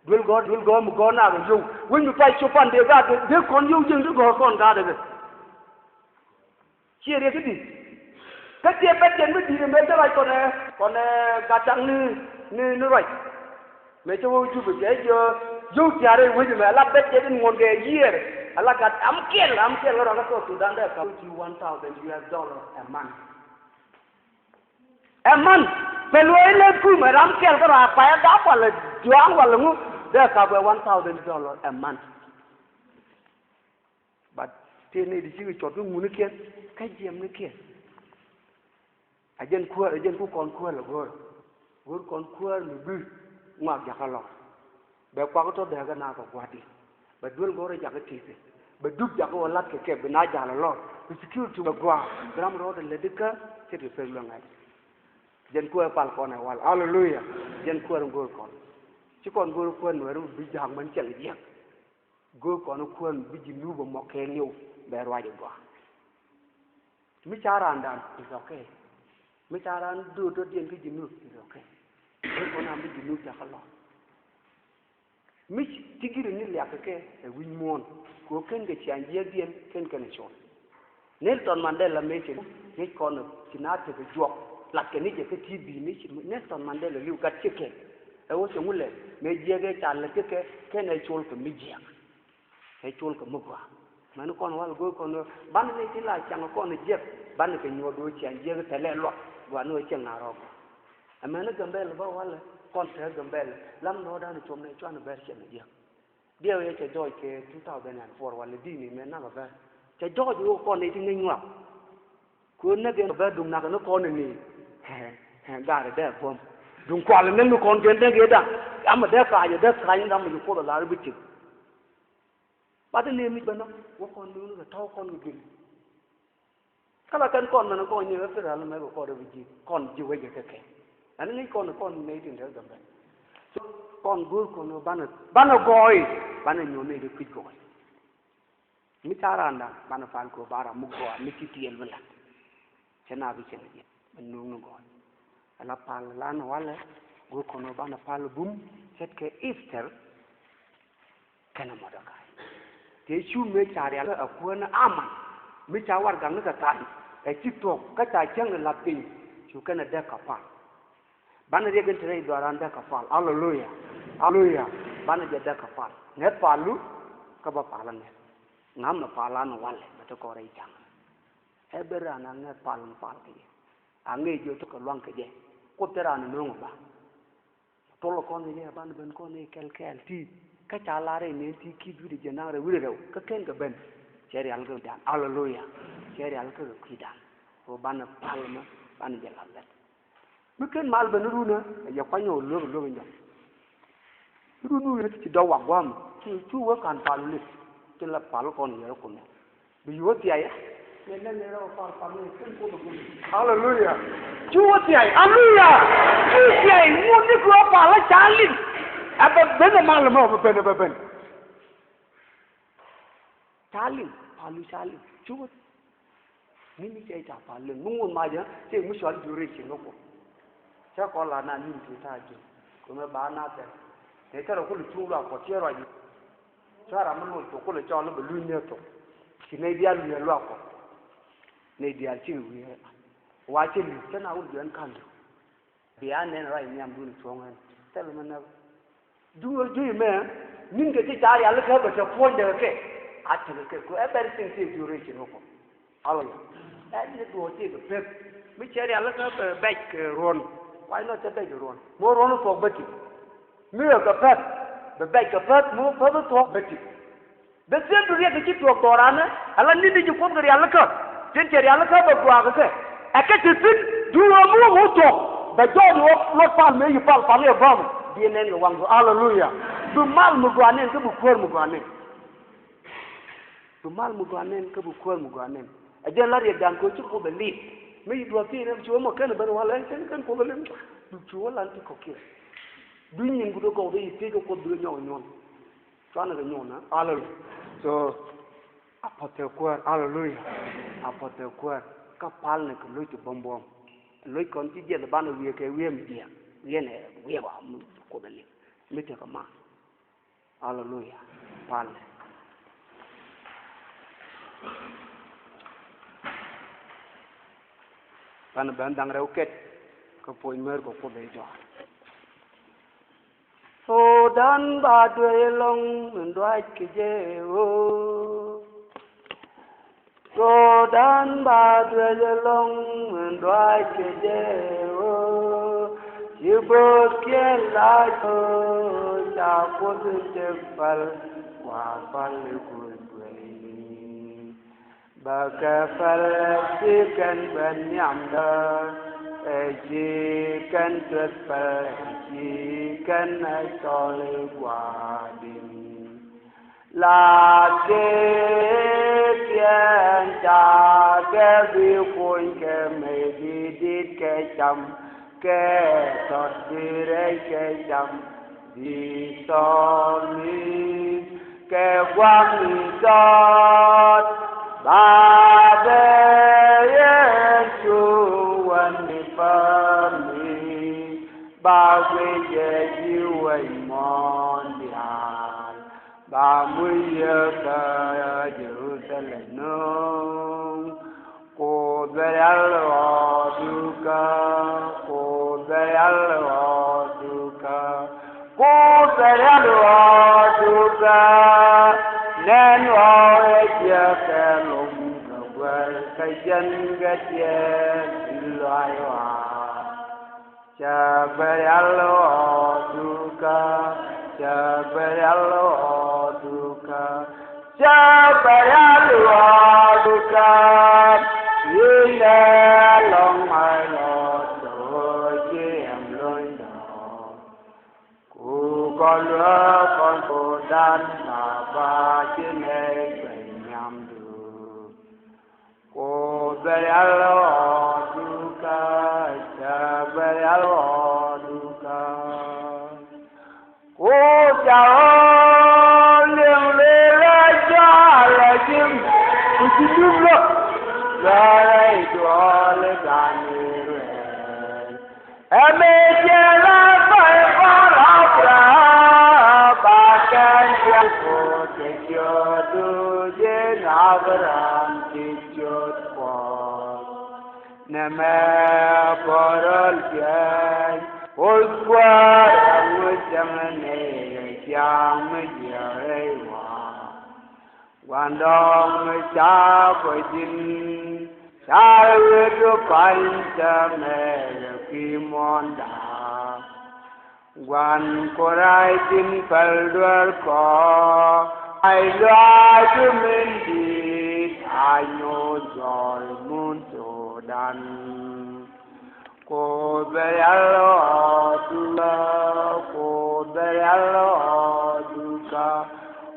Duel gɔ̱r, duel gɔ̱r mi gɔ̱r nak ɛ yio̱w. Wec mi pay cop pan dee gaat dee kɔn yio̱w jiäŋ ti gɔ̱r kɔn gaat dee. Ciɛ riɛk i̱di. Kä ciɛ bɛt jɛn mi di̱i̱t ɛmɛ cä ruac kɔn ɛ, kɔn ɛ gat taŋ ni, ni, ni ruac. Mëë cä wä Jubɛ cɛ jiö yio̱w tia̱a̱r rɛy wec ɛmɛ ala bɛt jɛ in ŋuɔ̱n kɛ yiëër. Ala gat am kiɛl, am kiɛl kä rɔakä South Sudan dee kap ti one thousand U S dollar a month. A month. Pɛl wee in lɛ kum ɛ ram kiɛl kä rɔa payä dap walɛ juaŋ walɛ ŋu dee kap ɛ one thousand dollar a month. But tëë nɛy ti cikɛ cɔt kä ŋunikiɛn kä jiɛmnikiɛn. A jɛn kuäär, a jɛn ku kɔn kuäär lɛ go̱o̱r. Go̱o̱r kɔn kuäär mi bi ŋɔak jakä lɔr. Bɛ kuak tɔ̱ dɛɛkä naath kɛ gua̱a̱thdɛ. Bɛ duel gɔ̱rä jakä ti̱i̱thɛ. Bɛ dup jakä wä la̱t kɛ kɛ bi na ja̱l lɔr. Bi security bɛ gɔaa. Bi ram rɔɔdɛ lätdi kä ce̱tkɛ pek luäŋ ŋa̱c. Jɛn kuäär pal kɔn ɛ wal. Aleluya. Jɛn kuäär in go̱o̱r kɔn. Ci kɔn go̱o̱r kuäär Nuɛɛri bi ja̱a̱k mɛn cɛl jiäk. Go̱o̱r kɔn kuäär bi Junub ɛmɔ kɛɛliw bɛ ruac ɛ gɔaa. Mi ca raandan is okay. Mi ca raan do̱r tɔ̱diɛn kä Junub is okay. Go̱o̱r kɔn an bi Junub jakä lɔr. Mi ci giri ni liak kɛ kɛ ɛ wi̱c muɔ̱ɔ̱n. Kɛ ɣöö ken kɛ ciaŋ jiääkdiɛn ken kɛn ɛ col. Nelson Mandela mëë cɛ ŋi̱eec kɔn ci na tekɛ juɔk latkɛ ni jɛ kä T V ni ci Nelson Mandela li̱w gat ci kɛn. Ɛ ɣöö cɛ ŋulɛ mëë jiɛk ɛ ca lät kä kɛ kɛn ɛ col kɛ mi jiɛk. Ɛ col kɛ mi gɔaa. Mɛn kɔn wal go̱o̱r kɔn ɣöö banɛ ni ti la caŋ kɔn jiɛk banɛ kɛ nyuɔ̱th ɣöö ciaŋ jiɛk tɛlɛ luɔt gɔaa ni ɣöö ciɛŋ na rɔɔk gɔaa. Ɛ mɛn Gambɛl bä walɛ kɔn te Gambɛl lam nɔɔdan cuɔm ni cuan bɛr cɛ mi jiɛk. Diɛw yɛ cɛ jɔɔc kɛ two thousand and four walɛ di̱i̱ni mɛ nak bɛ. Cɛ jɔɔc wä kɔn ni ti ŋäc ŋuak. Kɛ näk ɛn bɛ duŋ nak ni kɔn ni. Hɛ, hɛ, gaari dee buɔ̱m. Duŋ kual ni ni kɔn kɛ näk yɛ da̱ŋ. Yamɛ dee kac yɛ dee kac ni ram mi ci kuoth ɛ lar bi cik. Bat ni mi bɛ nɔ wä kɔn ni wä ni kɛ tɔ̱w kɔn kɛ gil. Kä la kɛn kɔn mɛn kɔn nyier kä Federal mɛ kɛ kɔn refugee kɔn ji̱ wecɛ kɛ kɛ. Ɛn ŋi̱i̱c kɔn kɔn nɛy tin te Gambɛl. So kɔn go̱o̱r kɔn banɛ banɛ gɔɔy banɛ nyuɔ̱n nɛy ti kui̱c gɔɔy. Mi ca raan da̱ŋ banɛ pal kɛ ɣöö ba ram mi gɔaa mi ci tiɛɛl bi la̱t. Cɛ na bi cɛ ni jɛ bɛ nuŋ ni gɔaa. Ala pal la ni walɛ. Go̱o̱r kɔn ɣöö banɛ pal bum ce̱tkɛ Ithɛr kɛnɛ Mɔdɛkai. Tëë cu mëë ca rial ɛ kuäär ni Aman mi ca warɛgakni kɛ tha̱a̱ny ɛ ci thuɔ̱k kä ca cäŋ la̱t piny. Cu kɛnɛ däk kɛ pal. Banɛ riɛk in te rɛy dhɔaaran däk kɛ pal. Aleluya. Aleluya. Banɛ jɛ däk kɛ pal. Ŋäth palu kä bä pal ɛ ŋäth. Ŋa̱mnɛ pal an walɛ bɛ te kɔn rɛy ca̱ŋ. Ɛ ben raan a ŋäth pal in pal kɛ jɛ. A ŋäc jɛ tok kɛ luaŋ kɛ jɛ. Kuoth te raan in no̱o̱ŋ ɛ ba. Thol kɔn i̱ banɛ ben kɔn i̱ kɛl kɛɛl ti. Kä ca lar i̱ nɛn ti ki̱i̱t wi̱cdɛ jiɛn da̱ŋ rɛw wi̱cdɛ rɛw kä ken kɛ ben. Cɛ rial kä dan. Aleluya. Cɛ rial kä kɛ kui̱dan. Ɣöö banɛ pal mɛ banɛ jɛ lar lɛt. Mi ken mal ben ni run ɛ yɛ kuany ɣöö luek luek in jɔk. Run wi̱i̱ ti ci dɔk wak gua̱a̱m ci cu wee ka̱n pal wä lip. Tin la pal kɔn yɛ rɛ kumɛ. Bi yuɔ thiay ɛ. Aleluya. Cu wä thiay. Aleluya. Cu thiay ŋun ni kua pal la ca lim. A bɛ ben a mal mɔ bɛ ben a bɛ ben. Ca lim pal lu ca lim. Cu wä. Ni mi cɛ ca pal lim mi ŋun ma jɛ cɛ mi cɔal duration ni kua. Cɛ kɔ la na ni mi ti ta jɛ. Kumɛ ba na tɛ. Tɛ tɛ rɔ kul cu luak kɔ tiɛ rɔ jɛ. Cua ram mi luɔc thok kulɛ cɔl ni bɛ luny ni thok. Ci nɛy diaal wi̱i̱ luak kɔ. Nɛy diaal ci wi̱i̱ wa cɛ li̱th cä na wut juɛn ka̱n. Bia nɛn ruac nhiamdun cuɔ̱ŋ ɛn thil mi näk. Duŋ ɣöö juey mɛ ni̱n kɛ ci ca rialikä bɛ te puɔ̱nydɛ kɛ kɛ. A tekɛ kɛ ku everything ci duration wä kɔ. Aleluya. Ɛ ni duɔ̱ɔ̱r tëëkɛ pek. Mi cɛ rialikä bɛ bɛc kɛ ruɔ̱n. Why not cɛ bɛc kɛ ruɔ̱n? Mɔ ruɔ̱n thuɔ̱k bä ti. Mi ɣä kɛ pɛth bɛ bɛc kɛ pɛth, mi wä pɛth thuɔ̱k bä ti. The same to riɛk kɛ ci tuɔɔk dhɔranɛ. Ala ni̱n di ci Kuoth kɛ rialikä. Tin cɛ rialikä bɛ gua̱a̱k kɛ kɛ. Ɛ kɛ ti thi̱n duŋ ɣä mi wä mi wä thuɔ̱k. Bɛ jɔɔc wä luɔt pal mëë yi pal pal yɛ gɔm. Biɛ nɛn kɛ waŋdu. Aleluya. Bi mal mi gɔaa nɛn kä bi kuäär mi gɔaa nɛn. Bi mal mi gɔaa nɛn kä bi kuäär mi gɔaa nɛn. Ɛ jɛn la riɛkdan kɛ ɣöö ci Kuoth ɛ lit. Mi ci duɔth thiec rɛm ci wä mɔ kɛn ɛ ben wal ɛn kɛn kɛn Kuoth ɛ lit. Bi cu wä lan ti kɔ̱kiɛn. Bi nyin ku dee gɔw dee yi thiec kɛ Kuoth bi kɛ nyɔk ɛ nyuɔn. Cuanɛ kɛ nyuɔn ɛ. Aleluya. So a puɔth ɛ kuäär. Aleluya. A puɔth ɛ kuäär. Kä palnɛ kɛ lo̱c ti buɔ̱m buɔ̱m. Lo̱c kɔn ci jiɛth banɛ wiee kɛ wiee mi jiɛk. Wiee nɛ wiee ba mi Kuoth ɛ lit. Mi tekɛ ma. Aleluya. Palɛ. Banɛ ben dhaŋ rɛw ket kä puɔ̱ny mär kɛ Kuoth ɛ jɔak. Thudan ba duee lɔŋ min duac kɛ jɛ ɣöö. Thudan ba duec ɛlɔ̱ŋ min duac kɛ jɛ ɣöö ci bo̱o̱thkiɛn lac ɣöö ca Kuoth in cɛ päl, wa päl i̱ Kuoth dueeni. Bä kɛ päl ci kɛn ben nhiamdä, ɛ ci kɛn cuɛth päl, ɛ ci kɛn ɛ cɔl i̱ gua̱a̱din. La̱t kɛɛliw ca kɛ bi kuny kɛ mëë bi di̱t kɛ cam, kɛ tɔt bi rɛy kɛ cam, bi thɔɔmi kɛ gua̱a̱mi tɔt. Ba bɛ Yecu wän ni pämi, ba guic jɛ ji̱ wec muɔ̱ɔ̱n diaal. Ba muc yɛ kä Jerusalem nööŋ. Kuoth bɛ rial ɣɔɔdukä, Kuoth bɛ rial ɣɔɔdukä, Kuoth bɛ rial ɣɔɔdukä. Nɛn ɣɔɔk ɛ jiäk kɛ lom kɛ guäär kä jɛn kɛ tiɛɛl ti lɔaac ɣɔaa. Cä bɛ rial ɣɔɔdukä, cä bɛ rial ɣɔɔdukä, cä bɛ rial ɣɔɔdukä. Inɛ lɔŋ my Lord, kɛ ɣöö ci ɛm lony dɔ̱ŋ. Ku kɔn luäk kɔn Thudan, Baba, ci nɛy ben nhiamdu. Kuoth bɛ rial ɣɔɔdukä, cä bɛ rial ɣɔɔdukä. Kuoth ca ɣɔɔ liŋ lëlä cɔalɛ ji̱ Ti luk lɔ, lɔrɛ i̱ duɔl i̱ dan i̱ ruɛɛl. Ɛmɛ jɛ la kɔc kɔn Abraham, ba kɛn jɛ Kuoth kɛ ciötdu, jɛn Abraham ci ciöt Kuɔth. Nɛmɛ bä rɔl piɛny, Kuoth Kuäär, ɛŋu cäŋ nɛy kɛ ciaŋ mi jiääk rɛy wa̱a̱? Gua̱ndɔɔŋ mi ca kɔ ji̱n, ca wee du pa̱ny täämɛ kɛ kui̱ muɔ̱ɔ̱nda. Gua̱n ku rac ji̱n päl duer kɔ, ay luaac du min di̱i̱t a nyoth jɔɔy mun Thudan. Kuoth bɛ rial ɣɔɔ dukä, Kuoth bɛ rial ɣɔɔ dukä,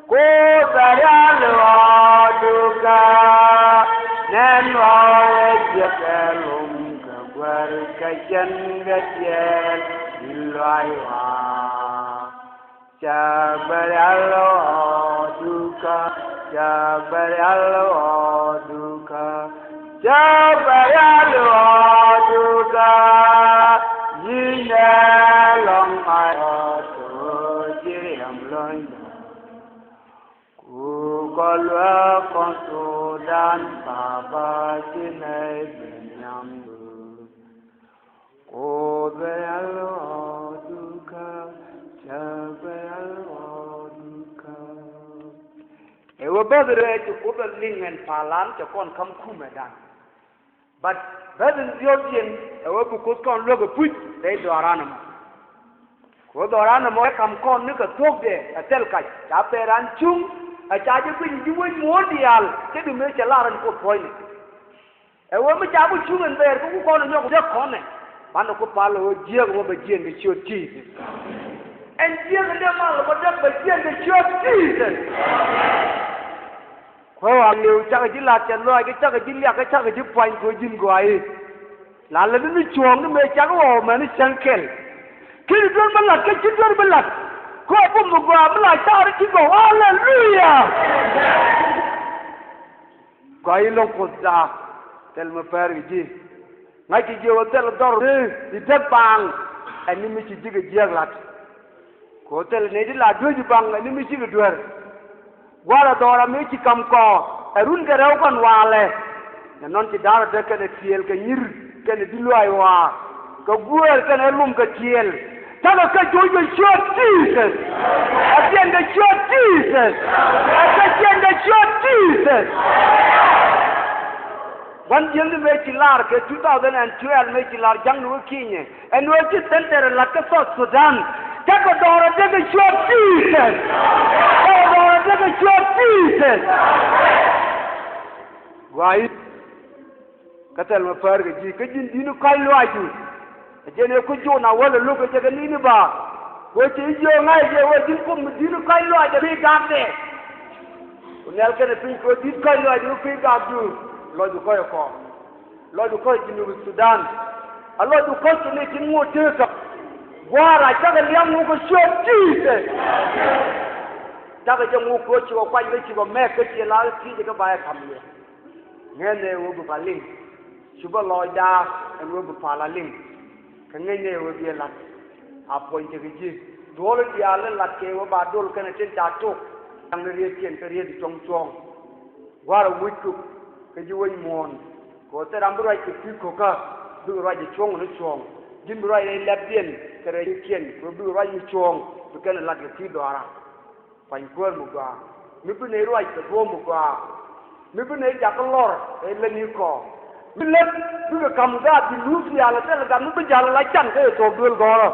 Kuoth bɛ rial ɣɔɔ dukä. Nɛn ɣɔɔ wee jiäk kɛ lom kɛ guer kɛ cɛn kɛ tiɛɛl in luay ɣɔaa. Cak bɛ rial ɣɔɔ dukä, cak bɛ rial ɣɔɔ dukä, cak bɛ rial ɣɔɔ dukä. Yi̱n ɛ lɔŋ mayɔt ɣöö ji̱ riɛm lo̱ny dɔ̱ŋ. Ku kɔ luäk kɔn Thudan, Baba, ci nɛy ben nyam. Kuoth bɛ rial ɣɔɔ dukä, cak bɛ rial ɣɔɔ dukä. Ɛ wä bäth rɛɛ ci Kuoth ɛ liŋ ɛn palan cɛ kɔn ka̱m kumɛdan. But bäth in dhiɔ̱ɔ̱kdiɛn ɛ wä bi Kuoth kɔn luäk ɛ puc rɛy dhɔaaran ɛmɔ. Kuoth dhɔaaran ɛmɔ ɛ ka̱m kɔn ni kɛ thuɔ̱kdɛ ɛ thɛl kac ca pɛr an cuŋ ɛ ca jɛ guic ji̱ wec muɔ̱ɔ̱n diaal cä di mëë cɛ lar ɛn Kuoth puɔ̱nyni. Ɛ ɣöö mi ca ku cuŋ ɛn bɛɛr kä ku kɔn ɛ nyɔk dee kɔnɛ. Banɛ ku pal ɛ ɣöö jiääk ɛmɔ bɛ jiɛn kɛ ciöt Jesus. Ɛn jiääk ɛn dee mal ɛ bä dee bɛ jiɛn kɛ ciöt Jesus. Kuäär ɣɔaa liw cakɛ ji̱ la̱t cɛ lɔaac kä cakɛ ji̱ liak kä cakɛ ji̱ puany kɛ ɣöö ji̱n gɔaa i̱. La lät ni cuɔ̱ɔ̱ŋ ni mëë cak ɣɔw mɛn ni cäŋ kɛl. Ki̱ni duer mi la̱t kä ci duer mi la̱t. Kɛ ɣöö bum mi gɔaa mi la car i̱ ci gɔw. Aleluya. Gɔaa i̱ lo̱ŋ Kuoth daa thil mi pɛr kɛ ji̱. Ŋa̱c kɛ ji̱ ɣöö thil dhɔr i̱ däk baaŋ ɛn ni mi ci ji̱ kɛ jiääk la̱t. Kɛ ɣöö thil nɛy ti la dueec baŋ ɛn ni mi cikɛ duer. Gua̱a̱r ɛ dhɔr ɛ mi ci ka̱m kɔ ɛ run kɛ rɛw kɔn walɛ. Nɛ nɔn ci da̱r ɛ däk kɛnɛ tiɛɛl kɛ nyir kɛnɛ di luaac ɣɔaa. Kɛ guäär kɛnɛ lum kɛ tiɛɛl. Takɛ kɛ joc kɛ ciöt Jesus. Ɛ tiɛn kɛ ciöt Jesus. Ɛ kɛ tiɛn kɛ ciöt Jesus. Gua̱n jiäkni mëë ci lar kɛ two thousand and twelve mëë ci lar ja̱ŋni wä Kinyɛ. Ɛn wä ci center lat kä South Sudan. Takɛ dhɔrɛ dee kɛ ciöt Jesus. Takɛ dhɔrɛ dee kɛ ciöt Jesus. Guay. Kä thil mi päär kɛ ji̱ kä ji̱n di̱t ni kɔ̱a̱c luaacdu. Ɛ jɛn ɛ ku Jona wäl ɛ lo̱k ɛ jɛ kɛ ni̱ni ba. Kɛ ɣöö cɛ ji̱ jiök ŋa̱c ɛ jɛ ɣöö ji̱n kum mi di̱t ni kɔ̱a̱c luaacdu pi gakdɛ. Ku nhial kɛnɛ piny kɛ ɣöö di̱t kɔ̱a̱c luaacdu pi gakdu. Lɔcdu kɔ̱c ɛ kɔɔr. Lɔcdu kɔ̱c ɛ Junub Sudan. A lɔcdu kɔ̱c kɛ ni tin ŋo̱o̱k tëëkä. Gua̱a̱r a cakɛ lia̱ŋ ŋo̱o̱k kɛ ciöt Jesus. Cakɛ jɛ ŋo̱o̱k kɛ ɣöö cikɛ kuany kä cikɛ mɛk kä ciɛ la thiecɛ kä ba ɛ ka̱m yɛ. Ŋäcnɛ ɣöö bi pal liŋ. Cupä lɔcda ɛn ɣöö bi pal a liŋ. Kä ŋäcnɛ ɣöö bi ɛ la̱t. A puɔ̱ny tekɛ ji̱. Duɔ̱ɔ̱l in diaal in la̱t kɛ ɣöö ba dol kɛnɛ tin ca tok. Da̱ŋ ni riet kiɛn kä riet cuɔ̱ŋ cuɔ̱ɔ̱ŋ. Gua̱a̱r a wec kuk kä ji̱ wec muɔ̱ɔ̱n. Kɛ ɣöö thil ram bi ruac kɛ kui̱ ko̱kä bikɛ ruac ɛ cuɔ̱ŋ ni cuɔ̱ɔ̱ŋ. Ji̱n bi ruac rɛy lɛpdiɛn kɛ rɛy kiɛn kɛ ɣöö bikɛ ruac ni cuɔ̱ɔ̱ŋ bi kɛn ɛ la̱t kɛ kui̱ dhɔaara. Kuany kuäär mi gɔaa. Mi bi nɛy ruac kɛ duɔ̱ɔ̱p mi gɔaa. Mi bi nɛy jakä lɔr ɛ lät ni kɔɔr. Mi lät bikɛ ka̱m gaat bi luuth rial ɛ thilɛ gat mi bi ja̱l ala can kä ɛ thuɔ̱k duël gɔ̱rä.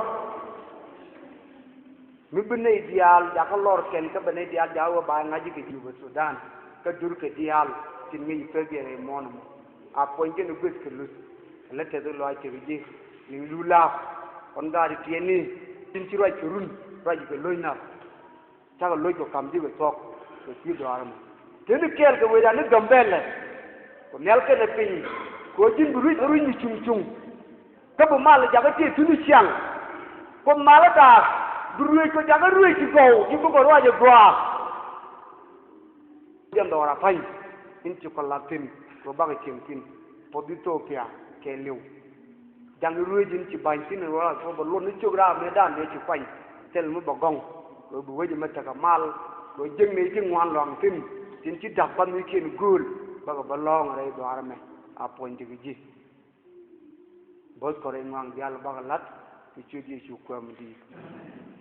Mi bi nɛy diaal jakä lɔr kɛn kä bɛ nɛy diaal jakä wä ba ŋa̱c ji̱ kɛ Junub Sudan. Kä durkɛ diaal tin ŋi̱i̱c pek yɛ rɛy muɔ̱ɔ̱n ɛmɔ. A puɔ̱ny kɛn ɛ gueth kɛ luth. Ɛ lät tɛth ɛ lɔaac kɛ ji̱ niŋ luth laap. Kɔn gaat tiɛɛni tin ci ruac kɛ run ruac kɛ lo̱c nath. Cakɛ lo̱c kɛ ka̱m ji̱ kɛ thuɔ̱k kɛ kui̱ dhɔaar ɛmɔ. Tëë ni kɛɛl kɛ wecdan ni Gambɛlɛ. Ku nhial kɛnɛ piny kɛ ɣöö ji̱n bi ruec ruec mi cuŋ cuŋ. Kä bi mal jakä tëë thuŋ ni ciaŋ. Ku mal ɛ daak bi ruec kɛ jakä ruec ti gɔw ji̱ bikɛ ruac ɛ gɔaa. Jɛn dhɔaar a pa̱ny. in ci kɔ la̱t thi̱n kɛ bakɛ cieŋ thi̱n. Puɔth Ithiopia kɛɛliw. Ja̱ŋ i̱ ruëëc in ci ba̱ny thi̱n in wä la thuɔ̱k bɛ luɔt ni cök raam mëëdan mëë ci kuany. Thil mi bɛ gɔ̱ŋ kɛ bi wec ɛmɛ tekɛ mal kɛ jiäkni ji̱ ŋuan luaŋ thi̱n. Tin ci da̱k ba̱nykiɛn gööl bakɛ bä lɔ̱ɔ̱ŋ rɛy dhuaar ɛmɛ. A puɔ̱ny tekɛ ji̱. Bo̱th kɔ rɛy ŋuaŋ diaal bakɛ la̱t kɛ ciöt Yecu kuäär mi di̱i̱t.